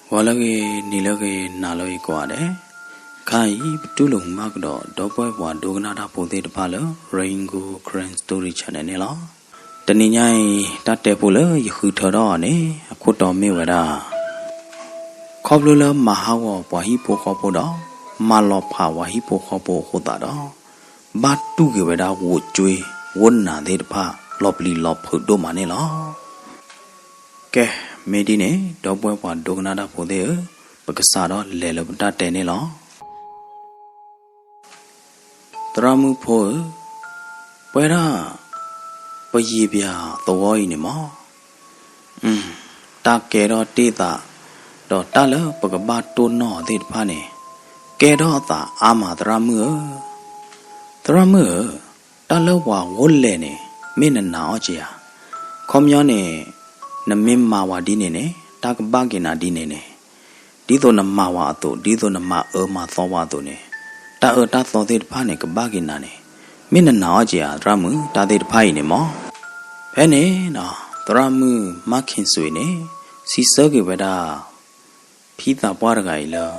ဂီၤလၢအဂ့ၤ, နံၤလၢအဂ့ၤ, နၤလၢအဂ့ၤကိးဂၤဒဲး, ခါအံၤ ပတူၢ်လိာ်မုာ်ဘၣ်ကဒီး ဒီပုၢ်ဝဲၢ်ပှၤဒိကနၣ်တၢ်ဖိသ့ၣ်တဖၣ်လၢ Rain Gold Karen Story Channel န့ၣ်လီၤ. တနံၤညါအံၤ တၢ်တဲဖိလၢယဃုထၢထီၣ်အီၤန့ၣ် အခိၣ်တီမ့ၢ်ဝဲဒၣ် ခီဖျိလၢမၤဟးဂီၤပှၤဟံၣ်ဖိဃီဖိဒီး မၤလီၤဖးပှၤဟံၣ်ဖိဃီဖိအဃိသတးဒီး ဘၣ်တူၢ်က့ၤဝဲဒၣ်ဂိၣ်ကွ့ ဂိၣ်နးသ့ၣ်တဖၣ် လီၤပျံၤလီၤဖုးဒိၣ်မးန့ၣ်လီၤ. ကဲ, မ့ၢ်ဒ်န့ၣ် ဒီပုၢ်ဝဲၢ်ပှၤဒိကနၣ်တၢ်ဖိသ့ၣ်ဧၢ, ပကစးထီၣ်လဲၤလၢပတၢ်တဲန့ၣ်လီၤ. သရၣ်မုၣ်ဖိဧၢ, ပဝဲဒၣ် ပယံာ်ပယၤသဝီအံၤန့ၣ်မး, တၢ်ကဲထီၣ်တ့ၢ်သး ဒီးတၢ်လၢပကဘၣ်တိၢ်နီၣ်အီၤသ့ၣ်တဖၣ်န့ၣ် ကဲထီၣ်အသးအါမးသရၣ်မုၣ်ဧၢ. သရၣ်မုၣ်ဧၢ, တၢ်လၢပှၤဂိၣ်လဲၣ်န့ၣ် မ့ၢ်နနာ်အီၤက့ၤဧါ. ခီပညီန့ၣ် နမ့ၢ်မၤဝဲဒ်န့ၣ်န့ၣ် တၢ်ကဘၣ်က့ၤနၤဒ်န့ၣ်န့ၣ်, ဒ်သိးနမၤဝဲအသိး, ဒ်သိးနမၤအၢမၤသီဝဲအသိးန့ၣ်, တၢ်အၢတၢ်သီသ့ၣ်တဖၣ်န့ၣ် ကဘၣ်က့ၤနၤန့ၣ်, မ့ၢ်နနာ်အီၤက့ၤဧါ သရၣ်မုၣ်, တၢ်သ့ၣ်တဖၣ်အံၤန့ၣ်မး. ဖဲန့ၣ် သရၣ်မုၣ်မၢ်ခ့ၣ်စွ့ၤန့ၣ် စံးဆၢက့ၤဝဲဒၣ် ဖံသးပှၢ်တဂၤအံၤလၢ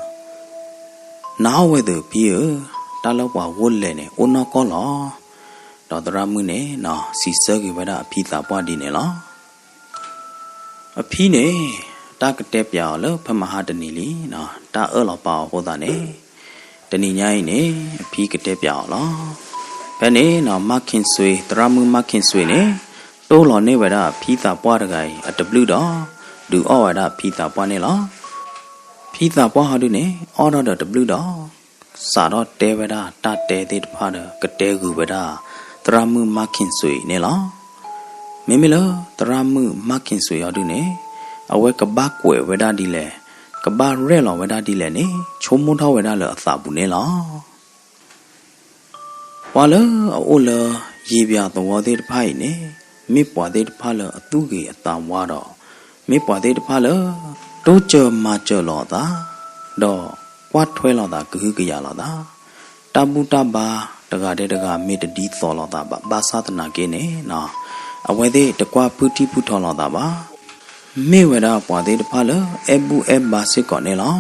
နၤအီၣ်ဝဲသ့ၣ်ဖံဧၢ, တၢ်လၢပှၤဂိၣ်လဲၣ်န့ၣ် အိၣ်နီၢ်ကီၢ်လီၤ. ဒီးသရၣ်မုၣ်န့ၣ် စံးဆၢက့ၤဝဲဒၣ်အဖံသးပှၢ်ဒ်န့ၣ်လီၤ. အဖံန့ၣ် တၢ်ကတဲပၠးအီၤလၢဖဲမဟါတနံၤလံ, တၢ်အၢၣ်လီၤပာ်အီၤအဃိသတးန့ၣ်, တနံၤညါအံၤန့ၣ် အဖံကတဲပၠးအီၤလီၤ. ဖဲန့ၣ် မၢ်ခ့ၣ်စွ့ၤ, သရၣ်မုၣ်မၢ်ခ့ၣ်စွ့ၤန့ၣ် တိၢ်လီၤန့ၢ်ဝဲဒၣ်ဖံသးပှၢ်တဂၤအံၤအတဘျုးဒီး ဒုးအီၣ်ဝဲဒၣ်ဖံသးပှၢ်န့ၣ်လီၤ. ဖံသးပှၢ်ဟီဒုန့ၣ် အီၣ်ထီၣ်ဒီးတဘျုးဒီး စးထီၣ်တဲဝဲဒၣ်တၢ်တဲသ့ၣ်တဖၣ်ဒီး ကတဲဂုာ်ဝဲဒၣ် သရၣ်မုၣ်မၢ်ခ့ၣ်စွ့ၤအံၤန့ၣ်လီၤ. မ့မ့ၢ်လၢသရၣ်မုၣ်မၢ်ခ့ၣ်စွ့ၤဟီဒုန့ၣ် အဝဲကဘၣ်ကွဲးဝဲဒၣ်ဒ်လဲၣ်, ကဘၣ်ရဲၣ်လီၤဝဲဒၣ်ဒ်လဲၣ်န့ၣ် ဆိကမိၣ်ထီၣ်ဝဲဒၣ်လၢအသးပူၤန့ၣ်လီၤ. ပှၤလၢအအိၣ်လၢယံာ်ပယၤသဝီသ့ၣ်တဖၣ်အံၤန့ၣ် မ့ၢ်ပှၤသ့ၣ်တဖၣ်လၢအသူၣ်ဂ့ၤအသးဝါဒီး မ့ၢ်ပှၤသ့ၣ်တဖၣ်လၢ တိစၢၤမၤစၢၤလိာ်အသး ဒီးကွၢ်ထွဲလိာ်သးကဟုကယာ်လိာ်သး, တၢ်ဘူၣ်တၢ်ဘါတဂၤဒဲးတဂၤမ့ၢ်တဒ်သိးလိာ်သးဘၣ်, ဘၣ်ဆၣ်သနာ်က့န့ၣ် အဝဲသ့ၣ်တကွၢ်ဖုထံၣ်ဖုထီလိာ်သးဘၣ်. မ့ၢ်ဝဲဒၣ်ပှၤသ့ၣ်တဖၣ်လၢအဲၣ်ဘူၣ်အဲၣ်ဘါစ့ၢ်ကီးန့ၣ်လီၤ.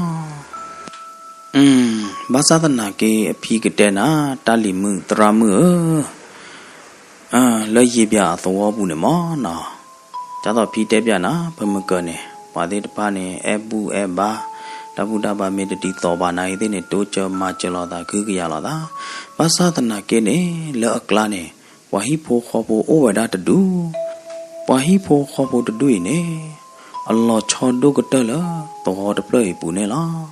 ဘၣ်ဆၣ်သနာ်က့အဖံကတဲနၤ တၢ်လံၤမုၣ်သရၣ်မုၣ်ဧၢ, လၢယံာ်ပယၤအသဝီပူၤန့ၣ်မးနီၤ, ဒ်သိးဖံတဲပၠးနၤ ဖဲမုၢ်ကၢၤန့ၣ် ပှၤသ့ၣ်တဖၣ်န့ၣ် အဲၣ်ဘူၣ်အဲၣ်ဘါ, တၢ်ဘူၣ်တၢ်ဘါမ့ၢ်တဒ်သိးဘၣ်နာ်ဂ့ၤသ့ၣ်န့ၣ် တိစၢၤမၤစၢၤလိာ်သး ကဟုကယာ်လိာ်သး, ဘၣ်ဆၣ်သနာ်က့န့ၣ် လၢအကျါန့ၣ် ပှၤဟံၣ်ဖိဃီဖိအိၣ်ဝဲဒၣ်တဒူၣ်, ပှၤဟံၣ်ဖိဃီဖိတဒူၣ်အံၤန့ၣ် အလီၤဆီဒိၣ်ကတၢၢ်လၢသဝီတဖျၢၣ်အံၤအပူၤန့ၣ်လီၤ.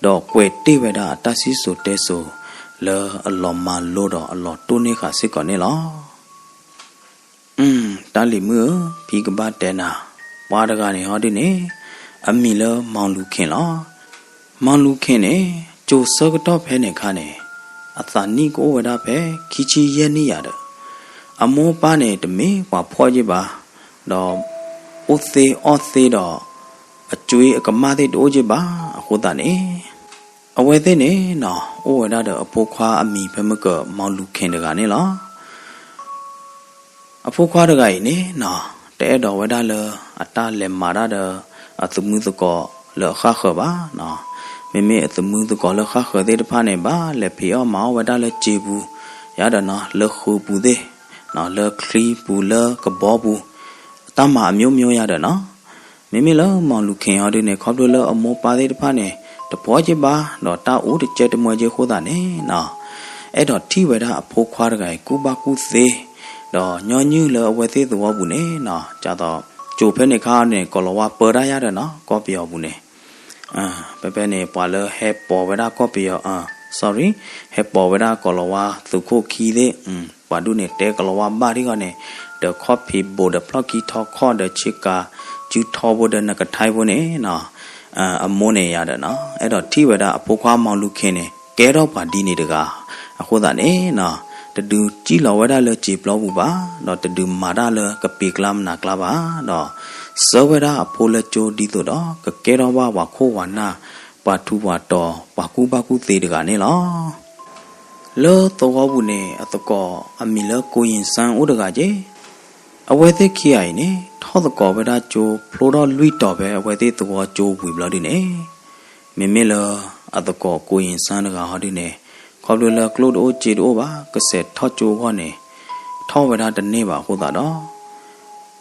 ဒီးကွဲးတ့ၢ်ဝဲဒၣ်အတၢ်စံၣ်စိၤတဲစိၤလၢအလီၤမၤလိဒီးအလီၤတိၢ်န့ၢ်ဃာ်စ့ၢ်ကီးန့ၣ်လီၤ. တၢ်လံၤမုၣ်ဧၢ, ဖံကဘၣ်တဲနၤ, ပှၤတဂၤန့ၣ်ဟီဒုန့ၣ် အမံၤလၢမီၢ်လူၤခ့ၣ်လီၤ. မီၢ်လူၤခ့ၣ်န့ၣ် ကၠိၤဆၢကတီၢ်ဖဲန့ၣ်အခါန့ၣ် အသးနံၣ်ကအိၣ်ဝဲဒၣ်ဖဲခံဆံယဲၢ်နံၣ်ယၤဒီး အမိၢ်ပၢ်န့ၣ်တမ့ၢ်ပှၤဖှီၣ်ယ့ၢ်ဘၣ်, ဒီးအိၣ်သ့အီၣ်သ့ဒီး အကွ့အကမၣ်သ့ၣ်တအိၣ်ယ့ၢ်ဘၣ်အဃိသတးန့ၣ် အဝဲသ့ၣ်န့ၣ်နီၤ အိၣ်ဝဲဒၣ်ဒီးအဖိခွါအမံၤဖဲမုၢ်ကၢၤ မီၢ်လူၤခ့ၣ်တဂၤန့ၣ်လီၤ. အဖိခွါတဂၤအံၤန့ၣ်နီၤ တအဲၣ်ဒိးဝဲဒၣ်လၢအတၢ်လဲၤမၤတၢ်ဒီးအသမုသကိးလၢအဃၣ်ဃၢၤဘၣ်နီၤ. မ့မ့ၢ်အသမုသကိးလၢဃၣ်ဃၢၤသ့ၣ်တဖၣ်န့ၣ် ဘၣ်လဲၤဖံးအီၣ်မၤအီၣ်ဝဲဒၣ်လၢစံာ်ပူၤ ယၤဒီးနီၤ လၢဃုာ်ပူၤသ့ၣ်နီၤ လၢချံပူၤ လၢကဘီပူၤ တၢ်မၤအမျိုးမျိုးယၤဒီးနီၤ. မ့မ့ၢ်လၢမီၢ်လူၤခ့ၣ်ဟီဒုန့ၣ် ခီဖျိလၢအမိၢ်ပၢ်သ့ၣ်တဖၣ်န့ၣ် တဖှီၣ်ယ့ၢ်ဘၣ် ဒီးတၢ်အိၣ်တကဲတမှဲက့အဃိသတးန့ၣ်နီၤ အဲၣ်ဒိးထံၣ်ဝဲဒၣ်အဖိခွါတဂၤအံၤ ကူၣ်ဘၣ်ကူၣ်သ့ ဒီးညီနုၢ်လၢအဝဲသ့ၣ်သဝီပူၤန့ၣ်နီၤ ဒ်သိး ကၠိၤဖဲန့ၣ်ခါန့ၣ် ကီၤလၤဝါပၢတၢ်ယၤဒီးနီၤ ကီၢ်ပယီၤပူၤန့ၣ် ဖဲဖဲန့ၣ် ပှၤလၢဟဲပိာ်ဝဲဒၣ်ကီၢ်ပယီၤ sorry ဟဲပိာ်ဝဲဒၣ်ကီၤလၤဝါသုးခိၣ်ခံသ့ၣ် ပှၤဒူၣ်န့ၣ် တဲကီၤလၤဝါဘၣ်ထံၣ်ဂီၢ်န့ၣ် ဒီးခီၣ်ဖံးဘိးဒီးဖျီၣ်ခံထီခီၣ်ဒီးဆ့ကၤစုထီဘိဒီးနကထါဘိန့ၣ်နီၤ အမိၢ်န့ၣ်ယၤဒီးနီၤ အဲၣ်ဒိးထံၣ်ဝဲဒၣ်အဖိခွါမီၢ်လူၤခ့ၣ်န့ၣ် ကဲထီၣ်ပှၤဒ်န့ၣ်တဂၤ အဃိသတးန့ၣ်နီၤ တဒုးစံၣ်လီၤဝဲဒၣ်လၢစံာ်ပျီပူၤဘၣ် ဒီးတဒုးမၤတၢ်လၢကပံာ်ကျါမနၤကျါဘၣ် ဒီး စၢဝဲဒၣ်အဖိလၢကၠိဒ်သိးဒီး ကကဲထီၣ်ဘၣ်ပှၤခိၣ်ပှၤနၢ် ပှၤထူးပှၤတီၤ ပှၤကူၣ်ဘၣ်ကူၣ်သ့တဂၤန့ၣ်လီၤ. လၢသဝီပူၤန့ၣ် အသကိးအမံၤလၢကိၣ်ယံၣ်စၢၣ်အိၣ်တဂၤက့ အဝဲသ့ၣ်ခံဂၤအံၤန့ၣ် ထီၣ်သကိးဝဲဒၣ်ကၠိဖျိထီၣ်လွံၢ်တီၤဖဲအဝဲသ့ၣ်သဝီကၠိဝံၤဘျီဒုန့ၣ်, မ့မ့ၢ်လၢအသကိးကိၣ်ယံၣ်စၢ်တဂၤဟီဒုန့ၣ်, ခီဖျိလၢကျိၣ်တအိၣ်စ့တအိၣ်ဘၣ် ကစဲးထီၣ်ကၠိအဂီၢ်န့ၣ်, ထီၣ်ဝဲဒၣ်တန့ၢ်ဘၣ်အဃိသတးဒီး,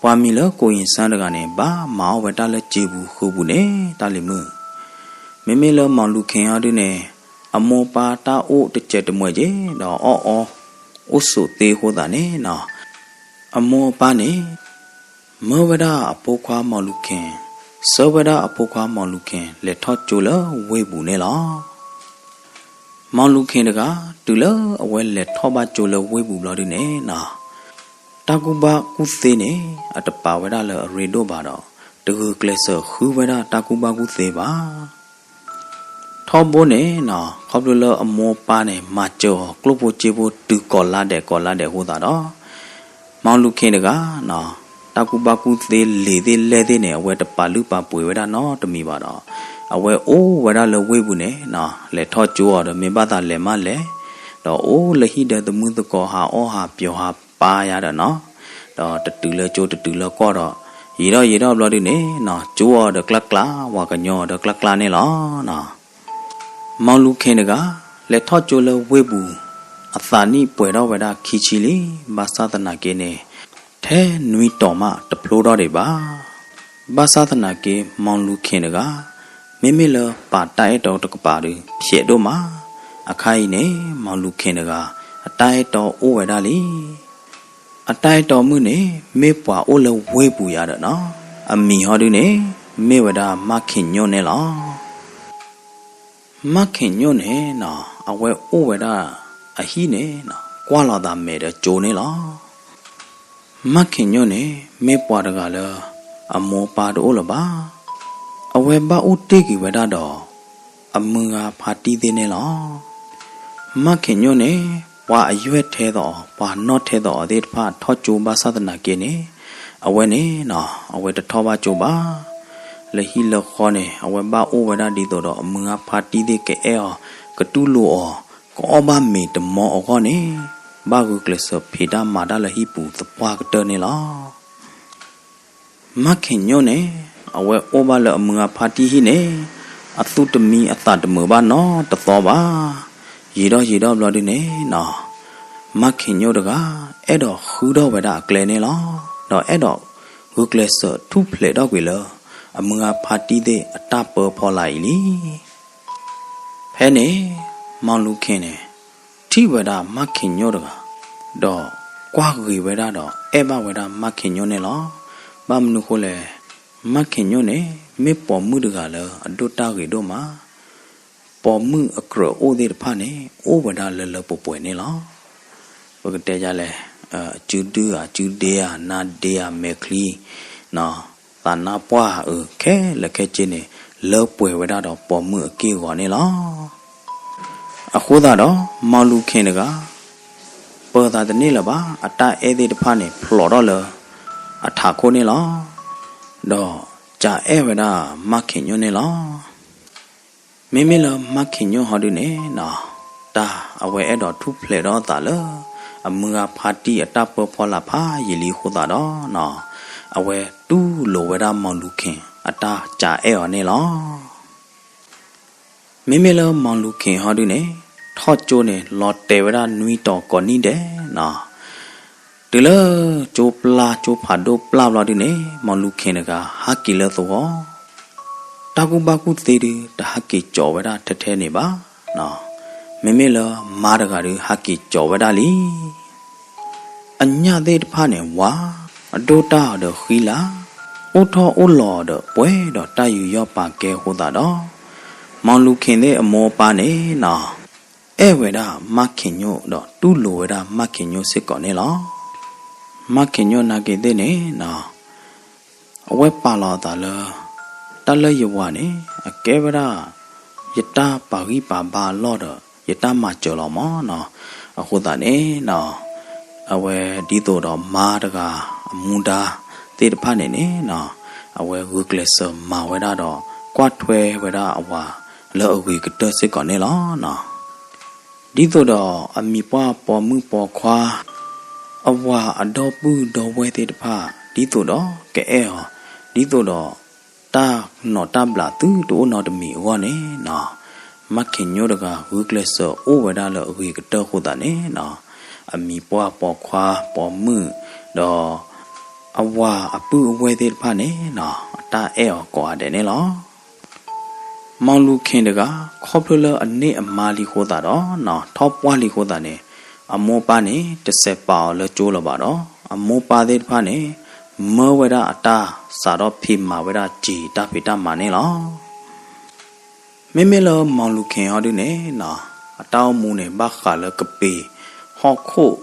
ပှၤမံၤလၢကိၣ်ယံၣ်စၢ်တဂၤန့ၣ် ဘၣ်မၤအီၣ်ဝဲတၢ်လၢစ့ပူၤဃုပူၤန့ၣ် တၢ်လံၤမုၣ် မ့မ့ၢ်လၢမီၢ်လူၤခ့ၣ်ဟီဒုန့ၣ်, အမိၢ်ပၢ်တၢ်အိၣ်တစဲးတမှဲးက့ၤ ဒီးအီၣ်အီအိၣ်ဆိးသ့အဃိသတးန့ၣ်နီၤ, အမိၢ်အပၢ်န့ၣ် မၢဝဲဒၣ်အဖိခွါမီၢ်လူၤခ့ၣ်, ဆှၢဝဲဒၣ်အဖိခွါမီၢ်လူၤခ့ၣ် လဲၤထီၣ်ကၠိလၢဝ့ၢ်ပူၤန့ၣ်လီၤ. မီၢ်လူၤခ့ၣ်တဂၤ တုၤလၢအဝဲလဲၤထီၣ်ဘၣ်ကၠိလၢဝ့ၢ်ပူၤဘျီဒုန့ၣ်နီၤ, တၢ်ကူၣ်ဘၣ်ကူၣ်သ့န့ၣ် အတပာ်ဝဲဒၣ်လၢအရ့ဒိၣ်ဘၣ်ဒီး, တဂုာ်ကျဲးစၢးဃုဝဲဒၣ်တၢ်ကူၣ်ဘၣ်ကူၣ်သ့ဘၣ်. ထီဘိန့ၣ်နီၤ ခီဖျိလၢအမိၢ်ပၢ်န့ၣ် မၤစၢၤအီၤကျိၣ်ဖိစ့ဖိတုၤကိးလါဒဲးကိးလါဒဲးအဃိသတးဒီး, မီၢ်လူၤခ့ၣ်တဂၤနီၤ, တၢ်ကူၣ်ဘၣ်ကူၣ်သ့လံာ်သ့ၣ်လဲၢ်သ့ၣ်န့ၣ် အဝဲတပာ်လုၢ်ပာ်ပှ့ၤဝဲဒၣ်နီတမံၤဘၣ်ဒီး, အဝဲအိၣ်ဝဲဒၣ်လၢဝ့ၢ်ပူၤန့ၣ်နီၤ, လဲၤထီၣ်ကၠိအီၤဒီးမ့ၢ်ဘၣ်သးလဲၤမးလဲၤ, ဒီးအိၣ်လၢဟံၣ်ဒီးသမုၢ်သကိးဟးအီၣ်ဟးပျီၤဟးပာ်ယၤဒီးနီၤ, ဒီးတတုၤလၢကၠိတတုၤလၢကီၢ်ဒီး, ယံာ်ထီၣ်ယံာ်ထီၣ်ဘျီဒုန့ၣ်နီၤ, ကၠိအီၤဒီးကျါကျါ ဝၤကညီအီၤဒီးကျါကျါန့ၣ်လီၤ. မီၢ်လူၤခ့ၣ်တဂၤ လဲၤထီၣ်ကၠိလၢဝ့ၢ်ပူၤ, အသးနံၣ်ပှဲၤထီၣ်ဝဲဒၣ်ခံဆံလံ, ဘၣ်ဆၣ်သနာ်က့န့ၣ်, ထဲနွံတီၤမးတဖျိထီၣ်ဒံးဘၣ်. ဘၣ်ဆၣ်သနာ်က့ မီၢ်လူၤခ့ၣ်တဂၤ မ့မ့ၢ်လၢပာ်တၢ်အဲၣ်တီတကပၤဒီး ဖျဲးဒိၣ်မး, အခါအံၤန့ၣ် မီၢ်လူၤခ့ၣ်တဂၤ အတၢ်အဲၣ်တီအိၣ်ဝဲဒၣ်လံ. အတၢ်အဲၣ်တီမုၣ်န့ၣ် မ့ၢ်ပှၤအိၣ်လၢဝ့ၢ်ပူၤယၤဒီးနီၤ, အမံၤဟီဒုန့ၣ် မ့ၢ်ဝဲဒၣ်မါခ့ၣ်ညိၣ်န့ၣ်လီၤ. မါခ့ၣ်ညိၣ်န့ၣ်နီၤ အဝဲအိၣ်ဝဲဒၣ်အဟံၣ်န့ၣ်နီၤ ကွၢ်လီၤသးမဲာ်ဒီးကၠိန့ၣ်လီၤ. မါခ့ၣ်ညိၣ်န့ၣ် မ့ၢ်ပှၤတဂၤလၢ အမိၢ်ပၢ်တအိၣ်လၢၤဘၣ်. အဝဲဘၣ်အိၣ်တ့ၢ်က့ၤဝဲဒၣ်ဒီး အမုၢ်ဂၤဖါတံၢ်သ့ၣ်န့ၣ်လီၤ. မါခ့ၣ်ညိၣ်န့ၣ် ပှၤအယွဲၢ်ထဲသိးအီၤ ပှၤနီၣ်ထဲသိးအီၤသ့ၣ်တဖၣ်ထီၣ်ကၠိဘၣ်ဆၣ်သနာ်က့န့ၣ် အဝဲန့ၣ်နီၤ အဝဲတထီၣ်ဘၣ်ကၠိဘၣ်. လၢဟံၣ်လၢဃီန့ၣ် အဝဲဘၣ်အိၣ်ဝဲဒၣ်ဒ်သိးဒီးအမုၢ်ဂၤဖါတံၢ်သ့ၣ်ကအဲၣ်အီၤ ကတူၢ်လိာ်အီၤ ကအီၣ်ဘၣ်မ့ၤတမီအဂီၢ်န့ၣ် ဘၣ်ဂုာ်ကျဲးစၢးဖံးတၢ်မၤတၢ်လၢဟံၣ်ပူၤသပှၢ်ကတၢၢ်န့ၣ်လီၤ. မါခ့ၣ်ညိၣ်န့ၣ် အဝဲအိၣ်ဘၣ်လၢအမုၢ်ဂၤဖါတံၢ်ဟံၣ်န့ၣ် အသူၣ်တမံအသးတမုာ်ဘၣ်နီတသီဘၣ်. ယံာ်ထီၣ်ယံာ်ထီၣ်ဘျီဒုန့ၣ်နီၤ မါခ့ၣ်ညိၣ်တဂၤ အဲၣ်ဒိးဃုထီၣ်ဝဲဒၣ်အကျဲန့ၣ်လီၤ. ဒီးအဲၣ်ဒိးဂုာ်ကျဲးစၢးထူၣ်ဖျဲးထီၣ်ကွံာ်လၢ အမုၢ်ဂၤဖါတံၢ်သ့ၣ်အတၢ်ပၢဖီလာ်အံၤလံ. ဖဲန့ၣ် မီၢ်လူၤခ့ၣ်န့ၣ် ထံၣ်ဝဲဒၣ်မါခ့ၣ်ညိၣ်တဂၤ ဒီးကွၢ်ဂ့ၤဝဲဒၣ်ဒီး အဲၣ်ဘၣ်ဝဲဒၣ်မါခ့ၣ်ညိၣ်န့ၣ်လီၤ. ဘၣ်မနုၤဃိလဲၣ်, မါခ့ၣ်ညိၣ်န့ၣ် မ့ၢ်ပိာ်မုၣ်တဂၤလၢအဒိၣ်တၢ်ဂ့ၤဒိၣ်မး, ပိာ်မုၣ်အကြၢးအိၣ်သ့ၣ်တဖၣ်န့ၣ် အိၣ်ဝဲဒၣ်လၢလၢပှဲၤပှဲၤန့ၣ်လီၤ. ပကတဲယလဲၣ်, အစုဒုဧါ, အစုဒ့ဧါ, နါဒ့ဧါ, မဲာ်ချံ, သးနါပှၢ်ဧါ, ခဲလၢာ်ခဲဆ့န့ၣ် လၢပှဲၤဝဲဒၣ်ဒီးပိာ်မုၣ်အက့ၢ်အဂီၤန့ၣ်လီၤ. အဃိသတးဒီး မီၢ်လူၤခ့ၣ်တဂၤ ပၢၤသးတန့ၢ်လၢၤဘၣ်, အတၢ်အဲၣ်သ့ၣ်တဖၣ်န့ၣ် ဖျိးထီၣ်လၢအထးခိၣ်န့ၣ်လီၤ. ဒီးစံးအဲၣ်ဝဲဒၣ်မါခ့ၣ်ညိၣ်န့ၣ်လီၤ. မ့မ့ၢ်လၢမါခ့ၣ်ညိၣ်ဟီဒုန့ၣ်နီၤ, တၢ်အဝဲအဲၣ်ဒိးထူၣ်ဖျဲးထီၣ်အသးလၢ အမုၢ်ဂၤဖါတံၢ်အတၢ်ပၢဖီလာ်ဖးယံာ်လံအဃိသတးဒီးနီၤ, အဝဲတူၢ်လိာ်ဝဲဒၣ်မီၢ်လူၤခ့ၣ်အတၢ်စံးအဲၣ်အီၤန့ၣ်လီၤ. မ့မ့ၢ်လၢမီၢ်လူၤခ့ၣ်ဟီဒုန့ၣ် ထီၣ်ကၠိန့ၣ် လီၤတဲာ်ဝဲဒၣ်နွံတီၤကိးနံၣ်ဒဲးနီၤ, တုၤလၢကၠိပျၢ်ကၠိဖးဒိၣ်ပျၢ်ဘျီဒုန့ၣ် မီၢ်လူၤခ့ၣ်တဂၤဟးက့ၤလၢသဝီ, တၢ်ကူၣ်ဘၣ်ကူၣ်သ့ဒု တဟးက့ၤကၠီၤဝဲဒၣ်ထဲထဲန့ၣ်ဘၣ်. မ့မ့ၢ်လၢမါတဂၤဒုဟးက့ၤကၠီၤဝဲဒၣ်လံ. အညၣ်သ့ၣ်တဖၣ်န့ၣ်ဝၤ, အဒိၣ်တၢ်အီၤဒီးဃံလၤ, အိၣ်ထီၣ်အိၣ်လီၤအီၤဒီးပှဲၤဒီးတၢ်ယူးယီၣ်ပာ်ကဲအဃိသတးဒီး, မီၢ်လူၤခ့ၣ်သ့ၣ်အမိၢ်အပၢ်န့ၣ်နီၤ, အဲၣ်ဝဲဒၣ်မါခ့ၣ်ညိၣ်ဒီးတူၢ်လိာ်ဝဲဒၣ်မါခ့ၣ်ညိၣ်စ့ၢ်ကီးန့ၣ်လီၤ. မါခ့ၣ်ညိၣ်နာ်က့သ့ၣ်န့ၣ်နီၤ, အဝဲပာ်လီၤအသးလၢ တၢ်လၢယဝၤန့ၣ် အကဲဝဲဒၣ် ယတၢ်ပာ်ဂံၢ်ပာ်ဘါအလီၢ်ဒီး ယတၢ်မၤစၢၤလီၤမးနီၤ. အဃိသတးန့ၣ်နီၤ, အဝဲဒ်သိးဒီးမါတဂၤအမူဒါသ့ၣ်တဖၣ်န့ၣ်န့ၣ်နီၤ, အဝဲဂုာ်ကျဲးစၢးမၤဝဲဒၣ်ဒီး ကွၢ်ထွဲဝဲဒၣ်အဝၤလၢအဂ့ၤကတၢၢ်စ့ၢ်ကီးန့ၣ်လီၤ. ဒ်သိးဒီးအမံၤပှၢ်ပိာ်မုၣ်ပိာ်ခွါ အဝၤအဒီပုၢ်ဒီဝဲၢ်သ့ၣ်တဖၣ် ဒ်သိးဒီးကအဲၣ်အီၤ, ဒ်သိးဒီးတၢ်နီၣ်တၢ်ဘျးသုတအိၣ်နီတမံၤအဂီၢ်န့ၣ်နီၤ, မးခ့ၣ်ညိတဂၤဂုာ်ကျဲးစၢးအိၣ်ဝဲဒၣ်လၢအဂ့ၤကတၢၢ်အဃိသတးန့ၣ်နီၤ, အမံၤပှၢ်ပိာ်ခွါပိာ်မုၣ်, ဒီးအဝၤအပုၢ်အဝဲၢ်သ့ၣ်တဖၣ်န့ၣ်နီၤ, အတၢ်အဲၣ်အီၤကိးဂၤဒဲးန့ၣ်လီၤ. မီၢ်လူၤခ့ၣ်တဂၤ ခီဖျိလၢအန့ၢ်အမါလံအဃိသတးဒီးနီၤ, ထီၣ်ပှၢ်လံအဃိသတးန့ၣ်, အမိၢ်ပၢ်န့ၣ် တစဲးပာ်အီၤလၢကၠိလၢၤဘၣ်ဒီး, အမိၢ်ပၢ်သ့ၣ်တဖၣ်န့ၣ် မၢဝဲဒၣ်အတၢ်စးထီၣ်ဖံးမၤဝဲဒၣ်စံာ်တၢ်ဖံးတၢ်မၤန့ၣ်လီၤ. မ့မ့ၢ်လၢမီၢ်လူၤခ့ၣ်ဟီဒုန့ၣ်နီၤ, အတၢ်အိၣ်မူန့ၣ် ဘၣ်ဃးလၢကပ့ၤဟီၣ်ခိၣ်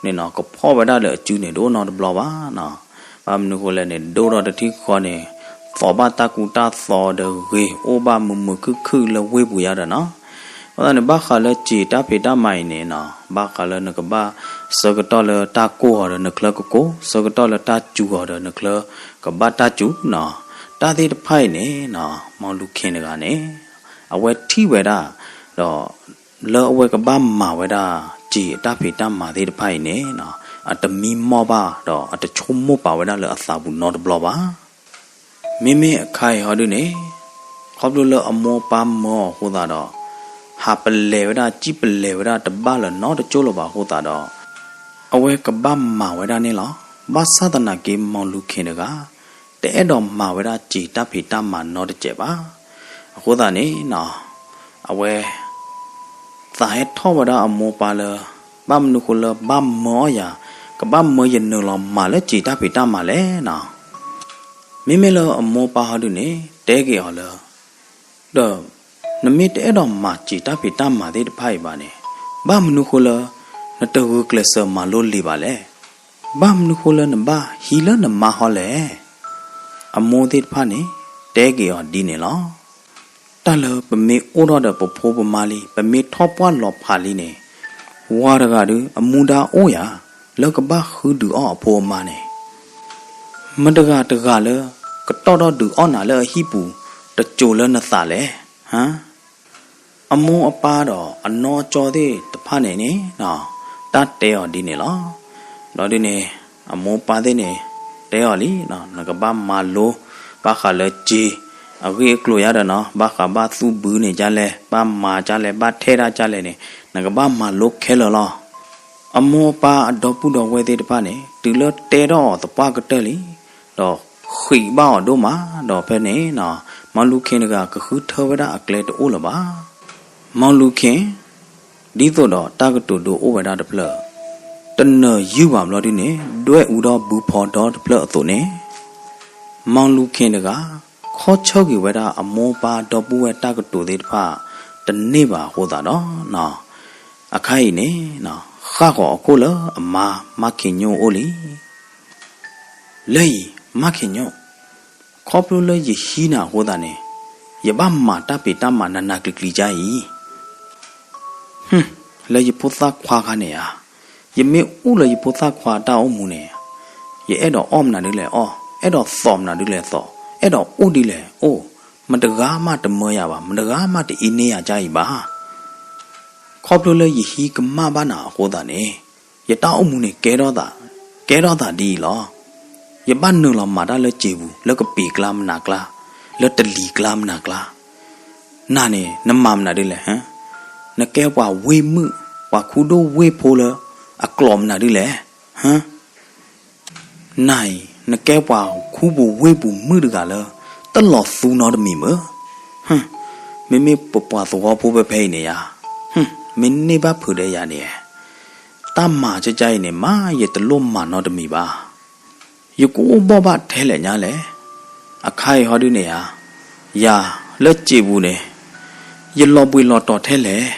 န့ၣ်နီၤ, ကဖီၣ်ဝဲဒၣ်လၢအစုန့ၣ် တအိၣ်နီတဘျီဘၣ်နီၤ. ဘၣ်မနုၤဃိလဲၣ်န့ၣ်, ဒိၣ်ထီၣ်တထံၣ်ဃီန့ၣ်, သီၣ်ဘၣ်တၢ်ကူတၢ်သိးဒီးဂ့ၤ, အိၣ်ဘၣ်မုာ်မုာ်ခုၣ်ခုၣ်လၢဝ့ၢ်ပူၤယါဒီးနီၤ. အဃိသတးန့ၣ် ဘၣ်ဃးလၢစံာ်တၢ်ဖံးတၢ်မၤအံၤန့ၣ်နီၤ, ဘၣ်ဃးလၢနကဘၣ်ဆၢကတီၢ်လၢတၢ်ကိၢ်အီၤဒီးနချၢကကိၢ်, ဆၢကတီၢ်လၢတၢ်စူၤအီၤဒီးနချၢကဘၣ်တၢ်စူၤနီၤ. တၢ်သ့ၣ်တဖၣ်အံၤန့ၣ်နီၤ, မီၢ်လူၤခ့ၣ်တဂၤန့ၣ် အဝဲထံၣ်ဝဲဒၣ်ဒီး လၢအဝဲကဘၣ်မၤဝဲဒၣ်စံာ်အတၢ်ဖံးတၢ်မၤသ့ၣ်တဖၣ်အံၤန့ၣ်နီၤ, အတမံမီၢ်ဘၣ်ဒီးအတဆိကမိၣ်ပာ်ဝဲဒၣ်လၢအသးပူၤနီတဘျီဘၣ်. မ့မ့ၢ်အခါအံၤဟီဒုန့ၣ်, ခီဖျိလၢအမိၢ်အပၢ်မၢအီၤအဃိသတးဒီး, ဟးပလဲၤဝဲဒၣ် စံၣ်ပလဲၤဝဲဒၣ်တဘၣ်လၢၤနီတကၠိလၢၤဘၣ်အဃိသတးဒီး, အဝဲကဘၣ်မၤဝဲဒၣ်န့ၣ်လီၤ. ဘၣ်ဆၣ်သနာ်က့ မီၢ်လူၤခ့ၣ်တဂၤ တအဲၣ်ဒိးမၤဝဲဒၣ်စံာ်တၢ်ဖံးတၢ်မၤနီတစဲးဘၣ်. အဃိသတးန့ၣ်နီၤ, အဝဲ သးဟဲထီၣ်ဝဲဒၣ်အမိၢ်ပၢ်လၢ, ဘၣ်မနုၤဃိလၢဘၣ်မၢအီၤယၤ, ကဘၣ်မၢယနုာ်လီၤမၤလၢစံာ်တၢ်ဖံးတၢ်မၤလဲၣ်နီၤ. မ့မ့ၢ်လၢအမိၢ်ပၢ်ဟီဒုန့ၣ် တဲက့ၤအီၤလၢ, ဒီးနမ့ၢ်တအဲၣ်ဒိးမၤစံာ်တၢ်ဖံးတၢ်မၤသ့ၣ်တဖၣ်အံၤဘၣ်န့ၣ်, ဘၣ်မနုၤဃိလၢ နတဂုာ်ကျဲးစၢးမၤလိလံာ်ဘၣ်လဲၣ်. ဘၣ်မနုၤဃိလၢနဘၣ်ဟံးလၢနမါဟီလဲၣ်. အမိၢ်သ့ၣ်တဖၣ်န့ၣ် တဲက့ၤအီၤဒ်န့ၣ်လီၤ. တၢ်လၢပမ့ၢ်အိၣ်ထီၣ်ဒီးပဖိပမါလံ, ပမ့ၢ်ထီၣ်ပှၢ်လီၤဖးလံန့ၣ်, ဝၤတဂၤဒီး အမူဒါအိၣ်ယၤ လၢကဘၣ်ဃုဒုးအီၣ်အဖိအမါန့ၣ်, မတဂၤတဂၤလၢ ကတီၢ်ထီၣ်ဒုးအီၣ်နၤလၢအဟံၣ်ပူၤ တစိၤလၢနသးလဲၣ်, ဟါ. အမိၢ်အပၢ်ဒီးအနီၢ်ကၠီသ့ၣ်တဖၣ်န့ၣ်န့ၣ်, တၢ်တဲအီၤဒ်န့ၣ်လီၤ. ဒီးဒ်န့ၣ် အမိၢ်ပၢ်သ့ၣ်န့ၣ် တဲအီၤလံ, နကဘၣ်မၤလိ ဘၣ်ဃးလၢစ့ အဂ့ၢ်အကျိၤယါဒီးနီၤ, ဘၣ်ဃးဘၣ်သူၣ်ဘုန့ၣ်ဒ်လဲၣ်, ဘၣ်မၤဒ်လဲၣ်, ဘၣ်ထဲဒၣ်ဒ်လဲၣ်န့ၣ်, နကဘၣ်မၤလိခဲလၢာ်လီၤ. အမိၢ်အပၢ်အဒီပုၢ်ဒီဝဲၢ်သ့ၣ်တဖၣ်န့ၣ် တုၤလၢတဲထီၣ်အီၤသပှၢ်ကတၢၢ်လံ, ဒီးဃံးဘၣ်အီၤဒိၣ်မး, ဒီးဖဲန့ၣ်နီၤ, မီလူၤခ့ၣ်တဂၤကဃုထၢဝဲဒၣ်အကျဲတအိၣ်လၢၤဘၣ်. မီလူၤခ့ၣ် ဒ်သိးဒီးတၢ်ကတိၤဒိအိၣ်ဝဲဒၣ်တဖျၢၣ်, တနၢၤယုၢ်ဘၣ်ဘျီဒုန့ၣ် ဒွဲၣ်အူဒီးဘုဖီဒီတဖျၢၣ်အသိးန့ၣ်, မီလူၤခ့ၣ်တဂၤ ခီဆၢက့ၤဝဲဒၣ်အမိၢ်ပၢ်ဒီပုၢ်ဝဲၢ်တၢ်ကတိၤသ့ၣ်တဖၣ် တန့ၢ်ဘၣ်အဃိသတးဒီးနီၤ, အခါအံၤန့ၣ် ဃၣ်ဃီၤအခိၣ်လၢအမါ မါခ့ၣ်ညိၣ်အအိၣ်လံ. လၢအံၤ မါခ့ၣ်ညိၣ်, ခီဖျိလၢယဟံးနၤအဃိသတးန့ၣ်, ယဘၣ်မၤတၢ်ဖံးတၢ်မၤနးနးကျံၤကျံၤဒ်အံၤ. ဟူ, လၢယဖိသၣ်ခွါခါန့ၣ်ဧါ, ယမ့ၢ်အိၣ်လၢယဖိသၣ်ခွါအတၢ်အိၣ်မူန့ၣ်, ယအဲၣ်ဒိးအီၣ်မနုၤဒ်လဲၣ်အီၣ်, အဲၣ်ဒိးသိးမနုၤဒ်လဲၣ်သိး, အဲၣ်ဒိးအိၣ်ဒ်လဲၣ်အိၣ်, မတဂၤမးတမၢယၤဘၣ်, မတဂၤမးတအ့န့ၢ်ယၤဒ်အံၤဘၣ်. ခီဖျိလၢယဟံးကမၣ်ဘၣ်နၤအဃိသတးန့ၣ်, ယတၢ်အိၣ်မူန့ၣ် ကဲထီၣ်သး, ကဲထီၣ်သးဒ်အံၤလီၤ. ယဘၣ်နုာ်လီၤမၤတၢ်လၢစံာ်ပူၤ, လၢကပ့ၤကျါမနၤကျါ, လၢတလံၤကျါမနၤကျါ. နၤန့ၣ် နမၤမနုၤဒ်လဲၣ်, ဟါ. နကဲပှၤဝ့ၢ်မုၣ်, ပှၤခူဒိၣ်ဝ့ၢ်ဖိလၢအကျိၤမနုၤဒ်လဲၣ်, ဟါ. နၤအံၤ နကဲပှၤခူပူၤဝ့ၢ်ပူၤမုၣ်တဂၤလၢ တလီၤသူနီတမံၤမ့ၢ်, ဟါ. မ့မ့ၢ်ပပှၤသဝီဖိဖဲဖဲအံၤန့ၣ်ယါ, ဟါ, မ့ၢ်န့ၢ်ဘၣ်ဖုးဒီးယၤန့ၣ်, တၢ်မၤကကါအံၤန့ၣ် မ့ၢ်ယတလိၣ်မၤနီတမံၤဘၣ်. ယကအိၣ်ဘီၣ်ဘၣ်ထဲလဲၣ်ညါလဲၣ်. အခါအံၤဟီဒုန့ၣ်ဧါ, ယၤလၢစံာ်ပူၤန့ၣ်, ယလီၤဘှံးလီၤတီၤထဲလဲၣ်.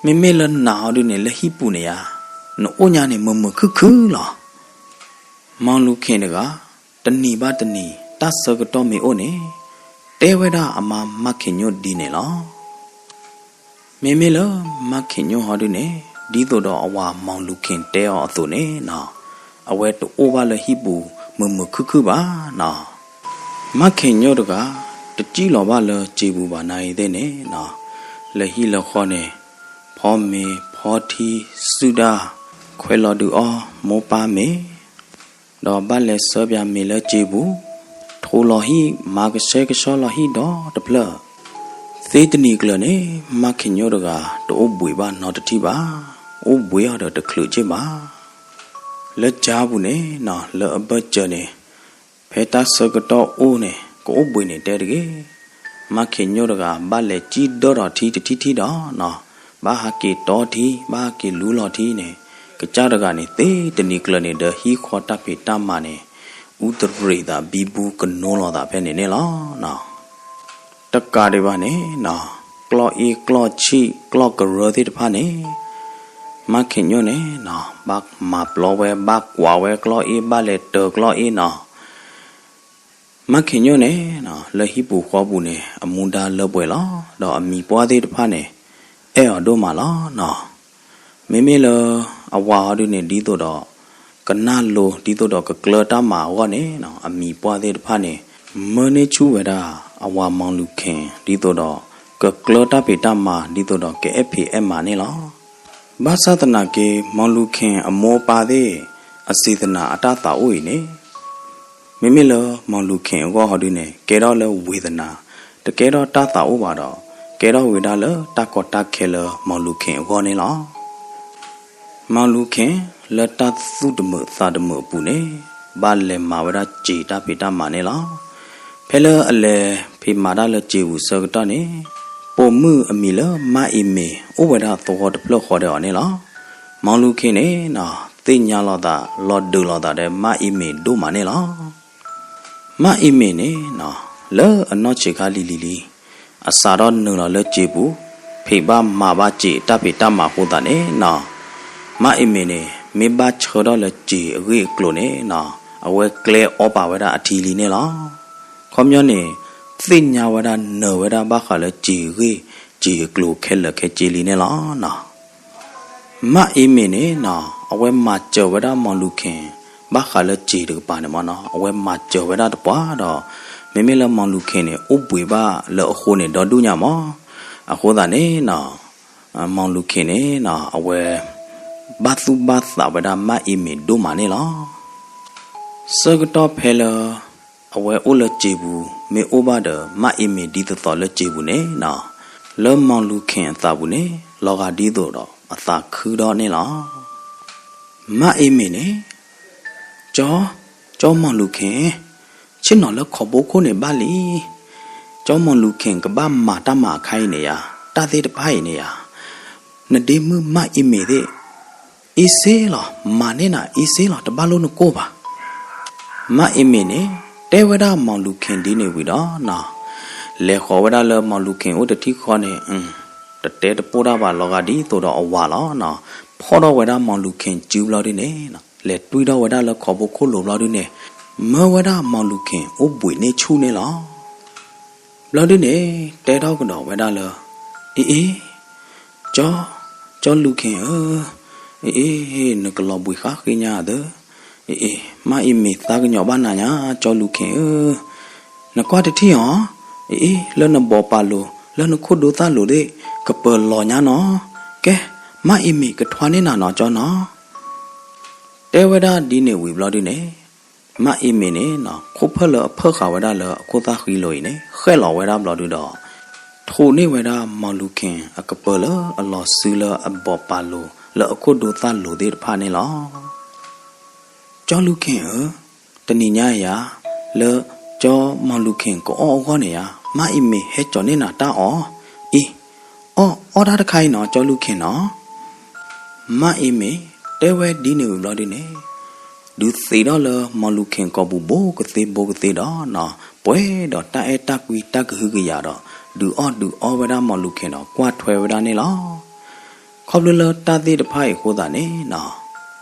မ့မ့ၢ်လၢနၤဟီဒုန့ၣ် လၢဟံၣ်ပူၤန့ၣ်ဧါ, နအိၣ်ညါန့ၣ် မုာ်မုာ်ခုၣ်ခုၣ်လီၤ. မီလူၤခ့ၣ်တဂၤ, တနံၤဘၣ်တနံၤ တၢ်ဆၢကတီၢ်မ့ၢ်အိၣ်န့ၣ်, တဲဝဲဒၣ်အမါမါခ့ၣ်ညိၣ်ဒ်န့ၣ်လီၤ. မ့မ့ၢ်လၢမါခ့ၣ်ညိၣ်ဟီဒုန့ၣ်, ဒ်သိးဒီးအဝၤမီလူၤခ့ၣ်တဲအီၤအသိးန့ၣ်နီၤ, အဝဲတအိၣ်ဘၣ်လၢဟံၣ်ပူၤမုာ်မုာ်ခုၣ်ခုၣ်ဘၣ်နီၤ. မါခ့ၣ်ညိၣ်တဂၤ တစံၣ်လီၤဘၣ်လၢစံာ်ပူၤဘၣ်နၤအံၤသ့ၣ်န့ၣ်နီၤ, လၢဟံၣ်လၢဃီန့ၣ်, ဖီမ့ၤဖီထံစုဒၣ်, ခွဲးလီၤဒုးအီၣ်မိၢ်ပၢ်မ့ၤ ဒီးဘၣ်လဲၤဆှၢပၠးမ့ၤလၢစ့ပူၤ, ထိးလီၤဟံၣ် မၤကဆှဲကဆှီလီၤဟံၣ်ဒီတဖျၢၣ်. သ့တနံၤကျၢၤန့ၣ် မါခ့ညိတဂၤ တအိၣ်ဘှံးဘၣ်နီတထံၣ်ဘၣ်, အိၣ်ဘှံးအီၤဒီးတချုးက့ၢ်ဘၣ်. လၢကၠါပူၤန့ၣ်နီၤ လၢအဘၢၣ်စၢၤန့ၣ် ဖဲတၢ်ဆၢကတီၢ်အိၣ်န့ၣ် ကအိၣ်ဘှံးန့ၣ်တဲတဂ့ၤ. မါခ့ညိတဂၤ ဘၣ်လဲၤစံၣ်ဒၢထီၣ်ထံတထံၣ်ထံၣ်ဒီးနီၤ, ဘၣ်ဟးက့ၤတီထံ ဘၣ်ဟးက့ၤလူလီၤထံန့ၣ်, ကစၢ်တဂၤန့ၣ် သ့တနံၤကျၢၤန့ၣ် ဒီးဟံၣ်ဃီတၢ်ဖံးတၢ်မၤန့ၣ် အူတရံးသး ဘံဘူကနိလီၤသးဖဲန့ၣ်န့ၣ်လီၤ. တကးဒံးဘၣ်န့ၣ်နီၤ, ကျီၢ်အ့ၣ်ကျီၢ်ဆံၣ် ကျီၢ်ကရၢသ့ၣ်တဖၣ်န့ၣ် မါခ့ညိၣ်န့ၣ်နီၤ ဘၣ်မၤပျီဝဲ ဘၣ်ကွၢ်ဝဲကျီၢ်အ့ၣ် ဘၣ်လဲၤတၢၤကျီၢ်အ့ၣ်နီၤ. မါခ့ညိၣ်န့ၣ်နီၤ လၢဟံၣ်ပူၤဃီပူၤန့ၣ် အမူဒါလၢပှဲၤလီၤ. ဒီးအမံၤပှၢ်သ့ၣ်တဖၣ်န့ၣ် အဲၣ်အီၤဒိၣ်မးလီၤနီၤ. မ့မ့ၢ်လၢအဝၤဟီဒုန့ၣ် ဒ်သိးဒီး ကနၣ်လိ ဒ်သိးဒီးကကျၢတၢ်မၤအဂီၢ်န့ၣ်နီၤ အမံၤပှၢ်သ့ၣ်တဖၣ်န့ၣ် မၢန့ၢ်ဆူၣ်ဝဲဒၣ် အဝၤမီၢ်လူၤခ့ၣ် ဒ်သိးဒီး ကကျၢတၢ်ဖံးတၢ်မၤ ဒ်သိးဒီးကအဲၣ်ဖံးအဲၣ်မၤန့ၣ်လီၤ. ဘၣ်ဆၣ်သနာ်က့ မီၢ်လူၤခ့ၣ်အမိၢ်ပၢ်သ့ၣ် အစံာ်သနၤအတၢ်သးအိၣ်အံၤန့ၣ် မ့မ့ၢ်လၢမီၢ်လူၤခ့ၣ်အဂီၢ်ဟီဒုန့ၣ် ကဲထီၣ်လၢဝ့ၤသနၤ, တကဲထီၣ်တၢ်သးအိၣ်ဘၣ်ဒီး ကဲထီၣ်ဝဲဒၣ်လၢတၢ်ကီတၢ်ခဲလၢမီၢ်လူၤခ့ၣ်အဂီၢ်န့ၣ်လီၤ. မီၢ်လူၤခ့ၣ် လၢတၢ်သူၣ်တမုာ်သးတမုာ်အပူၤန့ၣ် ဘၣ်လဲၤမၤဝဲဒၣ်စ့တၢ်ဖံးတၢ်မၤန့ၣ်လီၤ. ဖဲလၢအလဲၤဖံးမၤတၢ်လၢစ့ပူၤဆၢကတီၢ်န့ၣ် ပိာ်မုၣ်အမံၤလၢမါအ့မ့ၤ အိၣ်ဝဲဒၣ်သဝီတဖျၢၣ်ဃီဒီးအီၤန့ၣ်လီၤ. မီၢ်လူၤခ့ၣ်န့ၣ်နီၤ သ့ၣ်ညါလီၤသး လီၤဒုးလိာ်သးဒီးမါအ့မ့ၤဒိၣ်မးန့ၣ်လီၤ. မါအ့မ့ၤန့ၣ်နီၤ လၢအနီၢ်ဆံးခါလံၤလံၤလံၤ အစးထီၣ်နုာ်လီၤလၢစ့ပူၤ ဖံးဘၣ်မၤဘၣ်စ့တၢ်ဖံးတၢ်မၤအဃိသတးန့ၣ်နီၤ မါအ့မ့ၤန့ၣ် မ့ၢ်ဘၣ်ဆၢထၢၣ်လၢစ့အဂ့ၢ်အကျိၤန့ၣ်နီၤ အဝဲကျဲအီပာ်ဝဲဒၣ်အထံလံန့ၣ်လီၤ. ခီပညီန့ၣ် သ့ၣ်ညါဝဲဒၣ်နၢၤဝဲဒၣ်ဘၣ်ဃးလၢစ့အဂ့ၢ်စ့အကျိၤခဲလၢာ်ခဲဆ့လံန့ၣ်လီၤနီၤ. မါအ့မ့ၤန့ၣ်နီၤ အဝဲမၤစၢၤဝဲဒၣ်မီၢ်လူၤခ့ၣ် ဘၣ်ဃးလၢစ့တကပၤန့ၣ်မ့ၢ်နီၤ အဝဲမၤစၢၤဝဲဒၣ်တပှၢ်ဒီး မ့မ့ၢ်လၢမီၢ်လူၤခ့ၣ်န့ၣ် အိၣ်ဘှံးဘၣ်လၢအဃိန့ၣ် ဒီဒူၣ်ညါမး. အဃိသတးန့ၣ်နီၤ မီၢ်လူၤခ့ၣ်န့ၣ်နီၤ အဝဲ ဘၣ်သူၣ်ဘၣ်သးဝဲဒၣ်မါအ့မ့ၤဒိၣ်မးန့ၣ်လီၤ. ဆၢကတီၢ်ဖဲလၢ အဝဲအိၣ်လၢစ့ပူၤ မ့ၢ်အိၣ်ဘၣ်ဒီး မါအ့မ့ၤဒ်သိးသိးလၢစ့ပူၤန့ၣ်နီၤ လၢမီၢ်လူၤခ့ၣ်အသးပူၤန့ၣ် လီၤဂာ်ဒ်သိးဒီးအသးခုဒီးန့ၣ်လီၤ. မါအ့မ့ၤန့ၣ် ကၠီ, ကၠီမီၢ်လူၤခ့ၣ်, ဆ့ၣ်နီၤလၢခီဘိခိၣ်န့ၣ်ဘၣ်လံ. ကၠီမီၢ်လူၤခ့ၣ်ကဘၣ်မၤတၢ်မၤအခါအံၤန့ၣ်ယါ, တၢ်သ့ၣ်တဖၣ်အံၤန့ၣ်ယါ, နဒ့မုၣ်မါအ့မ့ၤသ့ၣ် အ့စ့လီၤ, မၤန့ၢ်နၤအ့စ့လီၤ, တဘၣ်လိၣ်နကိၢ်ဘၣ်. မါအ့မ့ၤန့ၣ် တဲဝဲဒၣ်မီၢ်လူၤခ့ၣ်ဒ်န့ၣ်ဝံၤဒီးနီၤ, လဲၤဃီၤဝဲဒၣ်လၢမီၢ်လူၤခ့ၣ်အိၣ်တထံၣ်ဃီန့ၣ်, တတဲတပိၢ်တၢ်ဘၣ် လီၤဂာ်ဒ်သိးဒီးအဝၤလီၤနီၤ. ဖီၣ်ထီၣ်ဝဲဒၣ်မီၢ်လူၤခ့ၣ်စုဘျီဒုန့ၣ်, လဲၤတွံၢ်ထီၣ်ဝဲဒၣ်လၢခီဘိခိၣ်လိၤဘျီဒုန့ၣ်, မၢဝဲဒၣ်မီၢ်လူၤခ့ၣ်အိၣ်ဘှံးန့ၢ်ဆူၣ်န့ၣ်လီၤ. ဘျီဒုန့ၣ် တဲထီၣ်ကဒီးဝဲဒၣ်လၢ, အ့အ့, ကၠီ, ကၠီလူၤခ့ၣ်ဧၢ, အ့အ့, နကလီၤဘှံးဃါဃ့ညါသၢ, အ့အ့, မါအ့မ့ၤသးကညီၤဘၣ်နၤညါ ကၠီလူၤခ့ၣ်ဧၢ, နကွၢ်တထံၣ်အီၤ, အ့အ့, လၢနဘီးပာ်လိၤ လၢနခိၣ်ဒိသၣ်လိၤသ့ၣ် ကပၢၤလီၤညါနီၤ, ကဲ, မါအ့မ့ၤကထွါန့ၢ်နၤနီၤ ကၠီနီၤ. တဲဝဲဒၣ်ဒ်န့ၣ်ဝံၤဘျီဒုန့ၣ်, မါအ့မ့ၤန့ၣ်နီၤ ခိၣ်ဖၢၣ်လၢအဖၢၣ်ဃာ်ဝဲဒၣ်လၢအခိၣ်သၣ်ဃံလိၤအံၤန့ၣ် ဃဲၣ်လီၤဝဲဒၣ်ဘျီဒုဒီး, ထိးန့ၢ်ဝဲဒၣ်မီၢ်လူၤခ့ၣ်အကပၢၤလၢအလီၤစုလၢအဘီးပာ်လိၤလၢအခိၣ်ဒိသၣ်လိၤသ့ၣ်တဖၣ်န့ၣ်လီၤ. ကၠီလူၤခ့ၣ်ဧၢ, တနံၤညါအံၤဧါ, လၢကၠီမီၢ်လူၤခ့ၣ်ကအီၣ်အဂီၢ်န့ၣ်ဧါ, မါအ့မ့ၤဟဲကၠီၤန့ၢ်နၤတၢ်အီၣ်, အ့, အီၣ်, အီၣ်တၢ်တခါအံၤနီၤ ကၠီလူၤခ့ၣ်နီၤ. မါအ့မ့ၤ တဲဝဲဒ်န့ၣ်ဝံၤဘျီဒုန့ၣ်, ဒုးသံးထီၣ်လၢမီၢ်လူၤခ့ၣ်ကိာ်ပူၤဘိကသ့ဘိကသ့ဒီးနီၤ, ပှဲၤဒီးတၢ်အဲၣ်တၢ်ကွံတၢ်ကဟုကယာ်ဒီး, ဒုးအီၣ်ဒုးအီဝဲဒၣ်မီၢ်လူၤခ့ၣ်ဒီးကွၢ်ထွဲဝဲဒၣ်န့ၣ်လီၤ. ခီဖျိလၢတၢ်သ့ၣ်တဖၣ်အံၤအဃိသတးန့ၣ်နီၤ,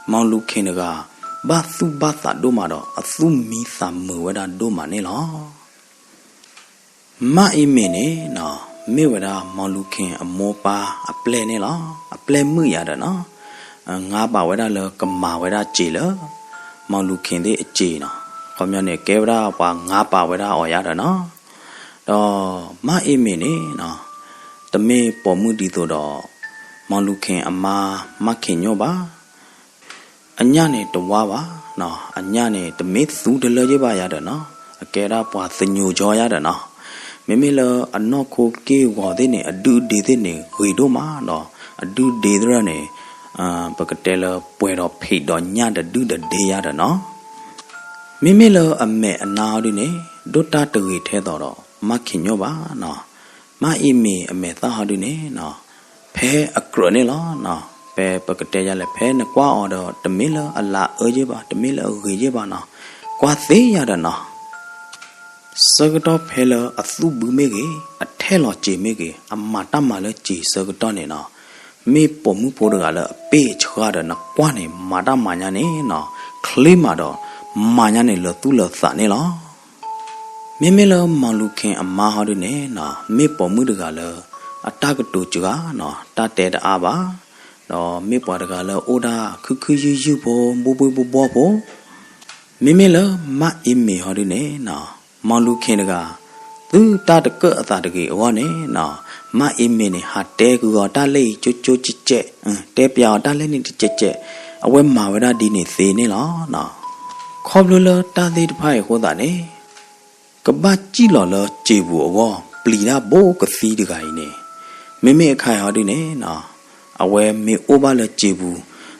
မီၢ်လူၤခ့ၣ်တဂၤ ဘၣ်သူၣ်ဘၣ်သးဒိၣ်မးဒီး အသူၣ်မံသးမုာ်ဝဲဒၣ်ဒိၣ်မးန့ၣ်လီၤ. မါအ့မ့ၤန့ၣ်နီၤ, မ့ၢ်ဝဲဒၣ်မီၢ်လူၤခ့ၣ်အမိၢ်ပၢ်အပျဲၢ်န့ၣ်လီၤ. အပျဲၢ်မုၣ်ယၤဒီးနီၤ, ငါပာ်ဝဲဒၣ်လၢကမၤဝဲဒၣ်စ့လၢ မီၢ်လူၤခ့ၣ်သ့ၣ်အစ့နီၤ. ခီပညီန့ၣ် ကဲဝဲဒၣ်ပှၤငါပာ်ဝဲဒၣ်အီၤယၤဒီးနီၤ. ဒီးမါအ့မ့ၤန့ၣ်နီၤ, တမ့ၢ်ပိာ်မုၣ်ဒ်သိးဒီး မီၢ်လူၤခ့ၣ်အမါ မါခ့ၣ်ညိၣ်ဘၣ်. အညၣ်န့ၣ်တဝါဘၣ် အညၣ်န့ၣ် တမ့ၢ်သူတလၢယ့ၢ်ဘၣ်ယၤဒီးနီၤ, အကဲဒၣ်ပှၤသညိၤကၠီယၤဒီးနီၤ. မ့မ့ၢ်လၢအနီၢ်ခိက့ၢ်ဂီၤသ့ၣ်န့ၣ် အဒုးအဒ့ၣ်သ့ၣ်န့ၣ် ဂ့ၤဒိၣ်မးဒီး အဒုးဒ့ၣ်သရၣ်န့ၣ် ပကတဲလၢပှဲၤဒီးဖံးဒီးညၣ်တဒုၣ်တဒ့ယၤဒီးနီၤ. မ့မ့ၢ်လၢအမဲာ်အနါဟီဒုန့ၣ် ဒိၣ်တၢ်တဂ့ၤထဲသိးဒီး မၣ်ခ့ညိၣ်ဘၣ်နီၤ. မၣ်အ့မ့ၤအမဲာ်သၣ်ဟီဒုန့ၣ်နီၤ ဖဲအကြၢးန့ၣ်လီၤနီၤ. ဖဲပကတဲယၤလဲၣ် ဖဲနကွၢ်အီၤဒီး တမ့ၢ်လၢအလၤအၢယ့ၢ်ဘၣ်, တမ့ၢ်လၢအဂ့ၤယ့ၢ်ဘၣ်နီၤ. ကွၢ်သ့ယၤဒီးနီၤ ဆၢကတီၢ်ဖဲလၢအသူၣ်ဘုမ့ၢ်ဂ့ၤ, အထဲလီၤစ့ၤမ့ၢ်ဂ့ၤ, အမၤတၢ်မၤလၢစ့ၤဆၢကတီၢ်န့ၣ်နီၤ, မ့ၢ်ပိာ်မုၣ်ဖိတဂၤလၢအပ့ၢ်ဆှါဒီး နကွၢ်န့ၣ် မၤတၢ်မၤညါန့ၣ်နီၤ, ချ့မးဒီး မၤညါန့ၣ်လၢသူၣ်လၢသးန့ၣ်လီၤ. မ့မ့ၢ်လၢမီၢ်လူၤခ့အမါဟီဒုန့ၣ်နီၤ မ့ၢ်ပိာ်မုၣ်တဂၤလၢ အတၢ်ကတိၤစှၤနီၤ, တၢ်တဲတအါဘၣ်, ဒီးမ့ၢ်ပှၤတဂၤလၢအိၣ်ဒၣ်ခုခုယုၢ်ယုၢ်ဖိ ဘိဘိဘိဘိဖိ မ့မ့ၢ်လၢမၣ်အ့မ့ၤဟီဒုန့ၣ်နီၤ, မီၢ်လူၤခ့တဂၤ သုတၢ်တကၢၣ်အသးတဂ့ၤအဂီၢ်န့ၣ်နီၤ, မၣ်အ့မ့ၤန့ၣ်ဟးတဲကဂီၤတၢ်လၢအံၤကၠိကၠိကဲးကဲး, တဲပျးအီၤတၢ်လၢန့ၣ်တကဲးကဲး, အဝဲမၤဝဲဒၣ်ဒ်န့ၣ်သ့န့ၣ်လီၤ. ခီဖျိလၢတၢ်သ့ၣ်တဖၣ်အံၤအဃိသတးန့ၣ် ကဘၣ်စံၣ်လီၤလၢစ့ပူၤအဂီၢ် ပျံၤတၢ်ဘိကသံတဂၤအံၤန့ၣ်, မ့မ့ၢ်အခါအံၤဟီဒုန့ၣ်နီၤ, အဝဲမ့ၢ်အိၣ်ဘၣ်လၢစ့ပူၤ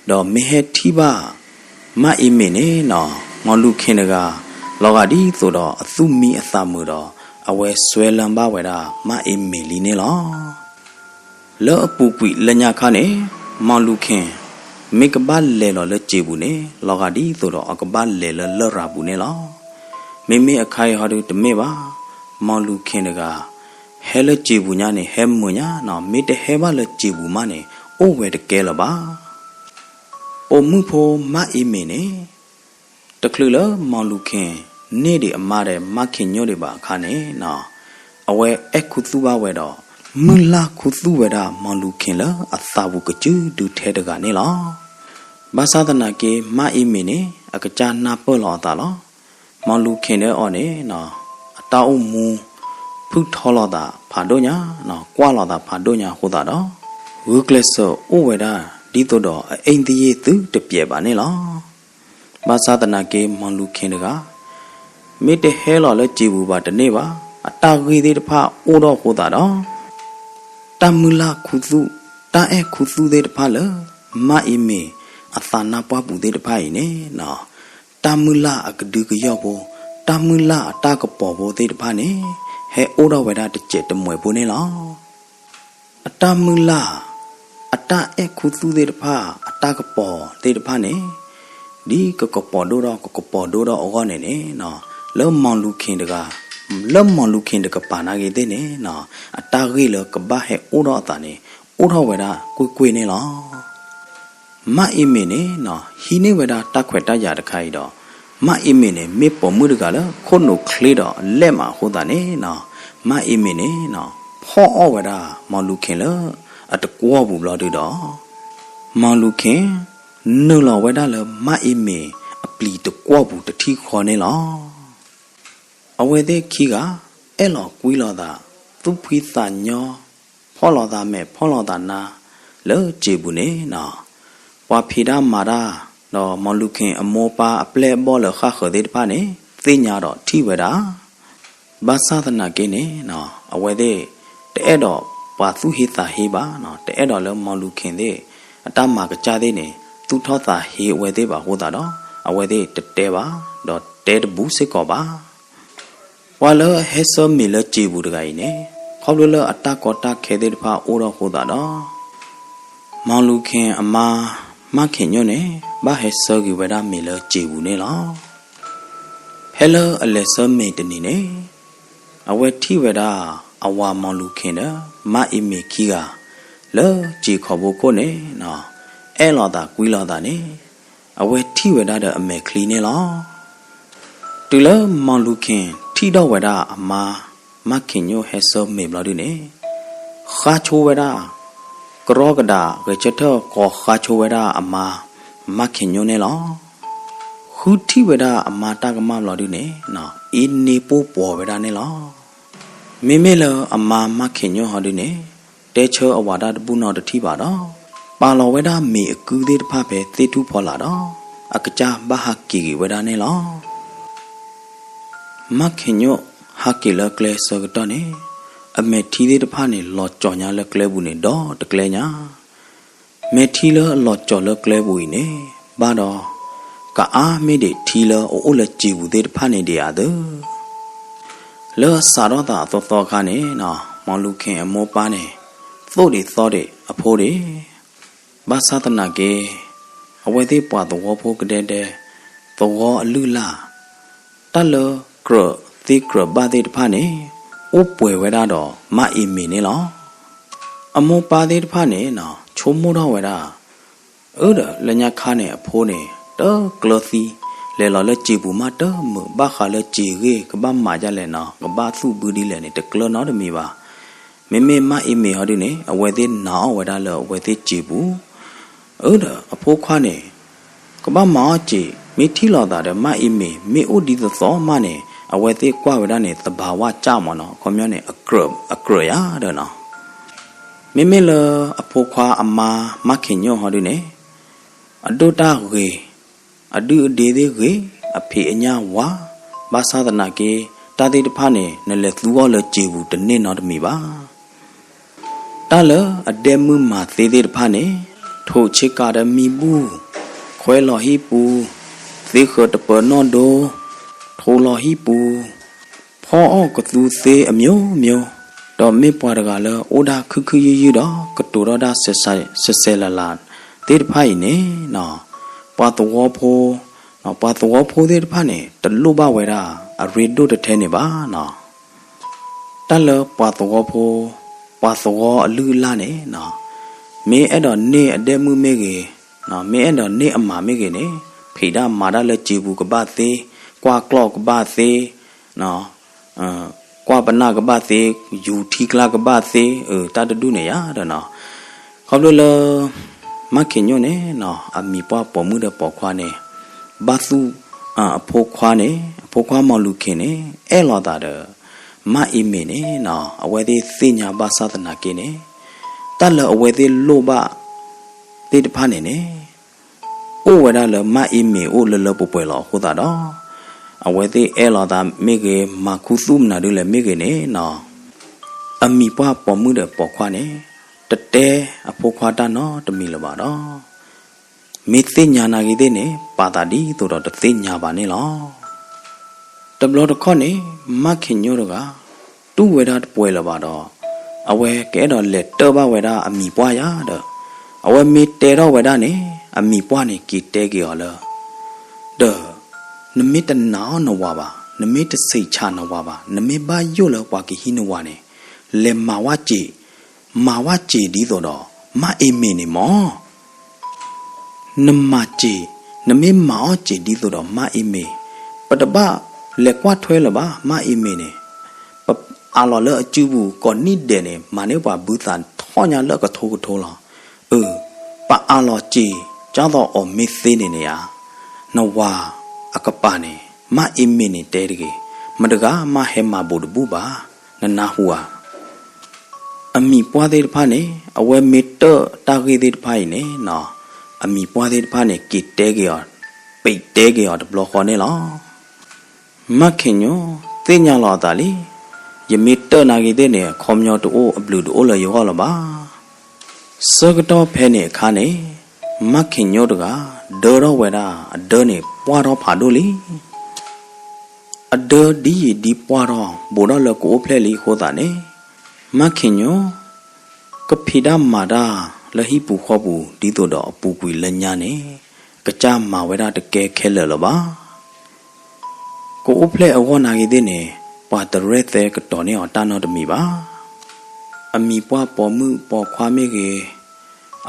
ဒီးမ့ၢ်ဟဲထံၣ်ဘၣ် မၣ်အ့မ့ၤန့ၣ်နီၤ, မီၢ်လူၤခ့တဂၤ လီၤဂာ်ဒ်သိးဒီးအသူၣ်မံအသးမုာ်ဒီး အဝဲစွဲလၢဘၣ်ဝဲဒၣ်မၣ်အ့မ့ၤလံန့ၣ်လီၤ. လၢအပူၤကွံာ်လၢညါခါန့ၣ် မီၢ်လူၤခ့ မ့ၢ်ကဘၣ်လဲၤလီၤလၢစ့ပူၤန့ၣ် လီၤဂာ်ဒ်သိးဒီးအကဘၣ်လဲၤလၢလရာ်ပူၤန့ၣ်လီၤ. မ့မ့ၢ်အခါအံၤဟီဒုတမ့ၢ်ဘၣ်, မီၢ်လူၤခ့တဂၤ ဟဲလၢစ့ပူၤညါန့ၣ် ဟဲမုာ်ညါနီၤ, မ့ၢ်တဟဲဘၣ်လၢစ့ပူၤမးန့ၣ် အိၣ်ဝဲတကဲလၢၤဘၣ်. ပိာ်မုၣ်ဖိမၣ်အ့မ့ၤန့ၣ် တချုးလၢမီၢ်လူၤခ့န့ၢ်ဒံးအမါဒီးမၣ်ခ့ညိၣ်ဒံးဘၣ်အခါန့ၣ်နီၤ, အဝဲအဲၣ်ခူသူၣ်ဘၣ်ဝဲဒီး မုၢ်လၢ်ခူသူၣ်ဝဲဒၣ်မီၢ်လူၤခ့လၢအသးပူၤကစုဒုထဲတဂၤန့ၣ်လီၤ. ဘၣ်ဆၣ်သနာ်က့ မၣ်အ့မ့ၤန့ၣ် အကစၢ်နၢ်ပၢၢ်လီၤအသးလီၤ. မီၢ်လူၤခ့ဒီးအီၤန့ၣ်နီၤ, အတၢ်အိၣ်မူ ဖုၣ်ထီလိာ်သးဖးဒိၣ်ညါနီၤ, ကွၢ်လိာ်သးဖးဒိၣ်ညါအဃိသတးဒီး ဂုာ်ကျဲးစၢးအိၣ်ဝဲဒၣ် ဒ်သိးဒီးအအ့ၣ်သယ့ၣ်သုတပျဲးဘၣ်န့ၣ်လီၤ. ဘၣ်ဆၣ်သနာ်က့ မီၢ်လူၤခ့တဂၤ မ့ၢ်တဟဲလီၤလၢစ့ပူၤဘၣ်တန့ၢ်ဘၣ်, အတၢ်ဂ့ၢ်သ့ၣ်တဖၣ်အိၣ်ထီၣ်အဃိသတးဒီး တၢ်မုၢ်လၢ်ခူသူၣ်, တၢ်အဲၣ်ခူသူၣ်သ့ၣ်တဖၣ်လၢ မၣ်အ့မ့ၤအသးနါပှၢ်ပူၤသ့ၣ်တဖၣ်အံၤန့ၣ်နီၤ, တၢ်မုၢ်လၢ်အကဒုကယီၢ်ဖိ, တၢ်မုၢ်လၢ်အတၢ်ကပီၤဖိသ့ၣ်တဖၣ်န့ၣ် ဟဲအိၣ်ထီၣ်ဝဲဒၣ်တစဲးတမှဲးဖိန့ၣ်လီၤ. အတၢ်မုၢ်လၢ်, အတၢ်အဲၣ်ခူသူၣ်သ့ၣ်တဖၣ်, အတၢ်ကပီၤသ့ၣ်တဖၣ်န့ၣ် ဒ်ကကပီၤဒိၣ်ထီၣ် ကကပီၤဒိၣ်ထီၣ်အဂီၢ်န့ၣ်န့ၣ်နီၤ, လၢမီၢ်လူၤခ့တဂၤ, လၢမီၢ်လူၤခ့တကပၤနာ်က့သ့ၣ်န့ၣ်နီၤ, အတၢ်ဂ့ၢ်လၢကဘၣ်ဟဲအိၣ်ထီၣ်အသးန့ၣ် အိၣ်ထီၣ်ဝဲဒၣ်ကွ့ၢ်ကွ့ၢ်န့ၣ်လီၤ. မၣ်အ့မ့ၤန့ၣ်နီၤ ဟံးန့ၢ်ဝဲဒၣ်တၢ်ခွဲးတၢ်ယာ်တခါအံၤဒီး မၣ်အ့မ့ၤန့ၣ် မ့ၢ်ပိာ်မုၣ်တဂၤလၢခိၣ်နူာ်ချ့ဒီးအလဲၢ်မးအဃိသတးန့ၣ်နီၤ, မၣ်အ့မ့ၤန့ၣ်နီၤ ဖီၣ်အီၣ်ဝဲဒၣ်မီၢ်လူၤခ့လၢအတကွီၢ်ပူၤဘျီဒုဒီး မီၢ်လူၤခ့ နုာ်လီၤဝဲဒၣ်လၢမၣ်အ့မ့ၤအပျံၤတကွီၢ်ပူၤတထံၣ်ဃီန့ၣ်လီၤ. အဝဲသ့ၣ်ခံဂၤ အဲၣ်လီၤကွံလီၤသး, သူၣ်ဖှံသးညီ, ဖီၣ်လိာ်သးမဲာ်ဖီၣ်လိာ်သးနါ လၢစ့ပူၤန့ၣ်နီၤ, ပှၤဖံးတၢ်မၤတၢ် ဒီးမီၢ်လူၤခ့အမိၢ်ပၢ်အပျဲၢ်အဘီၣ်လၢဃၣ်ဃၢၤသ့ၣ်တဖၣ်န့ၣ် သ့ၣ်ညါဒီးထံၣ်ဝဲဒၣ် ဘၣ်ဆၣ်သနာ်က့န့ၣ်နီၤ အဝဲသ့ၣ် တအဲၣ်ဒိးပှၤသူၣ်ဟ့သးဟ့ဘၣ်နီၤ, တအဲၣ်ဒိးလၢမီၢ်လူၤခ့သ့ၣ် အတၢ်မၤကစၢ်သ့ၣ်န့ၣ် သူၣ်ထီၣ်သးဟ့အဝဲသ့ၣ်ဘၣ်အဃိသတးဒီး အဝဲသ့ၣ်တတဲဘၣ် ဒီးတဲတဘူးစ့ၢ်ကီးဘၣ်. ပှၤလၢအဟဲဆၢမ့ၤလၢစ့ပူၤတဂၤအံၤန့ၣ် ခီဖျိလၢအတၢ်ကီတၢ်ခဲသ့ၣ်တဖၣ်အိၣ်ထီၣ်အဃိသတးဒီး မီၢ်လူၤခ့အမါ မၣ်ခ့ညိၣ်န့ၣ် ဘၣ်ဟဲဆၢက့ၤဝဲဒၣ်မ့ၤလၢစ့ပူၤန့ၣ်လီၤ. ဖဲလၢအလဲၤဆၢမ့ၤတနံၤန့ၣ် အဝဲထံၣ်ဝဲဒၣ်အဝၤမီၢ်လူၤခ့ဒီး မၣ်အ့မ့ၤခံဂၤ လၢစ့ခီဘိခိၣ်န့ၣ်နီၤ အဲၣ်လိာ်သးကွံလိာ်သးန့ၣ် အဝဲထံၣ်ဝဲဒၣ်ဒီးအမဲာ်ချံန့ၣ်လီၤ. တုၤလၢမီၢ်လူၤခ့ထံၣ်ထီၣ်ဝဲဒၣ်အမါ မၣ်ခ့ညိၣ်ဟဲဆၢမ့ၤဘျီဒုန့ၣ် ဃါဆိဝဲဒၣ် ကရီကဒးဂဲၤဆၢထၢၣ်ကိးဃါဆိဝဲဒၣ်အမါ မၣ်ခ့ညိၣ်န့ၣ်လီၤ. ဃုထံၣ်ဝဲဒၣ်အမါတၢ်ကမၣ်ဘျီဒုန့ၣ် အ့န့ၣ်ပိၢ်ပိာ်ဝဲဒၣ်န့ၣ်လီၤ. မ့မ့ၢ်လၢအမါမၣ်ခ့ညိၣ်ဟီဒုန့ၣ် တဲဆၢအဝၤဒၣ်တဘူၣ်နီတထံၣ်ဘၣ်ဒီး ပာ်လီၤဝဲဒၣ်မ့ၤအကုသ့ၣ်တဖၣ်ဖဲသ့ၣ်ထူၣ်ဖီလာ်ဒီး အကစၢ်ဘၣ်ဟးက့ၤက့ၤဝဲဒၣ်န့ၣ်လီၤ. မၢ်ခ့ၣ်ညိၣ်ဟးက့ၤလၢကျဲဆၢကတီၢ်န့ၣ်, အမဲာ်ထံသ့ၣ်တဖၣ်န့ၣ် လီၤကၠီၤညါလၢကျဲပူၤန့ၣ်ဒီတကျဲညါ. မဲာ်ထံလၢအလီၤကၠီၤလၢကျဲပူၤအံၤန့ၣ် ဘၣ်ဒီး ကအါမ့ၢ်ဒံးထံလၢအအိၣ်လၢစံာ်ပူၤသ့ၣ်တဖၣ်န့ၣ်ဒံးဧါသၢ. လၢအစးထီၣ်သးအသီသီအခါန့ၣ်, မီလူၤခ့ၣ်အမိၢ်ပၢ်န့ၣ် သိၣ်ဒံးသီဒံးအဖိဒံး, ဘၣ်ဆၣ်သနာ်က့ အဝဲသ့ၣ်ပှၤသဝီဖိကဒဲဒဲ, သဝီအလုၢ်အလၢ်, တၢ်လၢကြၢးသ့ကြၢးဘၣ်သ့ၣ်တဖၣ်န့ၣ် အိၣ်ပှဲၤဝဲဒၣ်ဒီးမၢ်အ့မ့ၤန့ၣ်လီၤ. အမိၢ်ပၢ်သ့ၣ်တဖၣ်န့ၣ် ဆိကမိၣ်ထီၣ်ဝဲဒၣ်, အၢ ဒီးလၢညါခါန့ၣ် အဖိန့ၣ် တကျၢၤသံ, လဲၤလီၤလၢစံာ်ပူၤမးတမုာ်, ဘၣ်ဃးလၢစံာ်ဂ့ၢ်ကဘၣ်မၤဒ်လဲၣ်နီၤ, ကဘၣ်သူၣ်ဘုဒ်လဲၣ်န့ၣ် တကျၢၤနီတမံၤဘၣ်. မ့မ့ၢ်မၢ်အ့မ့ၤဟီဒုန့ၣ် အဝဲသ့ၣ်နာ်အီၤဝဲဒၣ်လၢအဝဲသ့ၣ်စံာ်ပူၤ, အၢ ဒီးအဖိခွါန့ၣ် ကဘၣ်မၤအီၣ်စံာ်, မ့ၢ်ထံၣ်လိာ်သးဒီးမၢ်အ့မ့ၤ မ့ၢ်အိၣ်ဒ်သိးသိးမးန့ၣ် အဝဲသ့ၣ်ကွၢ်ဝဲဒၣ်န့ၣ် သဘာဝကျမးနီၤ, အခီပညီန့ၣ် အကြၢးယၤဒီးနီၤ. မ့မ့ၢ်လၢအဖိခွါအမါ မၢ်ခ့ၣ်ညိၣ်ဟီဒုန့ၣ် အဒိၣ်တၢ်ဂ့ၤ, အဒုၣ်အဒ့သ့ၣ်ဂ့ၤ, အဖံးအညၣ်ဝါ, ဘၣ်ဆၣ်သနာ်က့ တၢ်သ့ၣ်တဖၣ်န့ၣ် နလဲၤသူအီၤလၢစံာ်ပူၤတန့ၢ်နီတမံၤဘၣ်. တၢ်လၢအဒဲမုၢ်မၤသ့သ့ၣ်တဖၣ်န့ၣ်, ထိးဆ့ကၤဒီးမံဘူၣ်, ခွဲလီၤဟံၣ်ပူၤ, သ့ဃၢၤတပၢၤနီၣ်ဒိ, ထိးလီၤဟံၣ်ပူၤ, ဖီအီၣ်ကသူသ့အမျိုးမျိုး, ဒီးမ့ၢ်ပှၤတဂၤလၢအိၣ်ဒၣ်ခုခုယုယုဒီး ကတိၤထီၣ်ဒၣ်စဲးစဲးလၤလၤသ့ၣ်တဖၣ်အံၤန့ၣ်, ပှၤသဝီဖိ, ပှၤသဝီဖိသ့ၣ်တဖၣ်န့ၣ် တလိၣ်ဘၣ်ဝဲဒၣ်အရ့ဒိၣ်တထဲန့ၣ်ဘၣ်နီၤ. တၢ်လၢပှၤသဝီဖိ, ပှၤသဝီအလုၢ်အလၢ်န့ၣ်, မ့ၢ်အဲၣ်ဒိးန့ၢ်အဒဲမုၢ်မ့ၢ်ဂ့ၤ, မ့ၢ်အဲၣ်ဒိးန့ၢ်အမၤမ့ၢ်ဂ့ၤန့ၣ်, ဖံးဒၣ်မၤဒၣ်လၢစံာ်ပူၤကဘၣ်သ့, ကွၢ်ကျီၢ်ကဘၣ်သ့, ကွၢ်ပနၢ်ကဘၣ်သ့, ယူၤထံကျါကဘၣ်သ့, တၢ်တဒူၣ်န့ၣ်ယၤဒီးနီၤ. ခီဖျိလၢ မၢ်ခ့ၣ်ညိၣ်န့ၣ်နီၤ, အမံၤပှၢ်ပိာ်မုၣ်ဒီးပိာ်ခွါန့ၣ်, ဘၣ်သူၣ်အဖိခွါန့ၣ်, အဖိခွါမီလူၤခ့ၣ်န့ၣ် အဲၣ်လိာ်သးဒီး မၢ်အ့မ့ၤန့ၣ်နီၤ, အဝဲသ့ၣ်သ့ၣ်ညါဘၣ်ဆၣ်သနာ်က့န့ၣ်, တၢ်လၢအဝဲသ့ၣ်လိၣ်ဘၣ်သ့ၣ်တဖၣ်န့ၣ်န့ၣ် အိၣ်ဝဲဒၣ်လၢမၢ်အ့မ့ၤအိၣ်လၢလၢပှဲၤပှဲၤလီၤအဃိသတးဒီး, အဝဲသ့ၣ်အဲၣ်လိာ်သးမ့ၢ်ဂ့ၤ, မၤခူသူၣ်မနုၤဒ်လဲၣ်မ့ၢ်ဂ့ၤန့ၣ်နီၤ, အမံၤပှၢ်ပိာ်မုၣ်ဒီးပိာ်ခွါန့ၣ် တတဲအဖိခွါတၢ်နီတမံၤလၢၤဘၣ်ဒီး, မ့ၢ်သ့ၣ်ညါနာ်ဂ့ၤသ့ၣ်န့ၣ် ပာ်သးဒ်သိးဒီးတသ့ၣ်ညါဘၣ်န့ၣ်လီၤ. တဘျီတခီၣ်န့ၣ် မၢ်ခ့ၣ်ညိၣ်တဂၤ တူၢ်ဝဲဒၣ်တပှဲၤလၢၤဘၣ်ဒီး, အဝဲကအဲၣ်ဒိးလဲၤတၢၢ်ဘၣ်ဝဲဒၣ်အမံၤပှၢ်ယၤဒီး, အဝဲမ့ၢ်တဲထီၣ်ဝဲဒၣ်န့ၣ် အမံၤပှၢ်န့ၣ်က့ၤတဲက့ၤအီၤလၢ, ဒီး နမ့ၢ်တနာ်အီၤနဝၤဘၣ်, နမ့ၢ်တဆံးဆးနဝၤဘၣ်, နမ့ၢ်ဘၣ်ယိၣ်လၢပှၤကဟံးနဝၤန့ၣ်, လဲၤမၤဝဲစ့, မၤဝဲစ့ဒ်သိးဒီး မၢ်အ့မ့ၤန့ၣ်မၢ် နမၤစ့, နမ့ၢ်မၤအီၣ်စ့ဒ်သိးဒီးမၢ်အ့မ့ၤ, ပတဘၣ်လဲၤကွၢ်ထွဲလၢၤဘၣ် မၢ်အ့မ့ၤန့ၣ်, ပအးလီၤလၢအစုပူၤ ကိးနံၣ်ဒဲးန့ၣ် မၤန့ၢ်ပှၤဘုသးထီၣ်ညါလၢအကထိကထိလီၤ. အၢ, ပအးလီၤစ့, ကၢ်သိးအီၤမ့ၢ်သ့န့ၣ်န့ၣ်ဧါ, နဝၤအကပၤန့ၣ် မၢ်အ့မ့ၤန့ၣ်တဲတဂ့ၤ, မတဂၤမးဟဲမၤဘိးတဘူၣ်ဘၣ်, နနၢ်ဟူဧါ. အမံၤပှၢ်သ့ၣ်တဖၣ်န့ၣ် အဝဲမ့ၢ်တၢၢ်တၢ်ဂ့ၢ်သ့ၣ်တဖၣ်အံၤန့ၣ်နီၤ, အမံၤပှၢ်သ့ၣ်တဖၣ်န့ၣ် က့ၤတဲက့ၤအီၤ, ပ့းတဲက့ၤအီၤတဘျီဃီန့ၣ်လီၤ. မၢ်ခ့ၣ်ညီ, သ့ၣ်ညါလီၤအသးလံ. ယမ့ၢ်တၢၢ်နာ်ဂ့ၤသ့ၣ်န့ၣ် အခီပညီတအိၣ်အဘျုးတအိၣ်လၢယဂီၢ်လၢၤဘၣ်. ဆၢကတီၢ်ဖဲန့ၣ်အခါန့ၣ်, မၢ်ခ့ၣ်ညီတဂၤ ဒၢထီၣ်ဝဲဒၣ်အဒၢန့ၣ် ပှၢ်ထီၣ်ဖးဒိၣ်လံ. အဒၢဒ်ယံာ်ဒ်ပှၢ်ထီၣ် ဘူးထီၣ်လၢကအိၣ်ဖျဲၣ်လံအဃိသတးန့ၣ်, မၢ်ခ့ၣ်ညီ ကဖံးတၢ်မၤတၢ်လၢဟံၣ်ပူၤဃီပူၤ ဒ်သိးဒီးအပူၤကွံာ်လၢညါန့ၣ် ကစၢ်မၤဝဲဒၣ်တကဲခဲလၢာ်လၢၤဘၣ်. ကအိၣ်ဖျဲၣ်အဂီၢ်နာ်ဂ့ၤသ့ၣ်န့ၣ် ပှၤတရဲၣ်သဲကတီၤန့ၢ်အီၤတၢ်နီတမံၤဘၣ်. အမံၤပှၢ်ပိာ်မုၣ်ပိာ်ခွါမ့ၢ်ဂ့ၤ,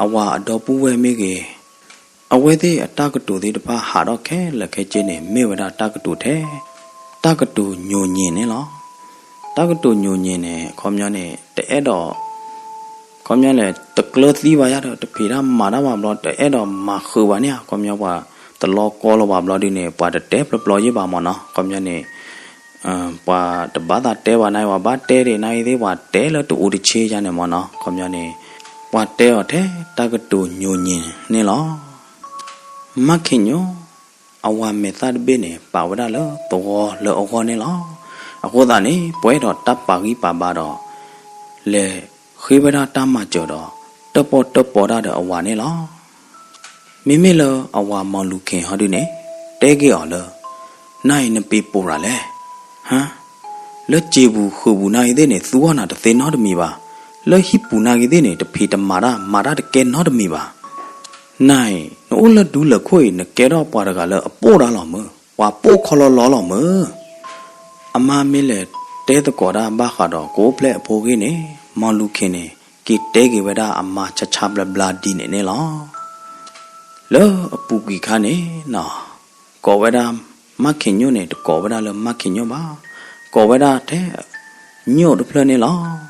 အဝၤအဒီပုၢ်ဝဲၢ်မ့ၢ်ဂ့ၤ, အဝဲသ့ၣ်အတၢ်ကတိၤသ့ၣ်တဖၣ်ဟးထီၣ်ခဲလၢာ်ခဲဆ့န့ၣ် မ့ၢ်ဝဲဒၣ်တၢ်ကတိၤထဲ, တၢ်ကတိၤညိၤည့ၤန့ၣ်လီၤ. တၢ်ကတိၤညိၤည့ၤန့ၣ် အခီပညီန့ၣ် တအဲၣ်ဒိး ခီပညီန့ၣ် တကျၢၤသံဘၣ်ယါဒီး တဖံးတၢ်မၤတၢ်ဘၣ်ဘျီ တအဲၣ်ဒိးမၤဃုာ်ဘၣ်န့ၣ်ဧါ. ခီပညီပှၤတလီၤကီလီၤဘၣ်ဘျီဒုန့ၣ် ပှၤတတဲဖျီဖျီယ့ၢ်ဘၣ်မၢ်နီၤ. ခီပညီန့ၣ် ပှၤတဘၣ်သးတဲဘၣ်န့ၣ် ပှၤဘၣ်တဲဒံးနာ်ဂ့ၤသ့ၣ် ပှၤတဲလၢတအိၣ်တဆ့ယါန့ၣ်မၢ်နီၤ. ခီပညီန့ၣ် ပှၤတဲအီၤထဲတၢ်ကတိၤညိၤည့ၤန့ၣ်လီၤ. မၢ်ခ့ၣ်ညီ အဝၤမဲာ်သၣ်တဘ့ၣ်န့ၣ် ပာ်ဝဲဒၣ်လၢသဝီလၢအဂီၢ်န့ၣ်လီၤ. အဃိသတးန့ၣ် ပှဲၤဒီးတၢ်ပာ်ဂံၢ်ပာ်ဘါဒီး လဲၤဃ့ဝဲဒၣ်တၢ်မၤစၢၤဒီး တၢၣ်ပီၣ်တၢၣ်ပီတၢ်ဒီးအဝၤန့ၣ်လီၤ. မ့မ့ၢ်လၢအဝၤမီၢ်လူၤခ့ၤဟီဒုန့ၣ် တဲက့ၤအီၤလၢ နၤအံၤနပ့ၤပိာ်ရၤလဲၣ်, ဟါ, လၢစံာ်ပူၤဃုာ်ပူၤနာ်က့ၤသ့ၣ်န့ၣ် သူအီၣ်နၤတသ့နီတမံၤဘၣ်. လၢဟံၣ်ပူၤနာ်က့ၤသ့ၣ်န့ၣ် တဖံးတမၤတၢ် မၤတၢ်တကဲနီတမံၤဘၣ်. နၤအံၤ နအိၣ်လၢဒူလၢၢ်ခိၣ်အံၤ နကဲထီၣ်ပှၤတဂၤလၢအပိာ်တၢ်လီၤမၢ်, ပှၤပိာ်ခီလီလီလီၤမၢ်. အမါမ့ၢ်လဲၤတဲသကိးတၢ်ဘၣ်ဃးဒီးကအိၣ်ဖျဲၣ်အဖိအဂ့ၢ်န့ၣ် မီၢ်လူၤခ့ၤန့ၣ် က့ၤတဲက့ၤဝဲဒၣ်အမါဆါဆါဘျါဘျါဒ်န့ၣ်န့ၣ်လီၤ. လၢအပူၤကွံာ်ခါန့ၣ်နီၤ ကိးဝဲဒၣ်မၣ်ခ့ၣ်ညိၣ်န့ၣ် တကိးဝဲဒၣ်လၢမၣ်ခ့ၣ်ညိၣ်ဘၣ်, ကိးဝဲဒၣ်ထဲ ညိၣ်တဖျၢၣ်န့ၣ်လီၤ.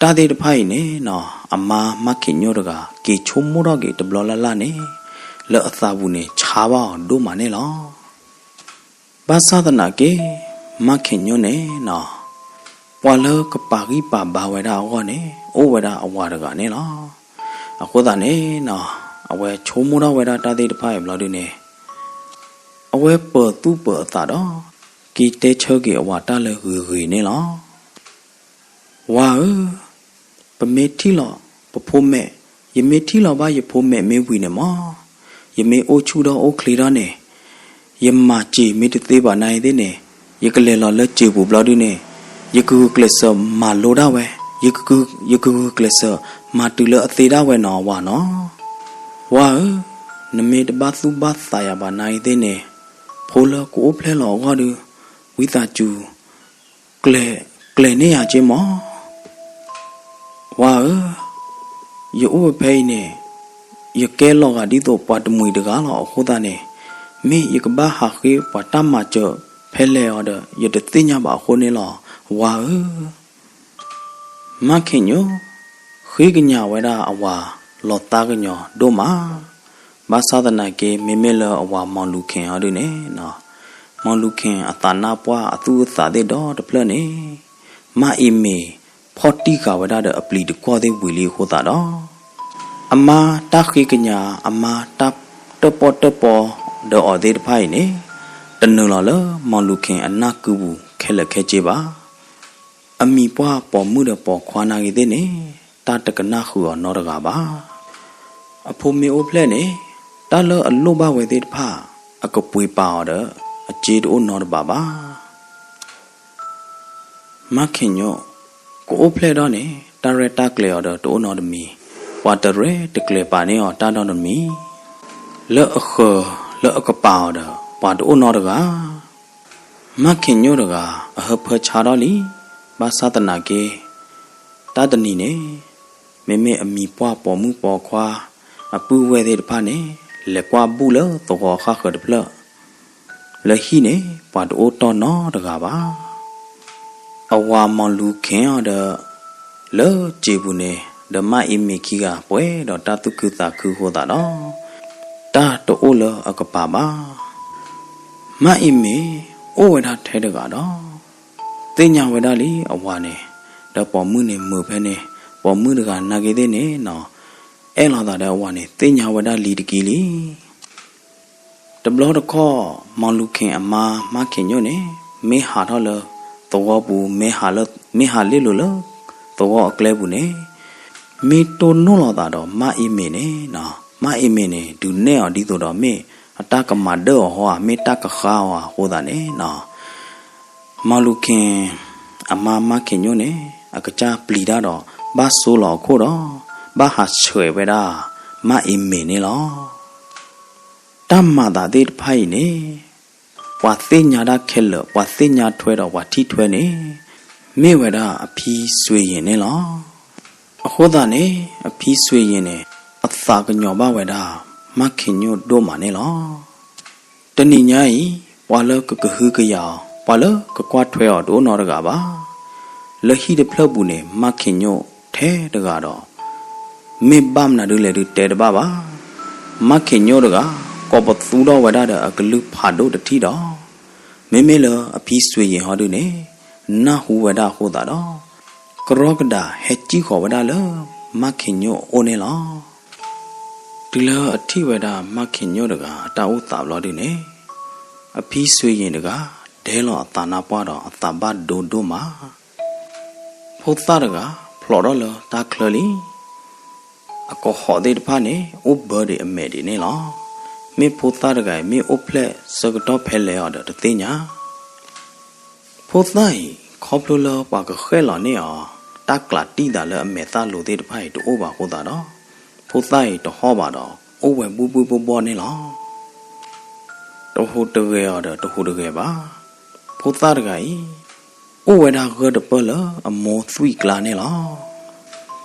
တၢ်သ့ၣ်တဖၣ်အံၤန့ၣ်နီၤ အမါမၣ်ခ့ၣ်ညိၣ်တဂၤ က့ၤဆိကမိၣ်ထီၣ်က့ၤတဘျီလၢ်လၢ်န့ၣ် လၢအသးပူၤန့ၣ် ဆါဘၣ်အီၤဒိၣ်မးန့ၣ်လီၤ. ဘၣ်ဆၣ်သနာ်က့ မၣ်ခ့ၣ်ညိၣ်န့ၣ်နီၤ ပှၤလၢကပာ်ဂံၢ်ပာ်ဘါဝဲဒၣ်အဂီၢ်န့ၣ် အိၣ်ဝဲဒၣ်အဝၤတဂၤန့ၣ်လီၤ. အဃိသတးန့ၣ်နီၤ အဝဲဆိကမိၣ်ထီၣ်ဝဲဒၣ်တၢ်သ့ၣ်တဖၣ်အံၤဘျီဒုန့ၣ် အဝဲပၢၤသူၣ်ပၢၤအသးဒီး က့ၤတဲဆၢက့ၤအဝၤတၢ်လၢဂ့ၤဂ့ၤန့ၣ်လီၤ. ဝၤဧၢ, ပမ့ၢ်ထံၣ်လီၤပဖိမဲာ်, ယမ့ၢ်ထံၣ်လီၤဘၣ်ယဖိမဲာ်မ့ၢ်ဝံၤန့ၣ်မး, ယမ့ၢ်အိၣ်ဆူၣ်ဒီးအိၣ်ချ့ထီၣ်န့ၣ်, ယမၤစ့ၤမ့ၢ်တသ့ဘၣ်နာ်အံၤသ့ၣ်န့ၣ်, ယကလဲၤလီၤလၢစ့ၤပူၤဘျီဒုန့ၣ်, ယကဂုာ်ကျဲးစၢးမၤလိဒၣ်ဝဲ, ယကဂုာ်, ယကဂုာ်ကျဲးစၢးမၤတုၤလၢအသ့ဒၣ်ဝဲနီၤဝၤနီၤ. ဝၤဧၢ, နမ့ၢ်တဘၣ်သူၣ်ဘၣ်သးယၤဘၣ်နာ်အံၤသ့ၣ်န့ၣ်, ဖိလၢကအိၣ်ဖျဲၣ်လီၤအဂီၢ်ဒု, ဝံသးစူၤ ကျဲၤ, ကျဲၤန့ၢ်ယၤက့မး. ဝၤဧၢ, ယအိၣ်ဝဲဖဲအံၤန့ၣ်, ယကဲလီၤဂာ်ဒ်သိးပှၤတမှံၤတဂၤလီၤအဃိသတးန့ၣ်, မ့ၢ်ယကဘၣ်ဟးဃ့ပှၤတၢ်မၤစၢၤဖဲလဲၣ်အီၤဒီး ယတသ့ၣ်ညါဘၣ်အဃိန့ၣ်လီၤ. ဝၤဧၢ မၣ်ခ့ၣ်ညိၣ် ဃ့ကညးဝဲဒၣ်အဝၤလီၤသးကညီၤဒိၣ်မး, ဘၣ်ဆၣ်သနာ်က့ မ့မ့ၢ်လၢအဝၤမီၢ်လူၤခ့ၤဟီဒုန့ၣ်, မီၢ်လူၤခ့ၤအသးနါပှၢ်အသူၣ်အသးသ့ၣ်ဒီတဖျၢၣ်န့ၣ်, မါအ့မ့ၤဖီၣ်တံၢ်ဃာ်ဝဲဒၣ်ဒီးအပျံၤတကွီၢ်သ့ၣ်ဝံၤလံအဃိသတးဒီး အမါတၢ်ဃ့ကညး အမါတၢ်တၢၣ်ပီၣ်တၢၣ်ပီဒီးအီၤသ့ၣ်တဖၣ်အံၤန့ၣ်, တနုာ်လီၤလၢမီၢ်လူၤခ့ၤအနၢ်ကုပူၤခဲလၢာ်ခဲဆ့ဘၣ်. အမံၤပှၢ်ပိာ်မုၣ်ဒီးပိာ်ခွါနာ်ဂ့ၤသ့ၣ်န့ၣ်, တၢ်တကနၣ်ဃုာ်အီၤနီတဂၤဘၣ်. အဖိမ့ၢ်အိၣ်ဖျဲၣ်န့ၣ်, တၢ်လၢအလိၣ်ဘၣ်ဝဲသ့ၣ်တဖၣ် အကပှ့ၤပာ်အီၤဒီး အစ့တအိၣ်နီတဘ့ၣ်ဘၣ်. မါခ့ၣ်ညိၣ် ကအိၣ်ဖျဲၣ်ဒီးန့ၣ် တၢ်ရဲၣ်တၢ်ကျဲၤအီၤဒီးတအိၣ်နီတမံၤ, ပှၤတရဲၣ်တကျဲၤပာ်န့ၢ်အီၤတၢ်နီတမံၤ, လၢအဃၢၤလၢအကပာ်အီၤဒီး ပှၤတအိၣ်နီတဂၤ. မါခ့ၣ်ညိၣ်တဂၤ အဟၢဖၢဆါထီၣ်လံ, ဘၣ်ဆၣ်သနာ်က့ တၢ်တနံၤန့ၣ် မ့မ့ၢ်အမံၤပှၢ်ပိာ်မုၣ်ပိာ်ခွါ အပုၢ်ဝဲၢ်သ့ၣ်တဖၣ်န့ၣ် လဲၤကွၢ်ဘူၣ်လၢသဝီဃၣ်ဃၢၤတဖျၢၣ် လၢဟံၣ်န့ၣ် ပှၤတအိၣ်တီၢ်နီတဂၤဘၣ်. အဝၤမီၢ်လူၤခ့ၤအီၤဒီး လၢစ့ၤပူၤန့ၣ် ဒီးမါအ့မ့ၤခံဂၤပှဲၤဒီးတၢ်သူၣ်ခုသးခုအဃိသတးဒီး တၢ်တအိၣ်လၢအကပၤဘၣ်. မါအ့မ့ၤ အိၣ်ဝဲဒၣ်ထဲတဂၤဒီး သ့ၣ်ညါဝဲဒၣ်လံအဝၤန့ၣ်, ဒီးပိာ်မုၣ်န့ၣ်မုာ်ဖဲန့ၣ်, ပိာ်မုၣ်တဂၤနာ်ဂ့ၤသ့ၣ်န့ၣ်နီၤ, အဲၣ်လိာ်သးဒီးအဝၤန့ၣ် သ့ၣ်ညါဝဲဒၣ်လံတက့ၢ်လံ. တဘျီတခီၣ် မီၢ်လူၤခ့ၤအမါ မါခ့ၣ်ညိၣ်န့ၣ် မ့ၢ်ဟးထီၣ်လၢသဝီပူၤ, မ့ၢ်ဟးလၢ, မ့ၢ်ဟးလ့လိာ်လၢသဝီအကျဲပူၤန့ၣ်, မ့ၢ်တိၢ်နီၣ်လိာ်သးဒီးမါအ့မ့ၤန့ၣ်နီၤ, မါအ့မ့ၤန့ၣ် ဒုးနဲၣ်အီၤဒ်သိးဒီးမ့ၢ်အတၢ်ကမၤဒၢၣ်အီၤဟီဧါ, မ့ၢ်တၢ်ကဃါအီၤဧါအဃိသတးန့ၣ်နီၤ, မီၢ်လူၤခ့ၤအမါ မါခ့ၣ်ညိၣ်န့ၣ် အကစၢ်ပျံၤတၢ်ဒီး ဘၣ်ဆိလီၤအခိၣ်ဒီး ဘၣ်ဟးဆှဲးဝဲဒၣ် မါအ့မ့ၤန့ၣ်လီၤ. တၢ်မၤသးသ့ၣ်တဖၣ်အံၤန့ၣ် ပှၤသ့ၣ်ညါတၢ်ခဲလၢာ်, ပှၤသ့ၣ်ညါထွဲဒီးပှၤထံၣ်ထွဲန့ၣ် မ့ၢ်ဝဲဒၣ်အဖံစွ့ၤယ့ၤန့ၣ်လီၤ. အဃိသတးန့ၣ် အဖံစွ့ၤယ့ၤန့ၣ် အသးကညီၤဘၣ်ဝဲဒၣ် မါခ့ၣ်ညိၣ်ဒိၣ်မးန့ၣ်လီၤ. တနံၤညါအံၤ ပှၤလၢကကဟုကယာ်အီၤ, ပှၤလၢကကွၢ်ထွဲအီၤတအိၣ်နီတဂၤဘၣ်. လၢဟံၣ်တဖျၢၣ်ပူၤန့ၣ် မါခ့ၣ်ညိၣ်ထဲတဂၤဒီး မ့ၢ်ဘၣ်မနုၤဒ်လဲၣ်ဒုးတဲတဘၣ်ဘၣ်. မါခ့ၣ်ညိၣ်တဂၤ ကိးပသူထီၣ်ဝဲဒၣ်ဒီးအကလုၢ်ဖးဒိၣ်တထံၣ်ဒီး မ့မ့ၢ်လၢအဖံစွ့ၤယ့ၤဟီဒုန့ၣ် နၢ်ဟူဝဲဒၣ်အဃိသတးဒီး ကရီကဒးဟဲစံၣ်ဃီၤဝဲဒၣ်လၢ မါခ့ၣ်ညိၣ်အအိၣ်န့ၣ်လီၤ. တုၤလၢအထံၣ်ဝဲဒၣ်မါခ့ၣ်ညိၣ်တဂၤအတၢ်အိၣ်သးဘျီဒုန့ၣ် အဖံစွ့ယ့ၣ်တဂၤ ဒဲလီၤအသးနါပှၢ်ဒီးအသးဘၣ်ဒိဒိၣ်မး. ဖိသၣ်တဂၤ ဖျိးထီၣ်လၢတၢ်ချၢလံ. အကီၢ်ဟီၣ်သ့ၣ်တဖၣ်န့ၣ် အိၣ်ဘၢဒံးအမဲာ်ဒံးန့ၣ်လီၤ. မ့ၢ်ဖိသၣ်တဂၤအံၤ မ့ၢ်အိၣ်ဖျဲၣ်ဆၢကတီၢ်ဖဲလဲၣ်အီၤဒီးတသ့ၣ်ညါ. ဖိသၣ်အံၤ ခီဖျိလၢပှၤကဃဲၣ်လီၤန့ၢ်အီၤ တၢ်ကျးတံၢ်သးလၢအမဲာ်သၣ်လိၤသ့ၣ်တဖၣ်အံၤတအိၣ်ဘၣ်အဃိသတးဒီး ဖိသၣ်အံၤတဟီၣ်ဘၣ်ဒီး အိၣ်ဝဲဘှံၣ်ဘှံၣ်ဘှီၣ်ဘှီၣ်န့ၣ်လီၤ. တဟူးတဂဲၤအီၤဒီးတဟူးတဂဲၤဘၣ်. ဖိသၣ်တဂၤအံၤ အိၣ်ဝဲဒၣ်ဂၢၢ်တပၢၢ်လၢအမိၢ်သွံၣ်ကျါန့ၣ်လီၤ.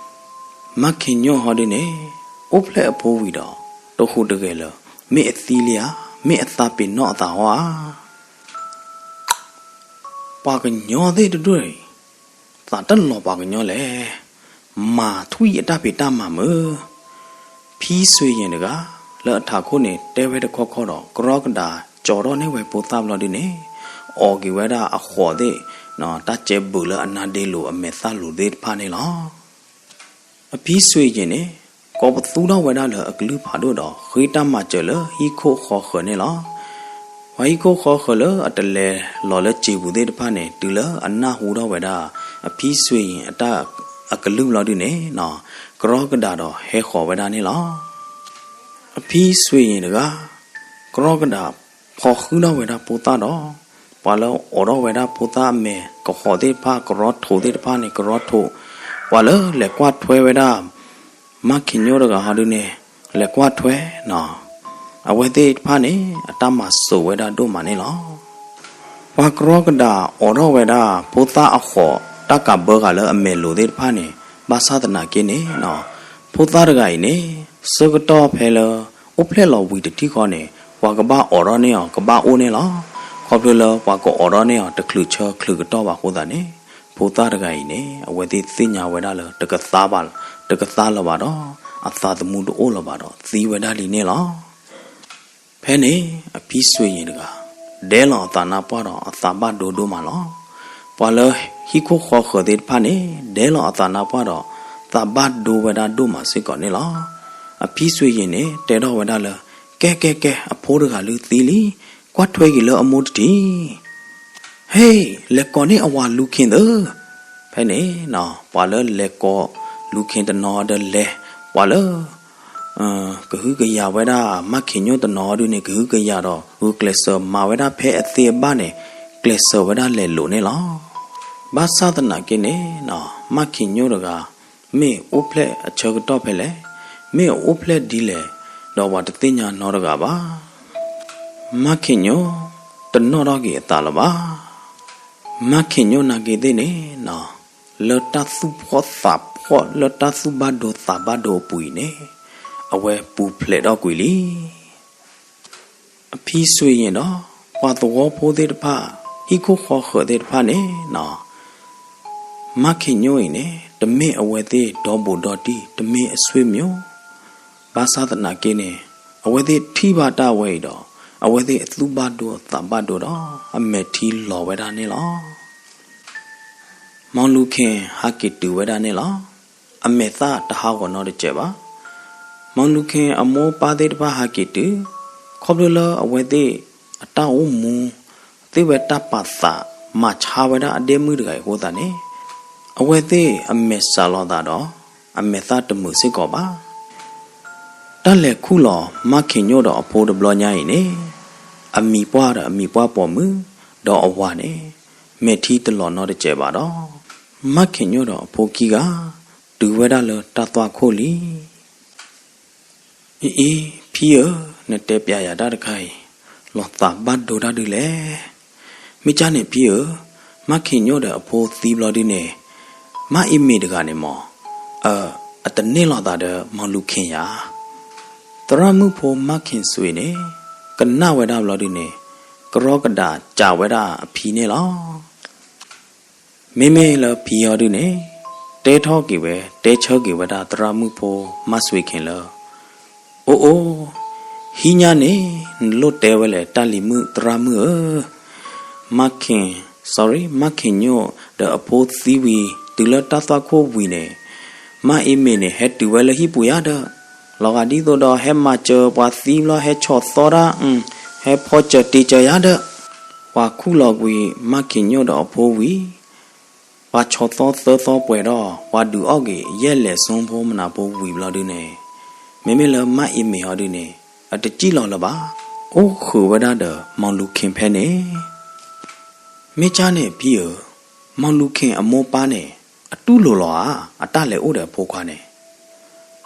မၢ်ခ့ၣ်ညိၣ်ဟီဒုန့ၣ် အိၣ်ဖျဲၣ်အဖိဝံၤဒီး တဟူးတဂဲၤလၢၤ မ့ၢ်အသံလံဧါ, မ့ၢ်အသးပ့ၤနီၣ်အသးဟီဧါ. ပှၤကညီသ့ၣ်တဒူၣ်အံၤ သးတလီၤပှၤကညီလဲၣ်, မၤထွံၣ်အတၢ်ဖံးတၢ်မၤမုာ်. ဖံစွ့ယ့ၣ်တဂၤ လၢအထးခိၣ်န့ၣ် တဲဝဲတခီခီဒီး ကရီကဒးကၠီၤထီၣ်န့ၢ်ဝဲဖိသၣ်ဘျီဒုန့ၣ် အီၣ်က့ၤဝဲဒၣ်အဃိးသ့ၣ် တၢ်ကဲဘုးလၢအနါဒ့လိၤအမဲာ်သၣ်လိၤသ့ၣ်တဖၣ်န့ၣ်လီၤ. အဖံစွ့ယ့ၣ်န့ၣ် ကိးပသူထီၣ်ဝဲဒၣ်လၢအကလုၢ်ဖးဒိၣ်ဒီး ဃ့တၢ်မၤစၢၤလၢဟံၣ်ခိၣ်ဃီဃၢၤန့ၣ်လီၤ. ပှၤဟံၣ်ခိၣ်ဃီဃၢၤလၢအတလဲၤလီၤလၢစံာ်ပူၤသ့ၣ်တဖၣ်န့ၣ် တုၤလၢအနၢ်ဟူထီၣ်ဝဲဒၣ် အဖံစွ့ယ့ၣ်အတၢ်အကလုၢ်ဘျီဒုန့ၣ် ကရီကဒးဒီးဟဲဃီၤဝဲဒၣ်န့ၣ်လီၤ. အဖံစွ့ယ့ၣ်တဂၤ ကရီကဒးဖီဃုထီၣ်ဝဲဒၣ်ဖိသၣ်ဒီး ပှၤလၢအိးထီၣ်ဝဲဒၣ်ဖိသၣ်အမဲာ်ကဟီးသ့ၣ်တဖၣ် ကရီထိးသ့ၣ်တဖၣ်န့ၣ် ကရီထိး, ပှၤလၢလဲၤကွၢ်ထွဲဝဲဒၣ် မၢ်ခ့ၣ်ညိၣ်တဂၤဟီဒုန့ၣ် လဲၤကွၢ်ထွဲနီၤ, အဝဲသ့ၣ်တဖၣ်န့ၣ် အတၢ်မၤစိာ်ဝဲဒၣ်ဒိၣ်မးန့ၣ်လီၤ. ပှၤကရီကဒးအိးထီၣ်ဝဲဒၣ် ဖိသၣ်အဃိး တၢ်ကးဘၢဃာ်လၢအမဲာ်လိာ်သ့ၣ်တဖၣ်န့ၣ် ဘၣ်ဆၣ်သနာ်က့န့ၣ်နီၤ, ဖိသၣ်တဂၤအံၤန့ၣ် ဆၢကတီၢ်ဖဲလၢ အိၣ်ဖျဲၣ်လီၤဝံၤတထံၣ်ဃီန့ၣ် ပှၤကဘၣ်အိးထီၣ်န့ၢ်အီၤ ကဘၣ်အိၣ်န့ၣ်လီၤ. ခီဖျိလၢပှၤကအိးထီၣ်န့ၢ်အီၤ တချုးဆၢချုးကတီၢ်ဘၣ်အဃိသတးန့ၣ် ဖိသၣ်တဂၤအံၤန့ၣ် အဝဲသ့ၣ်သ့ၣ်ညါဝဲဒၣ်လၢ တကသါဘၣ်, တကသါလၢၤဘၣ်ဒီး အသးသမူတအိၣ်လၢၤဘၣ်ဒီး သံဝဲဒၣ်လံန့ၣ်လီၤ. ဖဲန့ၣ် အဖံစွ့ယ့ၣ်တဂၤ ဒဲလီၤအသးနါပှၢ်ဒီးအသးဘၣ်ဒိဒိၣ်မးလီၤ. ပှၤလၢဟံၣ်ခိၣ်ဃီဃၢၤသ့ၣ်တဖၣ်န့ၣ် ဒဲလီၤအသးနါပှၢ်ဒီး သးဘၣ်ဒိဝဲဒၣ်ဒိၣ်မးစ့ၢ်ကီးန့ၣ်လီၤ. အဖံစွ့ယ့ၣ်န့ၣ် တဲထီၣ်ဝဲဒၣ်လၢ ကဲ ကဲ ကဲ အဖိတဂၤလၢသံလံ, ကွၢ်ထွဲက့ၤလၢအမိၢ်တထံၣ် ဟ့ၣ် လဲၤကိးန့ၢ်အဝၤလူၤခ့ၣ်သၢ. ဖဲန့ၣ်နီၤ ပှၤလၢလဲၤကိးလူၤခ့ၣ်တနီၤဒီးလဲၤ, ပှၤလၢ ကဟုကယာ်ဝဲဒၣ် မၢ်ခ့ၣ်ညိၣ်တနီၤဒုန့ၣ် ကဟုကယာ်ဒီး ဂုာ်ကျဲးစၢးမၤဝဲဒၣ်ဖဲအသ့အဘၣ်န့ၣ် ကျဲးစၢးဝဲဒၣ်လဲၤလိာ်န့ၣ်လီၤ. ဘၣ်ဆၣ်သနာ်က့န့ၣ်နီၤ မၢ်ခ့ၣ်ညိၣ်တဂၤ မ့ၢ်အိၣ်ဖျဲၣ်အဆၢကတီၢ်ဖဲလဲၣ်, မ့ၢ်အအိၣ်ဖျဲၣ်ဒ်လဲၣ်, ဒီးပှၤတသ့ၣ်ညါနီတဂၤဘၣ်. မၢ်ခ့ၣ်ညိၣ် တနီၣ်ထီၣ်က့ၤအသးလၢၤဘၣ်. မၢ်ခ့ၣ်ညိၣ်နာ်က့သ့ၣ်န့ၣ်နီၤ လၢတၢ်သူၣ်ဖှီၣ်သးဖှီၣ် လၢတၢ်သူၣ်ဘၣ်ဒိသးဘၣ်ဒိအပူၤအံၤန့ၣ် အဝဲပူၤဖျဲးထီၣ်ကွံာ်လံ. အဖံစွ့ယ့ၣ်ဒီး ပှၤသဝီဖိသ့ၣ်တဖၣ် ဟံၣ်ခိၣ်ဃီဃၢၤသ့ၣ်တဖၣ်န့ၣ်နီၤ မၢ်ခ့ၣ်ညိၣ်အံၤန့ၣ် တမ့ၢ်အဝဲသ့ၣ်ဒီဘူးဒီတံၢ် တမ့ၢ်အဆွေမျိုး, ဘၣ်ဆၣ်သနာ်က့န့ၣ် အဝဲသ့ၣ်ထံၣ်ဘၣ်တၢ်ဝဲအံၤဒီး အဝဲသ့ၣ်အသူၣ်ဘၣ်ဒိသးဘၣ်ဒိဒီး အမဲာ်ထံလီၤဝဲဒၣ်န့ၣ်လီၤ. မီလူၤခ့ၣ်ဟးက့ၤတုၤဝဲဒၣ်န့ၣ်လီၤ. အမဲာ်သၣ်တဟးဂီၤနီတစဲးဘၣ်. မီလူၤခ့ၣ်အမိၢ်ပၢ်သ့ၣ်တဖၣ်ဟးက့ၤတုၤ, ခီဖျိလၢအဝဲသ့ၣ်အတၢ်အိၣ်မူ သ့ၣ်ဝဲတၢ်ပာ်သး မၤဆါဝဲဒၣ်အဒဲမုၣ်တဂၤအံၤအဃိသတးန့ၣ် အဝဲသ့ၣ်အမဲာ်စးလီၤသးဒီး အမဲာ်သၣ်တမုာ်စ့ၢ်ကီးဘၣ်. တၢ်လဲၤခူၣ်လီၤမၢ်ခ့ၣ်ညိၣ်ဒီးအဖိတဘျီညါအံၤန့ၣ် အမံၤပှၢ်ဒီးအမံၤပှၢ်ပိာ်မုၣ် ဒီးအဝၤန့ၣ် မဲာ်ထံတလီၤနီတစဲးဘၣ်ဒီး မၢ်ခ့ၣ်ညိၣ်ဒီးအဖိခံဂၤ တုၤဝဲဒၣ်လၢတၢ်သွၣ်ခိၣ်လံ. အံၤအံၤ ဖံဧၢ, နတဲပျးယၤတၢ်တခါအံၤ လီၤသးဘၣ်ဒိတၢ်ဒုးလဲၣ်. မ့ၢ်ကၢ်န့ၣ်ဖံဧၢ, မၢ်ခ့ၣ်ညိၣ်ဒီးအဖိသံဘျီဒုန့ၣ် မၢ်အ့မ့ၢ်တဂၤန့ၣ်မ့ၢ် အတန့ၢ်လိာ်သးဒီးမီလူၤခ့ၣ်ယၤ. သရၣ်မုၣ်ဖိမၢ်ခ့ၣ်စွ့န့ၣ် ကနၣ်ဝဲဒၣ်ဘျီဒုန့ၣ် ကရီကဒးစံးဝဲဒၣ်အဖံန့ၣ်လီၤ. မ့မ့ၢ်လၢဖံအီၤဒုန့ၣ် တဲထီၣ်က့ၤဝဲ တဲဆၢက့ၤဝဲဒၣ်သရၣ်မုၣ်ဖိမၢ်စွ့ခ့ၣ်လၢ အိၣ်အိၣ်, ဟံးညါန့ၣ် နလိၣ်တဲဝဲလဲၣ် တၢ်လံၤမုၣ်သရၣ်မုၣ်ဧၢ, မၢ်ခ့ၣ်, sorry, မၢ်ခ့ၣ်ညိၣ်ဒီးအဖိသံဝံၤ တုၤလၢတၢ်သွၣ်ခိၣ်ဝံၤန့ၣ် မၢ်အ့မ့ၢ်န့ၣ် ဟဲတုၤဝဲလၢဟံၣ်ပူၤယါဒီး လီၤဂာ်ဒ်သိးဒီးဟဲမၤစၢၤပှၤသံဘျီ ဟဲဆီၣ်သီတၢ်, ဟဲဖီစၢၤတ့စၢၤယၤဒီး, ပှၤခူၣ်လီၤကွံာ်မါခ့ၣ်ညိၣ်ဒီးအဖိဝံၤ, ပှၤဆီၣ်သီသၢသီပှဲၤဒီး ပှၤဒုးအီၣ်က့ၤယဲၢ်လဲၣ်စိဖိမနၤဖိဝံၤဘျီဒုန့ၣ်, မ့မ့ၢ်လၢမါအ့မ့ၢ်ဟီဒုန့ၣ် အတစံၣ်လီၤလၢၤဘၣ်, အိၣ်ဃုာ်ဝဲဒၣ်ဒီးမီလူၤခ့ၣ်ဖဲန့ၣ် မ့ၢ်ကၢ်န့ၣ်ဖံဧၢ, မီလူၤခ့ၣ်အမိၢ်ပၢ်န့ၣ် အတူၢ်လိာ်လီၤဧါ, အတၢ်လဲၤအိၣ်ဒီးအဖိခွါန့ၣ်.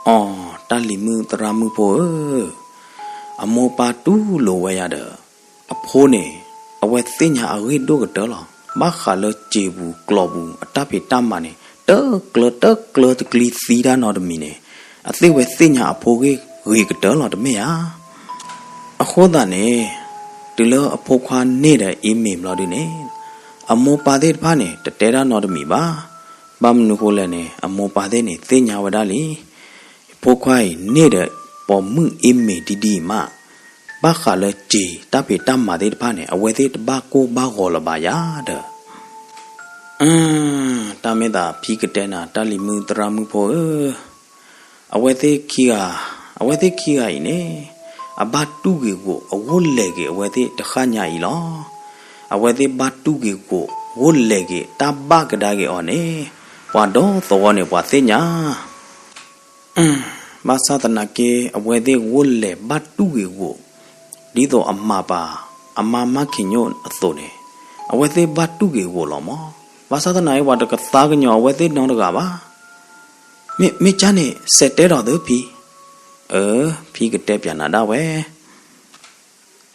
အီ, တၢ်လံၤမုၣ်သရၣ်မုၣ်ဖိဧၢ, အမိၢ်ပၢ်တူၢ်လိာ်ဝဲယၤဒီး အဖိန့ၣ် အဝဲသ့ၣ်ညါအဂ့ၢ်ဒိၣ်ကတၢၢ်လီၤ. ဘၣ်ဃးလၢစံာ်ပူၤကျိၤပူၤအတၢ်ဖံးတၢ်မၤန့ၣ် တကျၢၤတကျၢၤတကျံသံတၢ်နီတမံၤန့ၣ်, အသ့ၣ်ဝဲသ့ၣ်ညါအဖိဂ့ၢ်ဂ့ၤကတၢၢ်လီၤတမ့ၢ်ဧါ. အဃိသတးန့ၣ်, တုၤလၢအဖိခွါန့ၢ်ဒီးအ့မ့ၢ်ဘျီဒုန့ၣ်, အမိၢ်ပၢ်သ့ၣ်တဖၣ်န့ၣ် တတဲတၢ်နီတမံၤဘၣ်. ဘၣ်မနုၤဃိလဲၣ်န့ၣ် အမိၢ်ပၢ်သ့ၣ်န့ၣ် သ့ၣ်ညါဝဲဒၣ်လံ ဖိခွါအံၤန့ၢ်ဒီးပိာ်မုၣ်အ့မ့ၢ်ဒ်ဒ်အံၤမး, ဘၣ်ဃးလၢစံာ်တၢ်ဖံးတၢ်မၤသ့ၣ်တဖၣ်န့ၣ် အဝဲသ့ၣ်တဘၣ်ကိၢ်ဘၣ်ဂီၤလၢၤဘၣ်ယၤဒီး တၢ်မ့ၢ်သးဖံကတဲနၤ တၢ်လံၤမုၣ်သရၣ်မုၣ်ဖိဧၢ, အဝဲသ့ၣ်ခံဂၤ, အဝဲသ့ၣ်ခံဂၤအံၤန့ၣ် အဘၣ်တူၢ်က့ၤဂိာ်အဂိၢ်လဲၤက့ၤအဝဲသ့ၣ်တဃၣ်ညါအံၤလီၤ. အဝဲသ့ၣ်ဘၣ်တူၢ်က့ၤဂိာ်ဂိၢ်လဲၤက့ၤတၢ်ဘၣ်ကဒါက့ၤအီၤန့ၣ် ပှၤဒီသဝီန့ၣ်ပှၤသ့ၣ်ညါ ဘၣ်ဆၣ်သနာ်က့ အဝဲသ့ၣ်ဂိၢ်လဲၤဘၣ်တူၢ်က့ၤဂိာ် ဒ်သိးအမၤပာ် အမါမါခ့ၣ်ညိၣ်အသိးန့ၣ်, အဝဲသ့ၣ်ဘၣ်တူၢ်က့ၤဂိာ်လီၤမး. ဘၣ်ဆၣ်သနာ်က့ ပှၤတကသါကညီၤအဝဲသ့ၣ်နီတဂၤဘၣ်. မ့ၢ်, မ့ၢ်ကၢ်န့ၣ် စဲးတဲဒီးသုဖံ, အၢ, ဖံကတဲပၠးနၤဒၣ်ဝဲ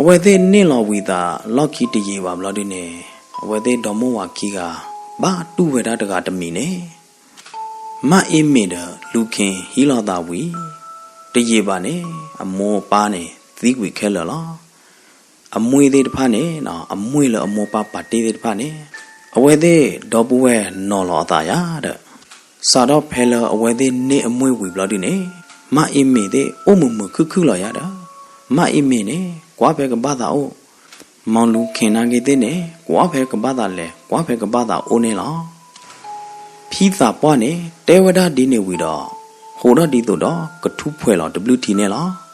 အဝဲသ့ၣ်န့ၢ်လီၤဝံၤသးလီၢ်ခံတယံာ်ဘၣ်ဘျီဒုန့ၣ်, အဝဲသ့ၣ်ဒီမိၢ်ဝၤခံဂၤ ဘၣ်တူၢ်ဝဲဒၣ်တဂၤတမံၤန့ၣ်, မါအ့မ့ၢ်ဒီးလူၤခ့ၣ်ဟံးလီၤသးဝံၤ, တယံာ်ဘၣ်န့ၣ် အမိၢ်အပၢ်န့ၣ်သံကွံာ်ခဲလၢာ်လီၤ. အမှံသ့ၣ်တဖၣ်န့ၣ်, အမှံလၢအမိၢ်ပၢ်ပာ်တ့ၢ်သ့ၣ်တဖၣ်န့ၣ်, အဝဲသ့ၣ်ဒီပုၢ်ဝဲၢ်နီၤလီၤအသးယၤဒီး စးထီၣ်ဖဲလၢအဝဲသ့ၣ်န့ၢ်အမှံဝံၤဘျီဒုန့ၣ်, မါအ့မ့ၢ်သ့ၣ်အိၣ်မုာ်မုာ်ခုၣ်ခုၣ်လီၤယၤဒီး, မါအ့မ့ၢ်န့ၣ် ကွၢ်ဖဲကဘၣ်သးအိၣ်, မီလူၤခ့ၣ်နာ်က့သ့ၣ်န့ၣ် ကွၢ်ဖဲကဘၣ်သးလဲၤ ကွၢ်ဖဲကဘၣ်သးအိၣ်န့ၣ်လီၤ. ဖံသးပှၢ်န့ၣ် တဲဝဲဒၣ်ဒ်န့ၣ်ဝံၤဒီး, ဟိးထီၣ်ဒ်သိးဒီးကထူၣ်ဖှဲးလီၤတဘျုးထံန့ၣ်လီၤ.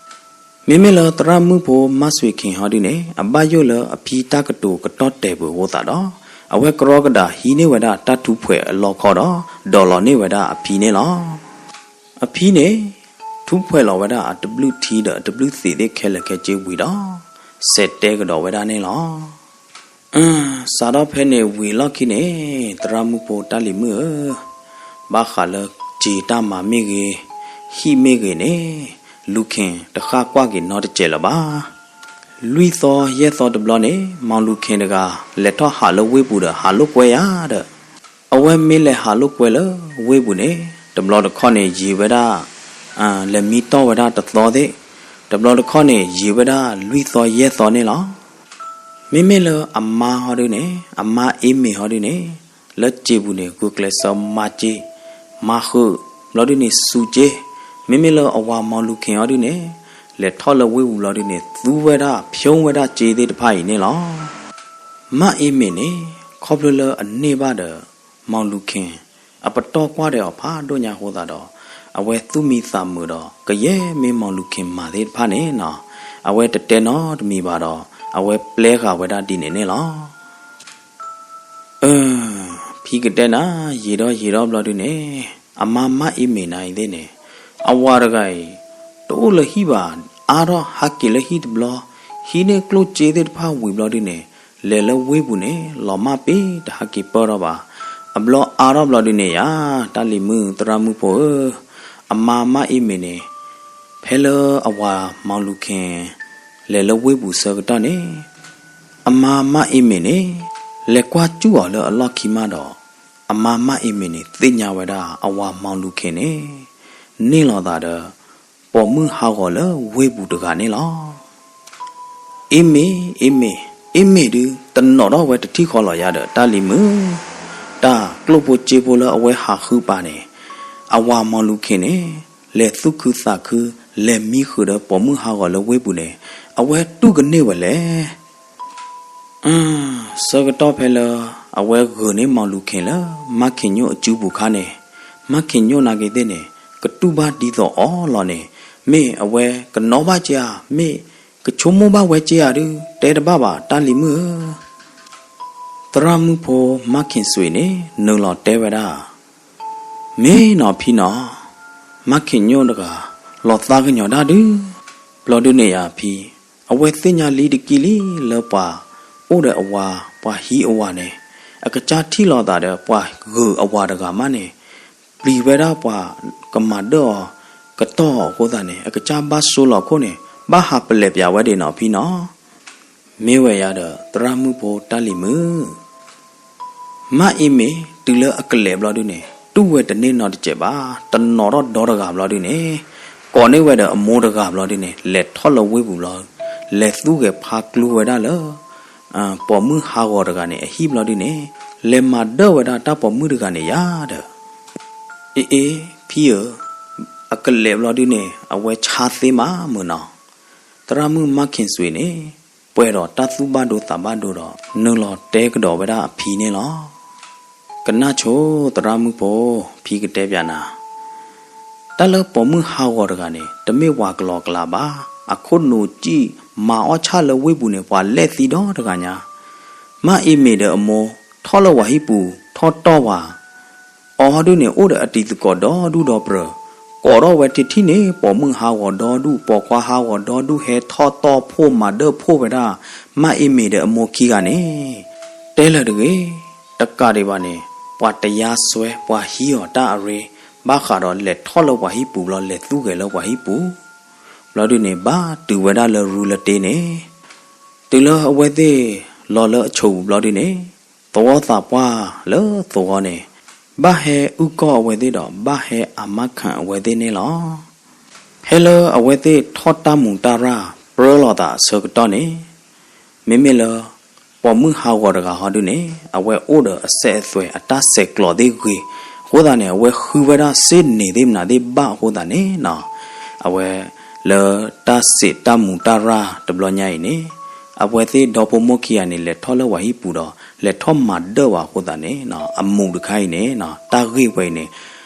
မ့မ့ၢ်လၢသရၣ်မုၣ်ဖိမါစွ့ၤခ့ၣ်ဟီဒုန့ၣ် အဘၣ်ယိၣ်လၢအဖံတၢ်ကတိၤကတီၢ်တဲာ်ပူၤအဃိသတးဒီး, အဝဲကရီကဒးဟံးန့ၢ်ဝဲဒၣ်တၢ်ထူၣ်ဖှဲးအလီခီဒီး ဒိးလီၤန့ၢ်ဝဲဒၣ်အဖံန့ၣ်လီၤ. အဖံန့ၣ် ထူၣ်ဖှဲးလီၤဝဲဒၣ်အတဘျုးထံဒီးအတဘျုးသ့ၣ်သ့ၣ်ခဲလၢာ်ခဲဆ့ဝံၤဒီး, စဲးတဲကဒီးဝဲဒၣ်န့ၣ်လီၤ. စးထီၣ်ဖဲန့ၣ်ဝံၤလီၢ်ခံန့ၣ်, သရၣ်မုၣ်ဖိတၢ်လံၤမုၣ်ဧၢ, ဘၣ်ဃးလၢစ့ၤတၢ်မၤမ့ၢ်ဂ့ၤ, ဟံၣ်မ့ၢ်ဂ့ၤန့ၣ်, လူၤခ့ၣ်တဃၣ်ကွၢ်က့ၤနီတစဲးလၢၤဘၣ်. လွံၢ်သီယဲၢ်သီတဘျီန့ၣ် မီလူၤခ့ၣ်တဂၤ လဲၤထီၣ်ဟးလၢဝ့ၢ်ပူၤဒီးဟးလိာ်ကွဲယၤဒီး အဝဲမ့ၢ်လဲၤဟးလိာ်ကွဲလၢဝ့ၢ်ပူၤန့ၣ် တဘျီတခီၣ်န့ၣ်ယံာ်ဝဲဒၣ်, လဲၤမံတီၢ်ဝဲဒၣ်တသီသ့ၣ်, တဘျီတခီၣ်န့ၣ်ယံာ်ဝဲဒၣ်လွံၢ်သီယဲၢ်သီန့ၣ်လီၤ. မ့မ့ၢ်လၢအမါဟီဒုန့ၣ်, အမါအ့မ့ၢ်ဟီဒုန့ၣ်, လၢစ့ပူၤန့ၣ် ဂုာ်ကျဲးစၢးမၤစ့, မၤဃုာ်, ဘျီဒုန့ၣ်စူးစ့, မ့မ့ၢ်လၢအဝၤမီလူၤခ့ၣ်ဟီဒုန့ၣ်, လဲၤထီၣ်လၢဝ့ၢ်ပူၤဘျီဒုန့ၣ် သူဝဲဒၣ်ဖၠိဝဲဒၣ်စ့သ့ၣ်တဖၣ်အံၤန့ၣ်လီၤ. မါအ့မ့ၢ်န့ၣ် ခီဖျိလၢအန့ၢ်ဘၣ်ဒီး မီလူၤခ့ၣ် အပတီၢ်ကွၢ်ဒီးအီၤဖးဒိၣ်ညါအဃိသတးဒီး, အဝဲသူၣ်မံသးမုာ်ဒီး ကယဲၢ်မ့ၢ်မီလူၤခ့ၣ်မၤသ့ၣ်တဖၣ်န့ၣ်နီၤ, အဝဲတတဲနီတမံၤဘၣ်ဒီး အဝဲပျဲဃာ်ဝဲဒၣ်ဒ်န့ၣ်န့ၣ်လီၤ. အၢ, ဖံကတဲနၤ, ယံာ်ဒီးယံာ်ဒီးဘျီဒုန့ၣ်, အမါမါအ့မ့ၢ်နၤအံၤသ့ၣ်န့ၣ်, အဝၤတဂၤအံၤ တအိၣ်လၢဟံၣ်ဘၣ်, အါထီၣ်ဟးက့ၤလၢဟံၣ်တဘျီ, ဟံးန့ၢ်ကျိၣ်စ့သ့ၣ်တဖၣ်ဝံၤဘျီဒုန့ၣ်, လဲၤလၢဝ့ၢ်ပူၤန့ၣ် လီၤမၢ်ပ့ၤတဟးက့ၤပၢၢ်ထီၣ်ဘၣ်. အဘျီအါထီၣ်ဘျီဒုန့ၣ်ယါ, တၢ်လံၤမုၣ်သရၣ်မုၣ်ဖိဧၢ, အမါမါအ့မ့ၢ်န့ၣ်, ဖဲလၢအဝၤမီလူၤခ့ၣ် လဲၤလၢဝ့ၢ်ပူၤဆၢကတီၢ်န့ၣ်, အမါမါအ့မ့ၢ်န့ၣ် လဲၤကွၢ်စူၣ်အီၤလၢအလီၢ်ခံမးဒီး, အမါမါအ့မ့ၢ်န့ၣ် သ့ၣ်ညါဝဲဒၣ်အဝၤမီလူၤခ့ၣ်န့ၣ် န့ၢ်လီၤသးဒီး ပိာ်မုၣ်ဟးဂီၤလၢဝ့ၢ်ပူၤတဂၤန့ၣ်လီၤ. အ့မ့ၢ်, အ့မ့ၢ်, အ့မ့ၢ်ဒု တနီၣ်ထီၣ်ဝဲတထံၣ်ဃီလီၤယါဒီး တၢ်လံၤမုၣ်, တၢ်ကျိၣ်ဖိစ့ဖိလၢအဝဲဟးဃုပာ်န့ၣ်, အဝၤမီလူၤခ့ၣ်န့ၣ် လဲၤသူၣ်ခုသးခု လဲၤမံဃုာ်ဒီးပိာ်မုၣ်ဟးဂီၤလၢဝ့ၢ်ပူၤန့ၣ် အဝဲတူၢ်ကန့ၢ်ဝဲလဲၣ်. ဆၢကတီၢ်ဖဲလၢ အဝဲဂုာ်န့ၢ်မီလူၤခ့ၣ်လၢ မါခ့ၣ်ညိၣ်အစုပူၤခါန့ၣ်, မါခ့ၣ်ညိၣ်နာ်က့သ့ၣ်န့ၣ် ကတူၢ်ဘၣ်ဒ်သိးအီၤလီၤန့ၣ်, မ့ၢ်အဝဲကနီၣ်ဘၣ်က့ဧါ, မ့ၢ် ကဆိကမိၣ်ဘၣ်ဝဲစ့ဧါဒုး တဲတဘၣ်ဘၣ် တၢ်လံၤမုၣ်ဧၢ. သရၣ်မုၣ်ဖိမါခ့ၣ်စွ့ၤန့ၣ် နုာ်လီၤတဲဝဲဒၣ်, မ့ၢ်နီၤဖံနီၤ, မါခ့ၣ်ညိၣ်တဂၤ လီၤသးကညီၤဒၣ်ဒုး, ဘျီဒုးန့ၣ်ယၤဖံ, အဝဲသ့ၣ်ညါလံတကံၢ်လံလၢပှၤအိၣ်ဒီးအဝၤ ပှၤဟံးအဝၤန့ၣ်, အကစၢ်ထံၣ်လိာ်သးဒီးပှၤဂုၤအဝၤတဂၤမးန့ၣ် ပျံၤဝဲဒၣ်ပှၤကမၤဒၢၣ်အီၤ ကတီၢ်အီၤအဃိသတးန့ၣ် အကစၢ်ဘၣ်စိလီၤခိၣ်န့ၣ် ဘၣ်ဟးပလဲးပၠးဝဲဒၣ်နီၤဖံနီၤ. မ့ၢ်ဝဲယၤဒီး သရၣ်မုၣ်ဖိတၢ်လံၤမုၣ် မါအ့မ့ၢ်တုၤလၢအကလဲးဘျီဒုးန့ၣ် တူၢ်ဝဲတန့ၢ်နီတစဲးဘၣ်, တနီၤထီၣ်ဒီတဂၤဘျီဒုးန့ၣ်, ကိးန့ၢ်ဝဲဒီးအမိၢ်တဂၤဘျီဒုးန့ၣ် လဲၤထီၣ်လၢဝ့ၢ်ပူၤဘျီ, လဲၤသူၣ်ဂဲၤဖးကျူဝဲဒၣ်လၢ ပိာ်မုၣ်ဟးဂီၤတဂၤန့ၣ် အဟံၣ်ဘျီဒုးန့ၣ်, လဲၤမၤဒၢၣ်ဝဲဒၣ်တၢ်ပိာ်မုၣ်တဂၤန့ၣ်ယၤဒီး, အ့အ့ ဖံဧၢ, အကလဲးဘျီဒုးန့ၣ် အဝဲဆါသ့မးမုၢ်နီၤ. သရၣ်မုၣ်မါခ့ၣ်စွ့ၤန့ၣ် ပှဲၤဒီးတၢ်သူၣ်ဘၣ်ဒိသးဘၣ်ဒိဒီး နုာ်လီၤတဲကဒီးဝဲဒၣ်အဖံန့ၣ်လီၤ. ကနၣ်ဆိသရၣ်မုၣ်ဖိ, ဖံကတဲပၠးနၤ, တၢ်လၢပိာ်မုၣ်ဟးဂီၤတဂၤန့ၣ် တမ့ၢ်ပှၤကလီကလးဘၣ်, အခိၣ်နူာ်စံၣ်မၤအီၣ်ဆၣ်လၢဝ့ၢ်ပူၤန့ၣ် ပှၤလဲၣ်သံဒီတဂၤညါ, မါအ့မ့ၢ်ဒီးအမိၢ် ထီၣ်လၢပှၤဟံၣ်ပူၤ ထီၣ်တီၢ်ဝၤ အီၤဒုးန့ၣ် အိၣ်ဒီးအတံၤသကိးဒီဒူၣ်ဒီပြၢၤ, ကိးထီၣ်ဝဲထံထံန့ၣ် ပိာ်မုၣ်ဟးဂီၤဒီဒူၣ် ပိာ်ခွါဟးဂီၤဒီဒူၣ် ဟဲထီၣ်တီၢ်ဖှိၣ်မၤဒၢၣ်ဖှိၣ်ဝဲဒၣ် မါအ့မ့ၢ်ဒီးအမိၢ်ခံဂၤန့ၣ်, တဲလၢၤတဂ့ၤ, တကးဒံးဘၣ်န့ၣ် ပှၤတယါစွဲ ပှၤဟံးအီၤတၢ်အရ့ ဘၣ်ဃးဒီးလဲၤထီၣ်လၢပှၤဟံၣ်ပူၤဘျီ လဲၤသူၣ်ဂဲၤလၢပှၤဟံၣ်ပူၤ, ဘျီဒုးန့ၣ် ဘၣ်တုၤဝဲဒၣ်လၢရူလတ့န့ၣ်, တုၤလၢအဝဲသ့ၣ်လီၤလၢအဆိပူၤဘျီဒုးန့ၣ်, သဝီသးပှၢ်လၢသဝီန့ၣ် ဘၣ်ဟဲအုၣ်ကီၢ်အဝဲသ့ၣ်ဒီး ဘၣ်ဟဲအမါခၢၣ်အဝဲသ့ၣ်န့ၣ်လီၤ. ဖဲလၢအဝဲသ့ၣ်ထီၣ်တၢ်မူးတၢ်ရၢ်ပြၢလိာ်သးအဆၢကတီၢ်န့ၣ်, မ့မ့ၢ်လၢ ပိာ်မုၣ်ဟးဂီၤတဂၤဟီဒုးန့ၣ် အဝဲအိၣ်ဒီးအစဲးအသွဲးအတၢ်ဆဲးကျိးသ့ၣ်ဂ့ၤ, အဃိသတးန့ၣ် အဝဲဃုဝဲဒၣ်စ့ၣ်န့ၣ်သ့ၣ်မနုၤသ့ၣ်ဘၣ်အဃိသတးန့ၣ်နီၤ, အဝဲလၢတၢ်စဲးတၢ်မူးတၢ်ရၢ်တဘျီညါအံၤန့ၣ်, အဝဲသ့ၣ်ဒီဖိမိၢ်ခံဂၤန့ၣ် လဲၤထီၣ်လၢပှၤဟံၣ်ပူၤဒီး လဲၤထီၣ်မၤဒၢၣ်ဝဲအဃိသတးန့ၣ်နီၤ, အမူးတခါအံၤန့ၣ်နီၤ တၢ်ဂ့ၢ်ဝဲအံၤန့ၣ်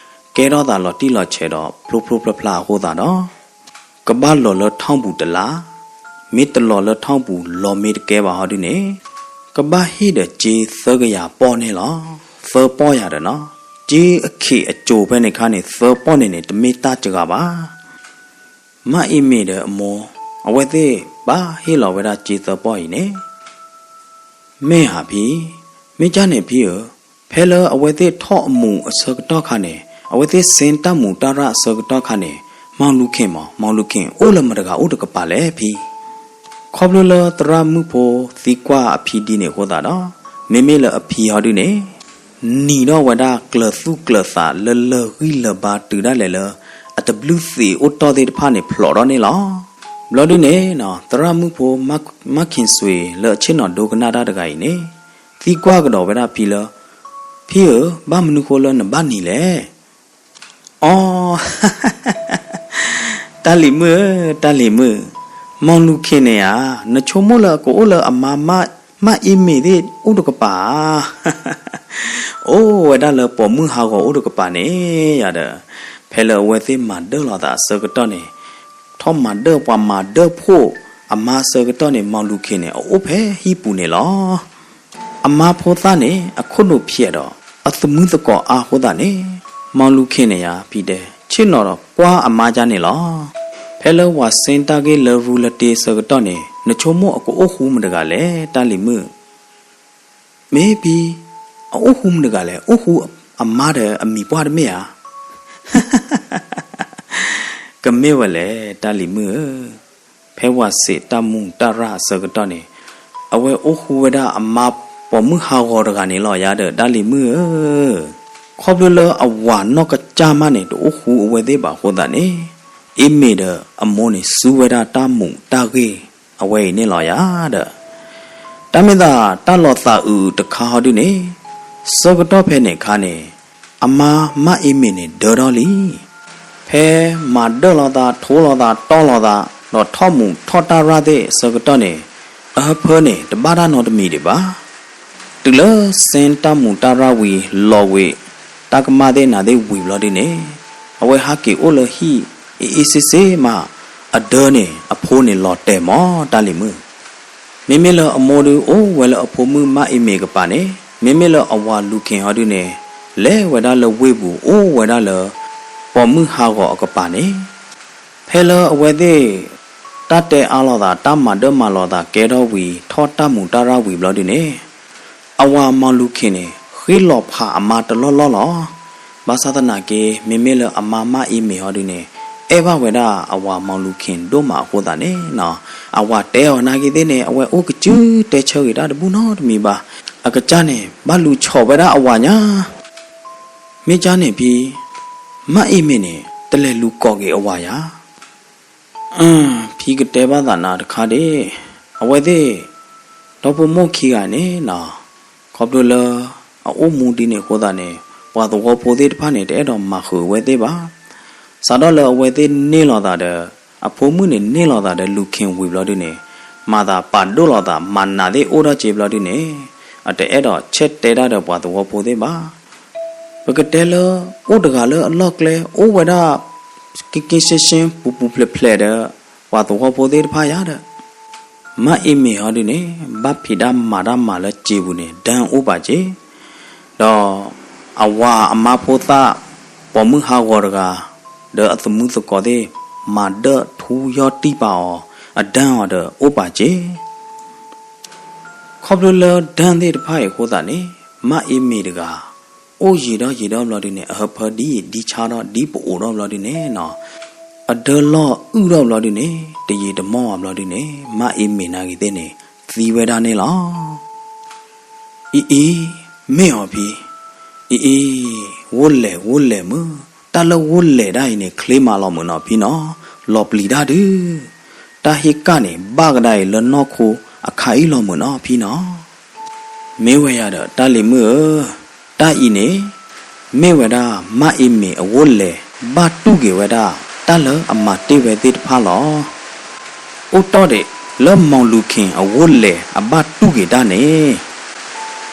ကဲထီၣ်သးလီၤတံၢ်လီၤဆဲးဒီးဖျိဖျိဖျါဖျါအဃိသတးဒီး ကဘၣ်လီၤလၢထီၣ်ပူၤတလါ, မ့ၢ်တလီၤလၢထီၣ်ပူၤ လီၤမ့ၢ်တကဲဘၣ်ဟီဒုးန့ၣ်, ကဘၣ်ဟ့ၣ်ဒီးစ့သၢကယၤပီၢ်န့ၣ်လီၤ. သၢပီၢ်ယၤဒီးနီၤ, စ့အခ့ၣ်အစိၤဖဲန့ၣ်ခါန့ၣ် သၢပီၢ်န့ၣ်န့ၣ် တမ့ၢ်တၢ်စှၤဘၣ်. မါအ့မ့ၢ်ဒီးအမိၢ် အဝဲသ့ၣ်ဘၣ်ဟ့ၣ်လီၤဝဲဒၣ်စ့သၢပီၢ်အံၤန့ၣ် မ့ၢ်ဧါဖံ, မ့ၢ်ကၢ်န့ၣ်ဖံဧၢ, ဖဲလၢအဝဲသ့ၣ်ထီၣ်အမူးအဆၢကတီၢ်ခါန့ၣ်, အဝဲသ့ၣ်ဆ့တၢ်မူးတၢ်ရၢ်အဆၢကတီၢ်ခါန့ၣ်, မီလူၤခ့ၣ်မး, မီလူၤခ့ၣ် အိၣ်လၢမတၤတဂၤအိၣ်တကပၤလဲၣ်ဖံ. ခီဖျိလၢသရၣ်မုၣ်ဖိသံကွၢ်အဖံဒ်န့ၣ်အဃိသတးဒီး, မ့မ့ၢ်လၢအဖံဟီဒုးန့ၣ် နံၤထီၣ်ဝဲဒၣ်ကျၢၤသူၣ်ကျၢၤသးလၢလၢၢ်ဂံၢ်လၢၢ်ဘါတုၤဒၣ်လဲာ်လၢ အတဘျုးသံးအိၣ်တီၢ်သ့ၣ်တဖၣ်န့ၣ်ဖျိးထီၣ်န့ၣ်လီၤ. ဘျီဒုးန့ၣ်နီၤ, သရၣ်မုၣ်ဖိမါခ့ၣ်စွ့ၤလၢအဆ့ၣ်နီၤဒိကနၣ်တၢ်တဂၤအံၤန့ၣ် သံကွၢ်ကဒီးဝဲဒၣ်ဖံလၢ ဖံဧၢ, ဘၣ်မနုၤဃိလၢနဘၣ်နံၤလဲၣ်. အီ, တၢ်လံၤမုၣ်ဧၢ, တၢ်လံၤမုၣ်, မီလူၤခ့ၣ်န့ၣ်ဧါ, နဆိကမိၣ်လၢအကအိၣ်လၢအမါ မါအ့မ့ၢ်သ့ၣ်အိၣ်တကပၤဧါ. အိၣ်ဝဲဒၣ်လၢပိာ်မုၣ်ဟးဂီၤအိၣ်တကပၤန့ၣ်ယၤဒီး, ဖဲလၢအဝဲသ့ၣ်မၤဒၢၣ်လိာ်သးအဆၢကတီၢ်န့ၣ်, ထီၣ်မၤဒၢၣ်ပှၤမၤဒၢၣ်ဖှိၣ်အမါဆၢကတီၢ်န့ၣ် မီလူၤခ့ၣ်န့ၣ် အအိၣ်ဖဲဟံၣ်ပူၤန့ၣ်လီၤ. အမါဖိသၣ်န့ၣ် အခိၣ်နူာ်ဖျဲးဒီး အသမုသကိးအါအဃိသတးန့ၣ်, မီလူၤခ့ၣ်န့ၣ်ယၤ ဖံတဲ ဆ့ၣ်နီၤဒီးကွၢ်အမါကါန့ၣ်လီၤ. ဖဲလၢပှၤဆ့တၢ်ဂ့ၢ်လၢရူလၢတ့ဆၢကတီၢ်န့ၣ် နဆိကမိၣ်အကအိၣ်ဃူမတဂၤလဲၣ် တၢ်လံၤမုၣ်. မ့ၢ်ဖံ, အအိၣ်ဃူမတဂၤလဲၣ်, အိၣ်ဃူအမါဒီးအမံၤပှၢ်တမ့ၢ်ဧါ. ကမ့ၢ်ဝဲလဲၣ် တၢ်လံၤမုၣ်ဧၢ, ဖဲပှၤဆ့တၢ်မူးတၢ်ရၢ်အဆၢကတီၢ်န့ၣ်, အဝဲအိၣ်ဃူဝဲဒၣ်အမါပိာ်မုၣ်ဟးဂီၤတဂၤန့ၣ်လီၤယၤဒီး တၢ်လံၤမုၣ်ဧၢ. ခီဖျိလၢအဝၤနီၢ်ကစၢ်မးန့ၣ် တအိၣ်ဃူအဝဲသ့ၣ်ဘၣ်အဃိသတးန့ၣ်, အ့မ့ၢ်ဒီးအမိၢ်န့ၣ် စုဝဲဒၣ်တၢ်မူးတၢ်ဂ့ၢ်အဝဲအံၤန့ၣ်လီၤယၤဒီး တၢ်မ့ၢ်သးတၢ်လီၤသးအုးတခါဟီဒုန့ၣ်, ဆၢကတီၢ်ဖဲန့ၣ်အခါန့ၣ်, အမါမါအ့မ့ၢ်န့ၣ်ဒၢထီၣ်လံ. ဖဲမၤဒၢၣ်လိာ်သး ထိလိာ်သး တီၢ်လိာ်သး ဒီးထီၣ်မူးထီၣ်တၢ်ရၢ်သ့ၣ်အဆၢကတီၢ်န့ၣ်, အဟၢဖၢန့ၣ် တဘၣ်တၢ်နီတမံၤဒံးဘၣ်. တုၤလၢဆ့တၢ်မူးတၢ်ရၢ်ဝံၤ လီၤဝံၤ တၢ်ကမၣ်သ့ၣ်နၤသ့ၣ်ဝံၤဘျီဒုန့ၣ်, အဝဲဟးက့ၤအိၣ်လၢဟံၣ် အ့ၣ်အ့ၣ်စ့ၣ်စ့ၣ်မး, အဒၢန့ၣ် အဖိန့ၣ်လီၤတဲာ်မး တၢ်လံၤမုၣ်. မ့မ့ၢ်လၢအမိၢ်ဒုးအိၣ်ဝဲလၢအဖိမုၣ်မါအ့မ့ၤကပၤန့ၣ်, မ့မ့ၢ်လၢအဝၤလူၤခ့ၣ်ဟီဒုးန့ၣ်, လဲၤဝဲဒၣ်လၢဝ့ၢ်ပူၤအိၣ်ဝဲဒၣ်လၢ ပိာ်မုၣ်ဟးဂီၤအကပၤန့ၣ်, ဖဲလၢအဝဲသ့ၣ် တၢ်တဲအါလိာ်သး တၢ်မၤဒၢမၤလိာ်သးကဲထီၣ်ဝံၤ ထီၣ်တၢ်မူးတၢ်ရၢ်ဝံၤဘျီဒုးန့ၣ်, အဝၤမီလူၤခ့ၣ်န့ၣ် ဃ့လီၤဖးအမါတလီၢ်လီၢ်လီၤ. ဘၣ်ဆၣ်သနာ်က့ မ့မ့ၢ်လၢအမါမါအ့မ့ၤဟီဒုးန့ၣ်, အဲၣ်ဘၣ်ဝဲဒၣ်အဝၤမီလူၤခ့ၣ်ဒိၣ်မးအဃိသတးန့ၣ်နီၤ, အဝၤတဲအီၤနာ်က့သ့ၣ်န့ၣ် အဝဲအိၣ်ကစုတဲဆၢဂ့ၤတၢ်တဘူၣ်နီတမံၤဘၣ်. အကစၢ်န့ၣ် ဘၣ်လူၤဆီၣ်ဝဲဒၣ်အဝၤညါ မ့ၢ်ကၢ်န့ၣ်ဖံ, မါအ့မ့ၤန့ၣ် တလဲၤလူၤကိးက့ၤအဝၤယၤ. ဖံကတဲဘၣ်သးနၤတခါဒ့ၣ်, အဝဲသ့ၣ် ဒီဖိမိၢ်ခံဂၤန့ၣ်နီၤ, ခီဖျိလၢ အအိၣ်မူဒ်န့ၣ်အဃိသတးန့ၣ် ပှၤသဝီဖိသ့ၣ်တဖၣ်န့ၣ် တအဲၣ်ဒိးမၤဃုာ်အဝဲသ့ၣ်ဘၣ်. စးထီၣ်လၢအဝဲသ့ၣ်န့ၢ်လိာ်သးဒီး အဖိမုၣ်န့ၣ် န့ၢ်လိာ်သးဒီးလူၤခ့ၣ်ဝံၤဘျီဒုးန့ၣ်, မၤသးပာ်ဒိၣ်လိာ်သး မၤနးသ့ၣ်အိၣ်ထီၣ်က့ၤဘျီဒုးန့ၣ်, အတအဲၣ်ဒိးဆဲးတဲတၢ်ဒီးပှၤသဝီဖိသ့ၣ်ဘၣ်. ပကတဲလၢ အိၣ်တဂၤလၢအလီၢ်ကျဲ အိၣ်ဝဲဒၣ် က့က့ရှဲရှဲ ပူၤပူၤဖျဲးဖျဲးဒီး ပှၤသဝီဖိသ့ၣ်တဖၣ်ယါဒီး မါအ့မ့ၤဟီဒုးန့ၣ် ဘၣ်ဖံးတၢ်မၤတၢ်မၤလၢစ့ပူၤန့ၣ် ဒၢၣ်အိၣ်ပာ်စ့, ဒီးအဝၤအမါဖိသၣ် ပိာ်မုၣ်ဟးဂီၤတဂၤ ဒီးအသမုသကိးသ့ၣ် မၤဒၢၣ်ထူယီၢ်တံၢ်ပာ်အီၤ အဒၢၣ်အီၤဒီးအိၣ်ပာ်စ့ ခီဖျိလၢဒၢၣ်သ့ၣ်တဖၣ်အံၤအဃိသတးန့ၣ် မါအ့မ့ၤတဂၤ အိၣ်ယံာ်ဒီးယံာ်ဒီးဘျီဒုးန့ၣ် အဟၢဖၢဒ်ယံာ်ဒ်ဆါဒီးဒ်ပအိၣ်ဒီးဘျီဒုးန့ၣ်နီၤ, အဒၢၣ်လီၢ်အုၣ်ဒီးဘျီဒုးန့ၣ် တယံာ်တမီၢ်ဘၣ်ဘျီဒုးန့ၣ် မါအ့မ့ၤနာ်က့ၤသ့ၣ်န့ၣ် သံဝဲဒၣ်န့ၣ်လီၤ. အံၤအံၤ, မ့ၢ်အီၤဖံ, အံၤအံၤ, ဝိလဲၣ်ဝိလဲၣ်မုၢ်, တၢ်လၢဝိလဲၣ်ဒၣ်အံၤန့ၣ် ချ့မးလီၤမုၢ်နီၤဖံနီၤ, လီၤပျံၤတၢ်ဒုး, တၢ်ဟ့ၣ်ကၣ်န့ၣ် ဘၣ်ကဒါအံၤလၢနီၢ်ခိအခါအံၤလီၤမုၢ်နီၤဖံနီၤ. မ့ၢ်ဝဲယၤဒီး တၢ်လံၤမုၣ်ဧၢ, တၢ်အံၤန့ၣ် မ့ၢ်ဝဲဒၣ် မါအ့မ့ၤအဝိလဲၣ် ဘၣ်တူၢ်က့ၤဝဲဒၣ် တၢ်လၢအမၤတ့ၢ်ဝဲသ့ၣ်တဖၣ်လီၤ. အိၣ်တီၢ်ဒံး လၢမီလူၤခ့ၣ်အဝိလဲၣ်အဘၣ်တူၢ်က့ၤတၢ်န့ၣ်,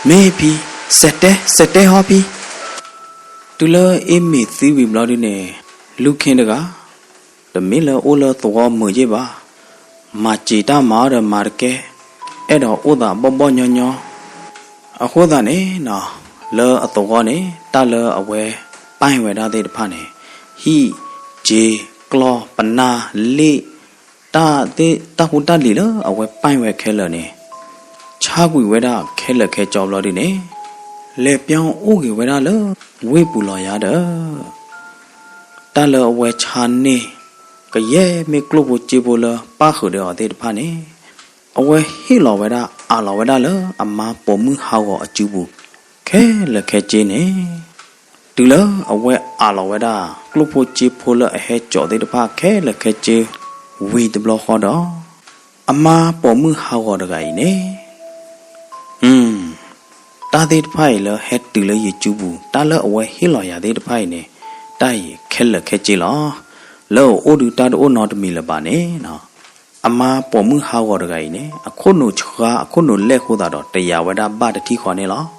မ့ၢ်ဖံ, စဲးတဲ, စဲးတဲဟီဖံ. တုၤလၢအ့မ့ၤသံဝံၤဘျီဒုးန့ၣ်, လူၤခ့ၣ်တဂၤ တမ့ၢ်လၢအိၣ်လၢသဝီမုာ်ယ့ၢ်ဘၣ်, မၤစၢၤတၢ်မၤအီၤဒီးမၤတကဲ, အဲၣ်ဒိးအိၣ်သးဘီၣ်ဘီၣ်ညီညီ, အဃိသတးန့ၣ်နီၤ, လၢအသဝီန့ၣ် တၢ်လၢအဝဲပၢၢ်ဝဲဒၣ်သ့ၣ်တဖၣ်န့ၣ်, ဟံၣ်, စ့, ကျီၢ်, ပနၢ်, လ့ၣ်, တၢ်သ့ၣ် တၢ်ဟူတၢ်လံၤလၢအဝဲပၢၢ်ဝဲခဲလၢာ်န့ၣ်, ဆါကွံာ်ဝဲဒၣ်ခဲလၢာ်ခဲဆ့ဘျီဒုးန့ၣ်, လဲၤပၠီအိၣ်က့ၤဝဲဒၣ်လၢ ဝ့ၢ်ပူၤလီၤယၤဒီး တၢ်လၢအဝဲဆါန့ၢ် ကယဲၢ်မ့ၢ်ကျိၣ်ဖိစ့ဖိလၢပၣ်ဃုာ်ဒီးအီၤသ့ၣ်တဖၣ်န့ၣ်, အဝဲဟ့ၣ်လီၤဝဲဒၣ်အးလီၤဝဲဒၣ်လၢအမါပိာ်မုၣ်ဟးဂီၤအစုပူၤ ခဲလၢာ်ခဲဆ့န့ၣ်, တုၤလၢအဝဲအးလီၤဝဲဒၣ် ကျိၣ်ဖိစ့ဖိလၢအဟဲကၠီၤသ့ၣ်တဖၣ်ခဲလၢာ်ခဲဆ့ ဝံၤတဘျီဃီဒီး အမါပိာ်မုၣ်ဟးဂီၤတဂၤအံၤန့ၣ် တၢ်သ့ၣ်တဖၣ်အံၤလၢဟဲတုၤလၢယစုပူၤ တၢ်လၢအဝဲဟ့ၣ်လီၤယၤသ့ၣ်တဖၣ်အံၤန့ၣ် တၢ်အံၤခဲလၢာ်ခဲဆ့လီၤ. လၢအအိၣ်ဒုးတၢ်တအိၣ်နီတမံၤလၢၤဘၣ်န့ၣ်, အမါပိာ်မုၣ်ဟးဂီၤတဂၤအံၤန့ၣ် အခိၣ်နူာ်ဆှါအခိၣ်နူာ်လဲၢ်အဃိသတးဒီး တယာ်ဝဲဒၣ်ဘၣ်တထံၣ်ဃီန့ၣ်လီၤ.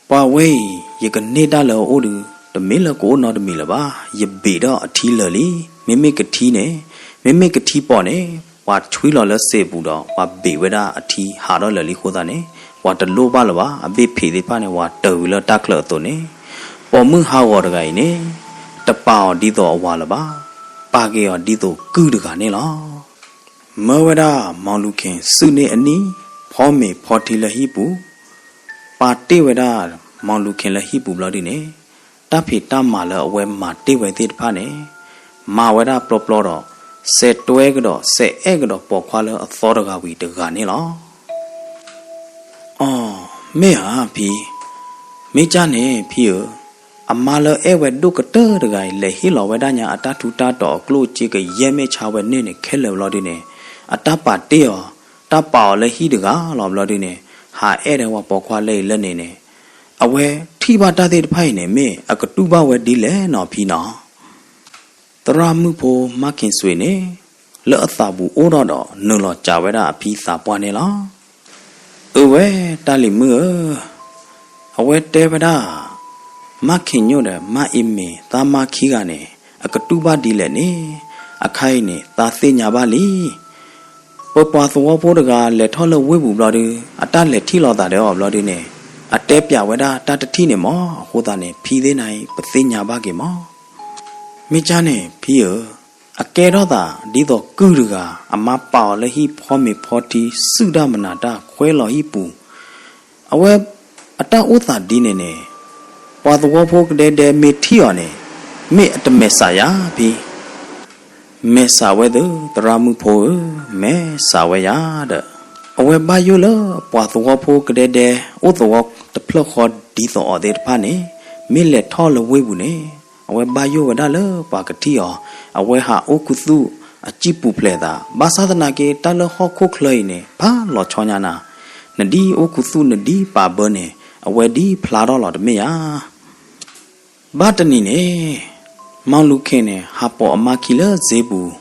ပှၤဝဲအံၤ ယကန့ၢ်တၢ်လၢအအိၣ်ဒုး တမ့ၢ်လၢကအိၣ်နီတမံၤလၢၤဘၣ်. ယဘ့ၣ်ဒီးအထံလၢာ်လံ. မ့မ့ၢ်ကထံန့ၣ်, မ့မ့ၢ်ကထံပီၣ်န့ၣ်, ပှၤဆွံလီၤလၢစဲးပူၤဒီး ပှၤဘ့ၣ်ဝဲဒၣ်အထံဟးထီၣ်လၢာ်လံအဃိသတးန့ၣ်, ပှၤတလိၣ်ဘၣ်လၢၤဘၣ်. အဘ့ၣ်ဖံးသ့ၣ်တဖၣ်န့ၣ် ပှၤတၢၢ်ဝံၤလၢတၢ်ချၢးအသိးန့ၣ်, ပိာ်မုၣ်ဟးဂီၤတဂၤအံၤန့ၣ်, တပာ်အီၤဒ်သိးအဝၤလၢၤဘၣ်. ပာ်က့ၤအီၤဒ်သိးကုၢ်တဂၤန့ၣ်လီၤ. မၢဝဲဒၣ်မီလူၤခ့ၣ်စုၣ်န့ၢ်အနံၣ်, ဖီမ့ၤဖီထံလၢဟံၣ်ပူၤ, ပာ်တ့ၢ်ဝဲဒၣ်မီလူၤခ့ၣ်လၢဟံၣ်ပူၤဘျီဒုးန့ၣ်, တၢ်ဖံးတၢ်မၤလၢအဝဲမၤတ့ၢ်ဝဲသ့ၣ်တဖၣ်န့ၣ်, မၤဝဲဒၣ်ပျီပျီဒီး စဲးတွဲကဒီး စဲးအဲၣ်ကဒီးပိာ်ခွါလၢအသီတဂၤဝံၤတဂၤန့ၣ်လီၤ. အိ, မ့ၢ်ဧါဖံ, မ့ၢ်ကၢ်န့ၣ်ဖံဧၢ, အမါလၢအဲၣ်ဝဲဒိၣ်ကတၢၢ်တဂၤအံၤ လဲၤဟ့ၣ်လီၤဝဲဒၣ်ညါအတၢ်ထူးတၢ်တီၤအကျိၣ်အစ့ကယဲၢ်မ့ၢ်ဆါဝဲန့ၢ်န့ၣ်ခဲလၢာ်ဘျီဒုးန့ၣ်, အတၢ်ပာ်တ့ၢ်အီၤ, တၢ်ပာ်အီၤလၢဟံၣ်တဂၤလီၤဘျီဒုးန့ၣ်, ဟးအဲၣ်ဒၣ်ပှၤပိာ်ခွါလၢအံၤလၢန့ၣ်န့ၣ်, အဝဲထံၣ်ဘၣ်တၢ်သ့ၣ်တဖၣ်အံၤန့ၣ် မ့ၢ်အကတူၢ်ဘၣ်ဝဲဒ်လဲၣ်နီၤဖံနီၤ. သရၣ်မုၣ်ဖိမၢ်ခ့ၣ်စွ့ၤန့ၣ်, လၢအသးပူၤအိၣ်ထီၣ်ဒီး နုာ်လီၤစံးဝဲဒၣ်အဖံသးပှၢ်န့ၣ်လီၤ. အၢဝဲတၢ်လံၤမုၣ်ဧၢ, အဝဲတဲဝဲဒၣ်, မၢ်ခ့ၣ်ညိၣ်ဒီးမၢ်အ့မ့ၤသးမါခံဂၤန့ၣ် အကတူၢ်ဘၣ်ဒ်လဲၣ်န့ၣ်, အခါအံၤန့ၣ် သးသ့ၣ်ညါဘၣ်လံ. ပပှၤသဝီဖိတဂၤလဲၤထီၣ်လၢဝ့ၢ်ပူၤဘျီဒု အတၢ်လဲၤထံၣ်လိာ်သးဒီးအီၤဘျီဒုန့ၣ် အတဲပျးဝဲဒၣ်တၢ်တထံၣ်န့ၣ်မး, အဃိသတးန့ၣ် ဖံသ့ၣ်နၤအံၤ ပသ့ၣ်ညါဘၣ်က့ၤမး. မ့ၢ်ကၢ်န့ၣ် ဖံဧၢ, အကဲထီၣ်သးဒ်သိးကုၢ်တဂၤ အမါပာ်အီၤလၢဟံၣ်ဖီမ့ၤဖီထံ စုၣ်တၢ်မနၤတၢ် ခွဲလီၤဟံၣ်ပူၤ, အဝဲအတၢ်အိၣ်သးဒ်န့ၣ်န့ၣ် ပှၤသဝီဖိကဒဲဒဲမ့ၢ်ထံၣ်အီၤန့ၣ် မ့ၢ်အတမဲာ်ဆှးယၤဖံ မဲာ်ဆှးဝဲသ့ သရၣ်မုၣ်ဖိဧၢ, မဲာ်ဆှးဝဲယၤဒီး အဝဲဘၣ်ယိၣ်လၢပှၤသဝီဖိကဒဲဒဲ အိၣ်သဝီတဖျၢၣ်ဃီဒ်သိးအီၤသ့ၣ်တဖၣ်န့ၣ် မ့ၢ်လဲၤထီၣ်လၢဝ့ၢ်ပူၤန့ၣ် အဝဲဘၣ်ယိၣ်ဝဲဒၣ်လၢပှၤကထံၣ်အီၤ, အဝဲဟးအိၣ်ခူသူၣ်အစံၣ်ပူၤဖျဲးသး, ဘၣ်ဆၣ်သနာ်က့ တၢ်လၢဟီၣ်ခိၣ်ချၢအံၤန့ၣ် ဖးလီၤဆီညါနၤ, နဒ်အိၣ်ခူသူၣ်နဒ်ပာ်ဘၢန့ၣ် အဝဲဒ်ဖျါထီၣ်လီၤတမ့ၢ်ဧါ. ဘၣ်တနံၤန့ၣ် မီလူၤခ့ၣ်န့ၣ် ဟးပိာ်အမါခံလၢစ့ပူၤ,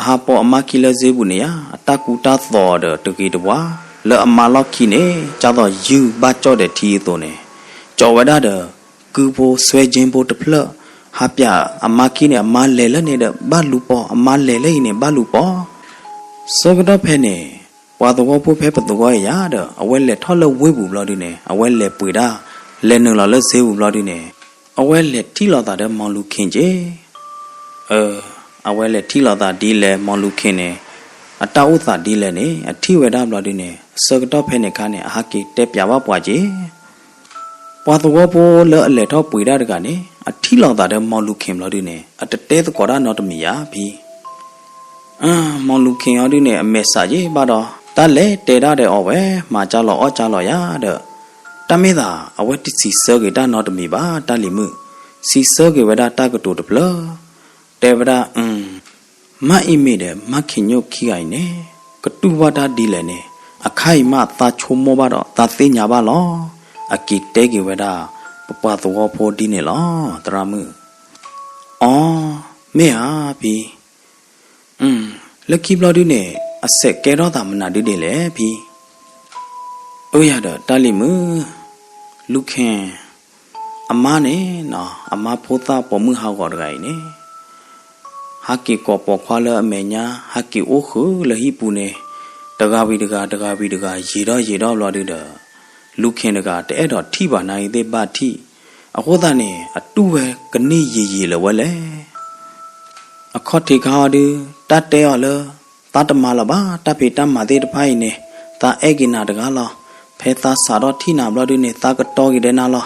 အဟးပိာ်အမါခံလၢစ့ပူၤန့ၣ်ယါ, အတၢ်ကူတၢ်သိးဒီးတဂ့ၤတဝါ, လၢအမါလီၢ်ခံန့ၣ် ကၢ်သိးယုၢ်ဘၣ်ကၠီၣ်ဒဲးထံအသိးန့ၣ်, ကၠီးဝဲဒၣ်ဒီး ကုဖိဆွဲကၠ့ဖိတဖျၢၣ်, ဟးပျးအမါခံန့ၣ် အမါလဲၤလၢန့ၣ်ဒီးဘၣ်လူၤပိာ်, အမါလဲၤလၢအံၤန့ၣ် ဘၣ်လူၤပိာ် ဆၢကတီၢ်ဖဲန့ၣ် ပှၤသဝီဖိဖဲပသဝီအံၤယါဒီး အဝဲလဲၤထီၣ်လၢဝ့ၢ်ပူၤဘျီဒုန့ၣ် အဝဲလဲၤပှ့ၤဒၣ် လဲၤနုာ်လီၤလၢစ့ပူၤဘျီဒုန့ၣ် အဝဲလဲၤထံၣ်လိာ်သးဒီးမီလူၤခ့ၣ်က့ၤ, အၢ, အဝဲလဲၤထံၣ်လိာ်သးဒ်လဲၣ် မီလူၤခ့ၣ်န့ၣ် အတၢ်အိၣ်သးဒ်လဲၣ်န့ၣ် အထံၣ်ဝဲဒၣ်ဘျီဒုန့ၣ် ဆၢကတီၢ်ဖဲန့ၣ်အခါန့ၣ် အဟးက့ၤတဲပျးဘၣ်ပှၤက့ၤ ပှၤသဝီဖိလၢအလဲၤထီၣ်ပှ့ၤဒၣ်တဂၤန့ၣ် အထံၣ်လိာ်သးဒီးမီလူၤခ့ၣ်ဘျီဒုန့ၣ် အတတဲသကိးတၢ်နီတမံၤယါဖံ မီလူၤခ့ၣ်အီၤဒုန့ၣ် အမဲာ်ဆှးက့ၤဘၣ်ဒီး တၢ်လဲၤတဲဒၣ်ဒီးအီၤဝဲ မၤကၢ်လီၤအီၣ်ကၢ်လီၤယါဒီး တၢ်မ့ၢ်သး အဝဲတစံးဆၢက့ၤတၢ်နီတမံၤဘၣ် တၢ်လံၤမုၣ်, စံးဆၢက့ၤဝဲဒၣ်တၢ်ကတိၤတဖျၢၣ်, တဲဝဲဒၣ် မါအံၤမ့ၢ်ဒီးမါခ့ၣ်ညိၣ်ခံဂၤအံၤန့ၣ် ကတူၢ်ဘၣ်တၢ်ဒ်လဲၣ်န့ၣ် အခါအံၤမးသးဆိကမိၣ်ဘၣ်ဒီးသးသ့ၣ်ညါဘၣ်လီၤ. အက့ၤတဲက့ၤဝဲဒၣ် ပပှၤသဝီဖိဒ်န့ၣ်လီၤ သရၣ်မုၣ်. အီ, မ့ၢ်ဧါဖံ, လၢခံဘျီဒုန့ၣ် အစဲးကဲထီၣ်သးမနုၤဒ်န့ၣ်လဲၣ်ဖံ. အၢယၤဒီးတၢ်လံၤမုၣ်, လူၤခ့ၣ် အမါန့ၣ်နီၤ အမါဖိသၣ်ပိာ်မုၣ်ဟးဂီၤတဂၤအံၤန့ၣ် ဟးက့ၤကိးပိာ်ခွါလၢအမဲာ်ညါ ဟးက့ၤအိၣ်ဃုာ်လၢဟံၣ်ပူၤန့ၣ် တဂၤဝံၤတဂၤ တဂၤဝံၤတဂၤ ယံာ်ထီၣ်ယံာ်ထီၣ်ဘျီဒုဒီး လူၤခ့ၣ်တဂၤတအဲၣ်ဒိးထံၣ်ဘၣ်နာ်ဂ့ၤသ့ၣ်ဘၣ်ထံၣ်, အဃိသတးန့ၣ် အတူၢ်ဝဲကန့ၢ်ယံာ်ယံာ်လၢၤဝဲလဲၣ်. အခီၣ်ထံးခါအီၤဒု တၢ်တဲအီၤလၢ သးတမၤလၢၤဘၣ် တၢ်ဖံးတၢ်မၤသ့ၣ်တဖၣ်အံၤန့ၣ် သးအဲၣ်က့ၤနၤတဂၤလီၤ. ဖဲသးစးထီၣ်ထံၣ်နၤဘျီဒုန့ၣ် သးကတီၤက့ၤဒဲးနၤလီၤ.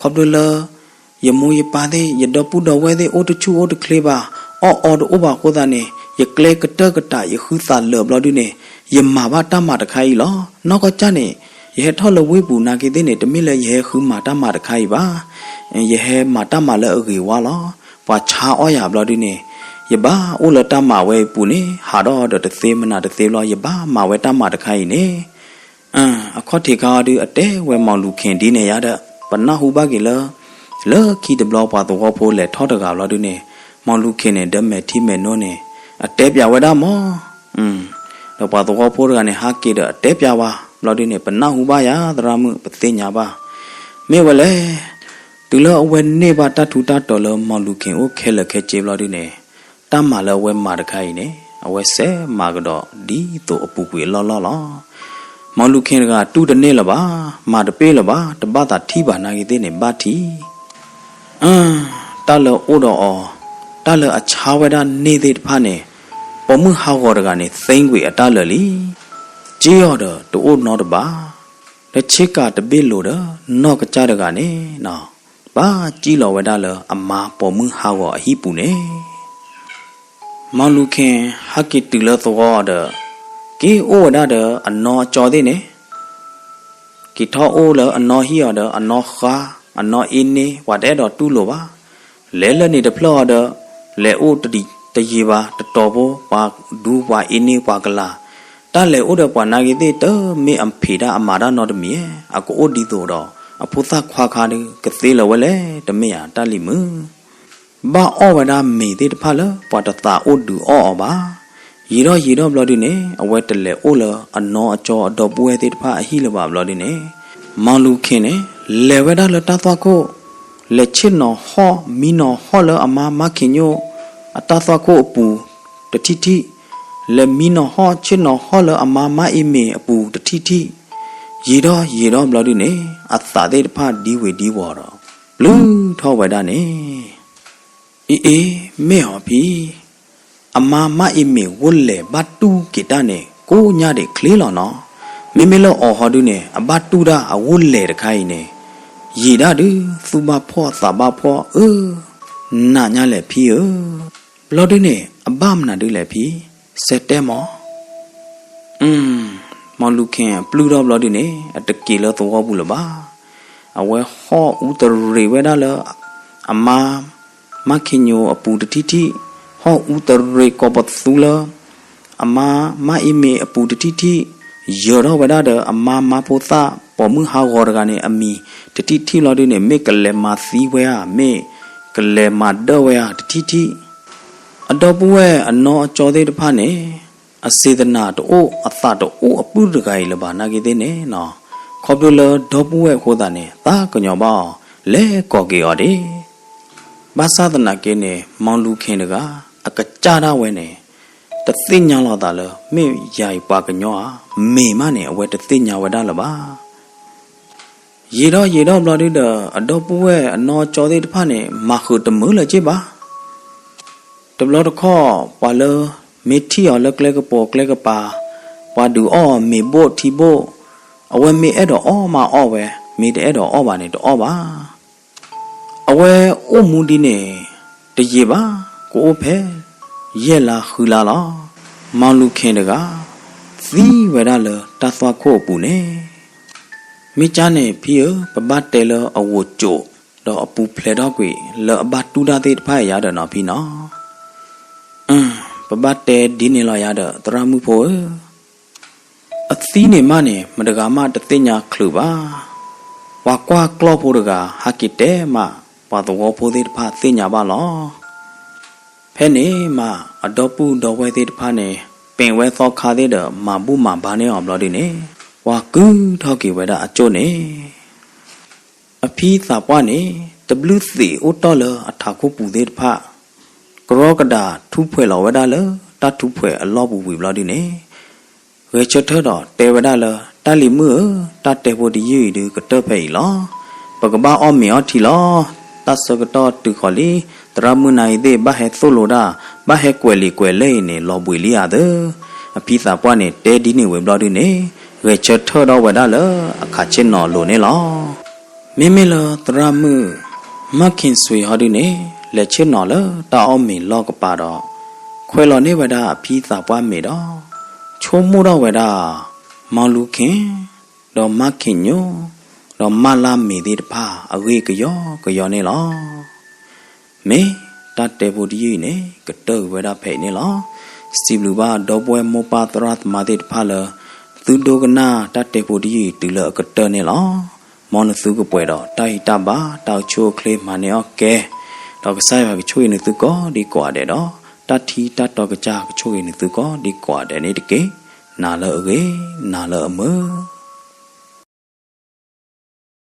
ခီဖျိလၢ ယမိၢ်ယပၢ်သ့ၣ် ယဒီပုၢ်ဒီဝဲၢ်သ့ၣ် အိၣ်တဆူၣ်အိၣ်တချ့ဘၣ်, အီၣ်အီတအိၣ်ဘၣ်အဃိသတးန့ၣ် ယကျဲကတၢၢ်ကတး ယဃုသးလၢာ်ဘျီဒုန့ၣ် ယမၤဘၣ်တၢ်မၤတခါအံၤလီၤ. နီၢ်ကီၢ်ကၢ်န့ၣ် ယဟဲထီၣ်လၢဝ့ၢ်ပူၤနာ်က့သ့ၣ်န့ၣ် တမ့ၢ်လၢယဟဲဃုမၤတၢ်မၤတခါအံၤဘၣ်. ယဟဲမၤတၢ်မၤလၢအဂ့ၤဝါလီၤ. ပှၤဆါအီၣ်ယၤဘျီဒုန့ၣ် ယဘၣ်အိၣ်လၢတၢ်မၤဝဲအံၤပူၤန့ၣ် ဟးဒီးဒီးတသ့မနၤတသ့ဘျီ ယဘၣ်မၤဝဲတၢ်မၤတခါအံၤန့ၣ် အခီၣ်ထံးခါအီၤဒု အတဲဝဲမီလူၤခ့ၣ်ဒ်န့ၣ်ယါဒီး ပနၢ်ဟူဘၣ်က့ၤလၢ လၢခံတဘျီပှၤသဝီဖိလဲၤထီၣ်တဂၤဘျီဒုန့ၣ် မီလူၤခ့ၣ်န့ၣ် ဒၢမဲာ်ထံမဲာ်နိန့ၣ် အတဲပျးဝဲဒၣ်မး ဒီးပှၤသဝီဖိတဂၤန့ၣ် ဟးက့ၤဒီးအတဲပျးဝဲဘျီဒုန့ၣ် ပနၢ်ဟူဘၣ်ယါ သရၣ်မုၣ် ပသ့ၣ်ညါဘၣ် မ့ၢ်ဝဲလဲၣ်. တုၤလၢအဝဲန့ၢ်ဘၣ်တၢ်ထူးတၢ်တီၤလၢမီလူၤခ့ၣ်အိၣ်ခဲလၢာ်ခဲဆ့ဘျီဒုန့ၣ် တၢ်မၤလၢအဝဲမၤတခါအံၤန့ၣ် အဝဲစဲးမၤကဒီးဒ်သိးအပူၤကွံာ်အလီၢ်လီၢ်လီၤ. မီလူၤခ့ၣ်တဂၤတူၢ်တန့ၢ်လၢၤဘၣ်, မၤတပ့ၢ်လၢၤဘၣ်, တဘၣ်သးထံၣ်ဘၣ်နာ်ဂ့ၤသ့ၣ်န့ၣ် ဘၣ်ထံၣ် တၢ်လၢအိၣ်ဒီးအီၤ, တၢ်လၢအဆါဝဲဒၣ်န့ၢ်သ့ၣ်တဖၣ်န့ၣ် ပိာ်မုၣ်ဟးဂီၤတဂၤန့ၣ် သ့ကွံာ်အတၢ်လၢာ်လံ. စ့အီၤဒီးတအိၣ်နီတဘ့ၣ်, ဒီးဆ့ကၤတဘ့ၣ်လိၤဒီး နီၢ်ကစၢ်တဂၤန့ၣ် ဘၣ်စံၣ်လီၤဝဲဒၣ်လၢအမါပိာ်မုၣ်ဟးဂီၤအဟံၣ်ပူၤန့ၣ် မီလူၤခ့ၣ်ဟဲက့ၤတုၤလၢသဝီဒီး က့ၤအိၣ်ဝဲဒၣ်ဒီးအနီၢ်အကၠီသ့ၣ်န့ၣ် က့ၤထီၣ်အိၣ်လၢအနီၢ်ဟံၣ်အီၤဒီး အနီၢ်ဃါ, အနီၢ်အ့န့ၢ် ပှၤတအဲၣ်ဒိးတူၢ်လိာ်ဘၣ်. လဲၤလၢန့ၣ်တဖျၢၣ်အီၤဒီး လဲၤအိၣ်တယံာ်ဘၣ် တတီၤဖိ ပှၤဒူပှၤအ့န့ၢ်ပှၤကလၤ, တၢ်လဲၤအိၣ်ဒီးပှၤနာ်ဂ့ၤသ့ၣ် တမ့ၢ်အဖံးတၢ်အမၤတၢ်နီတမံၤ, အကအိၣ်ဒ်သိးဒီး အဖိသၣ်ခွါခါဒု ကသ့လၢၤဝဲလဲၣ် တမ့ၢ်ဧါ တၢ်လံၤမုၣ် ဘၣ်အီၣ်ဝဲဒၣ်မ့ၤသ့ၣ်တဖၣ်လၢပှၤတသးအိၣ်ဒုးအီၣ်အီၤဘၣ်. ယံာ်ထီၣ်ယံာ်ထီၣ်ဘျီဒုန့ၣ် အဝဲတလဲၤအိၣ်လၢအနီၢ်အကၠီအဒီပုၢ်ဝဲၢ်သ့ၣ်တဖၣ်အဟံၣ်လၢၤဘၣ်ဘျီဒုန့ၣ် မီလူၤခ့ၣ်န့ၣ် လဲၤဝဲဒၣ်လၢတၢ်သွၣ်ခိၣ်, လဲၤဆ့ၣ်နီၤဟီၣ်မံနီၤဟီၣ်လၢအမါမါခ့ၣ်ညိၣ် အတၢ်သွၣ်ခိၣ်အပူၤတထံၣ်ထံၣ်, လဲၤမံနီၤဟီၣ်ဆ့ၣ်နီၤဟီၣ်လၢအမါမါအ့မ့ၤအပူၤတထံၣ်ထံၣ်, ယံာ်ထီၣ်ယံာ်ထီၣ်ဘျီဒုန့ၣ် အသးသ့ၣ်တဖၣ်ဒံဝ့ၤဒံဝီၤဒီး ပျုၢ်ထီၣ်ဝဲဒၣ်န့ၣ် အ့အ့, မ့ၢ်အီၤဖံ, အမါမါအ့မ့ၤဂိၣ်လဲၤဘၣ်တူၢ်က့ၤတၢ်န့ၣ် ကိးညါဒံးချ့လီၤနီၤ. မ့မ့ၢ်လၢအီၤဟီဒုန့ၣ် အဘၣ်တူၢ်ဒၣ်အဂိၣ်လဲၤတခါအံၤန့ၣ် ယံာ်ဒၣ်ဒုး သူၣ်ဘၣ်ဖှီၣ်သးဘၣ်ဖှီၣ်အၢ, နးညါလဲၣ်ဖံဧၢ. ဘျီဒုန့ၣ် အဘၣ်မနုၤဒုလဲၣ်ဖံ, စဲးတဲမီၤ. မီလူၤခ့ၣ်အပျုၢ်ထီၣ်ဘျီဒုန့ၣ် အတက့ၤလၢသဝီပူၤလၢၤဘၣ်. အဝဲဟီၣ်အူတရံးဝဲဒၣ်လၢ အမါ မါခ့ညိအပူၤတထံၣ်ထံၣ်, ဟီၣ်အူတရံးကိးပသူလၢ အမါမါအ့မ့ၤအပူၤတထံၣ်ထံၣ်, ယၢၤထီၣ်ဝဲဒၣ်ဒီးအမါမါဖိသၣ် ပိာ်မုၣ်ဟးဂီၤတဂၤန့ၣ် အမံၤတထံၣ်ထံၣ်လီၤဒုန့ၣ် မ့ၢ်ကလဲၤမၤသံဝဲဧါ, မ့ၢ်ကလဲၤမၤဒၢဝဲဧါတထံၣ်ထံၣ်. အဒီပုၢ်ဝဲၢ်အနီၢ်အကၠီသ့ၣ်တဖၣ်န့ၣ် အစ့တနၢ်တအိၣ် အသးတအိၣ်အပုၢ်တဂၤအံၤလၢၤဘၣ်နာ်က့သ့ၣ်န့ၣ်နီၤ, ခီဖျိလၢဒီပုၢ်ဝဲၢ်အဃိသတးန့ၣ် သးကညီၤဘၣ်အီၤ လဲၤကိးက့ၤအီၤဒၣ်. ဘၣ်ဆၣ်သနာ်က့န့ၣ် မီလူၤခ့ၣ်တဂၤ အကစၢ်ဒၣ်ဝဲန့ၣ် တသ့ၣ်ညါလီၤသးလၢ မ့ၢ်ယၤအံၤပှၤကညီဧါ, မ့ၢ်မးန့ၣ် အဝဲတသ့ၣ်ညါဝဲဒၣ်လၢၤဘၣ်. ယံာ်ထီၣ်ယံာ်ထီၣ်ဘျီဒုဒီး အဒီပုၢ်ဝဲၢ်အနီၢ်ကၠီသ့ၣ်တဖၣ်န့ၣ် မၤဃုာ်တမုာ်လၢၤက့ဘၣ်. တဘျီတခီၣ် ပှၤလၢမ့ၢ်ထံၣ်အီၤလၢကျဲကပိာ်ကျဲကပၤ, ပှၤဒုးအီၣ်အီၤမ့ၤဘိၣ်ထံဘိၣ်, အဝဲမ့ၢ်အဲၣ်ဒိးအီၣ်မးအီၣ်ဝဲ, မ့ၢ်တအဲၣ်ဒိးအီၣ်ဘၣ်န့ၣ်တအီၣ်ဘၣ်. အဝဲအိၣ်မူဒ်န့ၣ် တယံာ်ဘၣ်, ကအိၣ်ဖဲ ယဲၢ်လါဃုလါလီၤ. မီလူၤခ့ၣ်တဂၤ သံဝဲဒၣ်လၢတၢ်သွၣ်ခိၣ်အပူၤန့ၣ် မ့ၢ်ကၢ်န့ၣ်ဖံဧၢ, ပဘၣ်တဲလၢအဂိာ်ကၠိး ဒီးအပူၤဖျဲးထီၣ်ကွံာ်လၢအဘၣ်တူၢ်တၢ်သ့ၣ်တဖၣ်အံၤယါဒီးနီၤဖံနီၤ. ပဘၣ်တဲဒ်န့ၣ်လီၤယါဒီး သရၣ်မုၣ်ဖိဧၢ, အသံန့ၣ်မးန့ၣ် မတဂၤမးတသ့ၣ်ညါချုးဘၣ်. ပှၤကွၢ်ကျီၢ်ဖိတဂၤ ဟးက့ၤတဲမး ပှၤသဝီဖိသ့ၣ်တဖၣ်သ့ၣ်ညါဘၣ်လီၤ. ဖဲန့ၣ်မး အဒီပုၢ်ဒီဝဲၢ်သ့ၣ်တဖၣ်န့ၣ် ပ့ၤဝဲသီခါသ့ၣ်ဒီး မၤဘူၣ်မၤဘါန့ၢ်အီၤဘျီဒုန့ၣ် ပှၤကုၢ်ထီၣ်က့ၤဝဲဒၣ်အကၠိၣ်န့ၣ် အဖံသးပှၢ်န့ၣ် တဘျုးသ့ၣ်အိၣ်တီၢ်လၢအထးခိၣ်ပူၤသ့ၣ်တဖၣ် ကရီကဒးထူဖှဲးလီၤဝဲဒၣ်လၢတၢ်ထူဖှဲးအလီၢ်ပူၤဝံၤဘျီဒုန့ၣ် ဂဲၤဆၢထၢၣ်ဒီးတဲဝဲဒၣ်လၢ တၢ်လံၤမုၣ်ဧၢ, တၢ်တဲဖိတယုၢ်အံၤဒုးကတၢၢ်ဖဲအံၤလီၤ. ပကဘၣ်အီၣ်မ့ၤအီထံလီၤ. တၢ်ဆၢကတီၢ်တုၤဃီၤလံ, သရၣ်မုၣ်နၤအံၤသ့ၣ် ဘၣ်ဟဲသိၣ်လိဒၣ်, ဘၣ်ဟဲကွဲးလံာ်ကွဲးလဲၢ်အံၤန့ၣ် လီၤဘှံးလံဧါသၢ. အဖံသးပှၢ်န့ၣ် တဲဒ်န့ၣ်ဝံၤဘျီဒုန့ၣ် ဂဲၤဆၢထၢၣ်ထီၣ်ဝဲဒၣ်လၢအခးဆ့ၣ်နီၤအလိၤန့ၣ်လီၤ. မ့မ့ၢ်လၢသရၣ်မုၣ် မၢ်ခ့ၣ်ဆွံဟီဒုန့ၣ် လဲၤဆ့ၣ်နီၤလၢတၢ်အီၣ်မ့ၤလီၢ်ကပၤဒီး ခွဲးလီၤန့ၢ်ဝဲဒၣ်အဖံသးပှၢ်မ့ၤဒီး ဆိကမိၣ်ထီၣ်ဝဲဒၣ် မီလူၤခ့ၣ် ဒီးမၢ်ခ့ၣ်ညိ ဒီးမၢ်လါမ့ၤသ့ၣ်တဖၣ်အဂ့ၢ်ကယီကယီန့ၣ်လီၤ. မ့ၢ်တၢ်တဲဖိတယုၢ်အံၤန့ၣ် ကတၢၢ်ကွံာ်ဝဲဒၣ်ဖဲအံၤန့ၣ်လီၤ. စံးဘျုးဘၣ်ဒီပုၢ်ဝဲၢ်မိၢ်ပၢ်သရၣ်သမါသ့ၣ်တဖၣ်လၢ သုဒိကနၣ်တၢ်တဲဖိတယုၢ်အံၤတုၤလၢအကတၢၢ်န့ၣ်လီၤ. မ်နသုကပှဲၤဒီးတၢ်ဟံးတၢ်ဘါ တၢ်အိၣ်ဆူၣ်အိၣ်ချ့မၤန့ၢ်အီၣ်ကဲ, ဒီးကစၢ်ယွၤကဆိၣ်ဂ့ၤနသုကိးဒံကိးဂၤဒဲးဒီး တၢ်ထံတၢ်တီကစၢ်ကဆိၣ်ဂ့ၤနသုကိးဒံကိးဂၤဒဲးန့ၣ်တက့ၢ်. နၤလၢအဂ့ၤ, နၤလၢအမုာ်.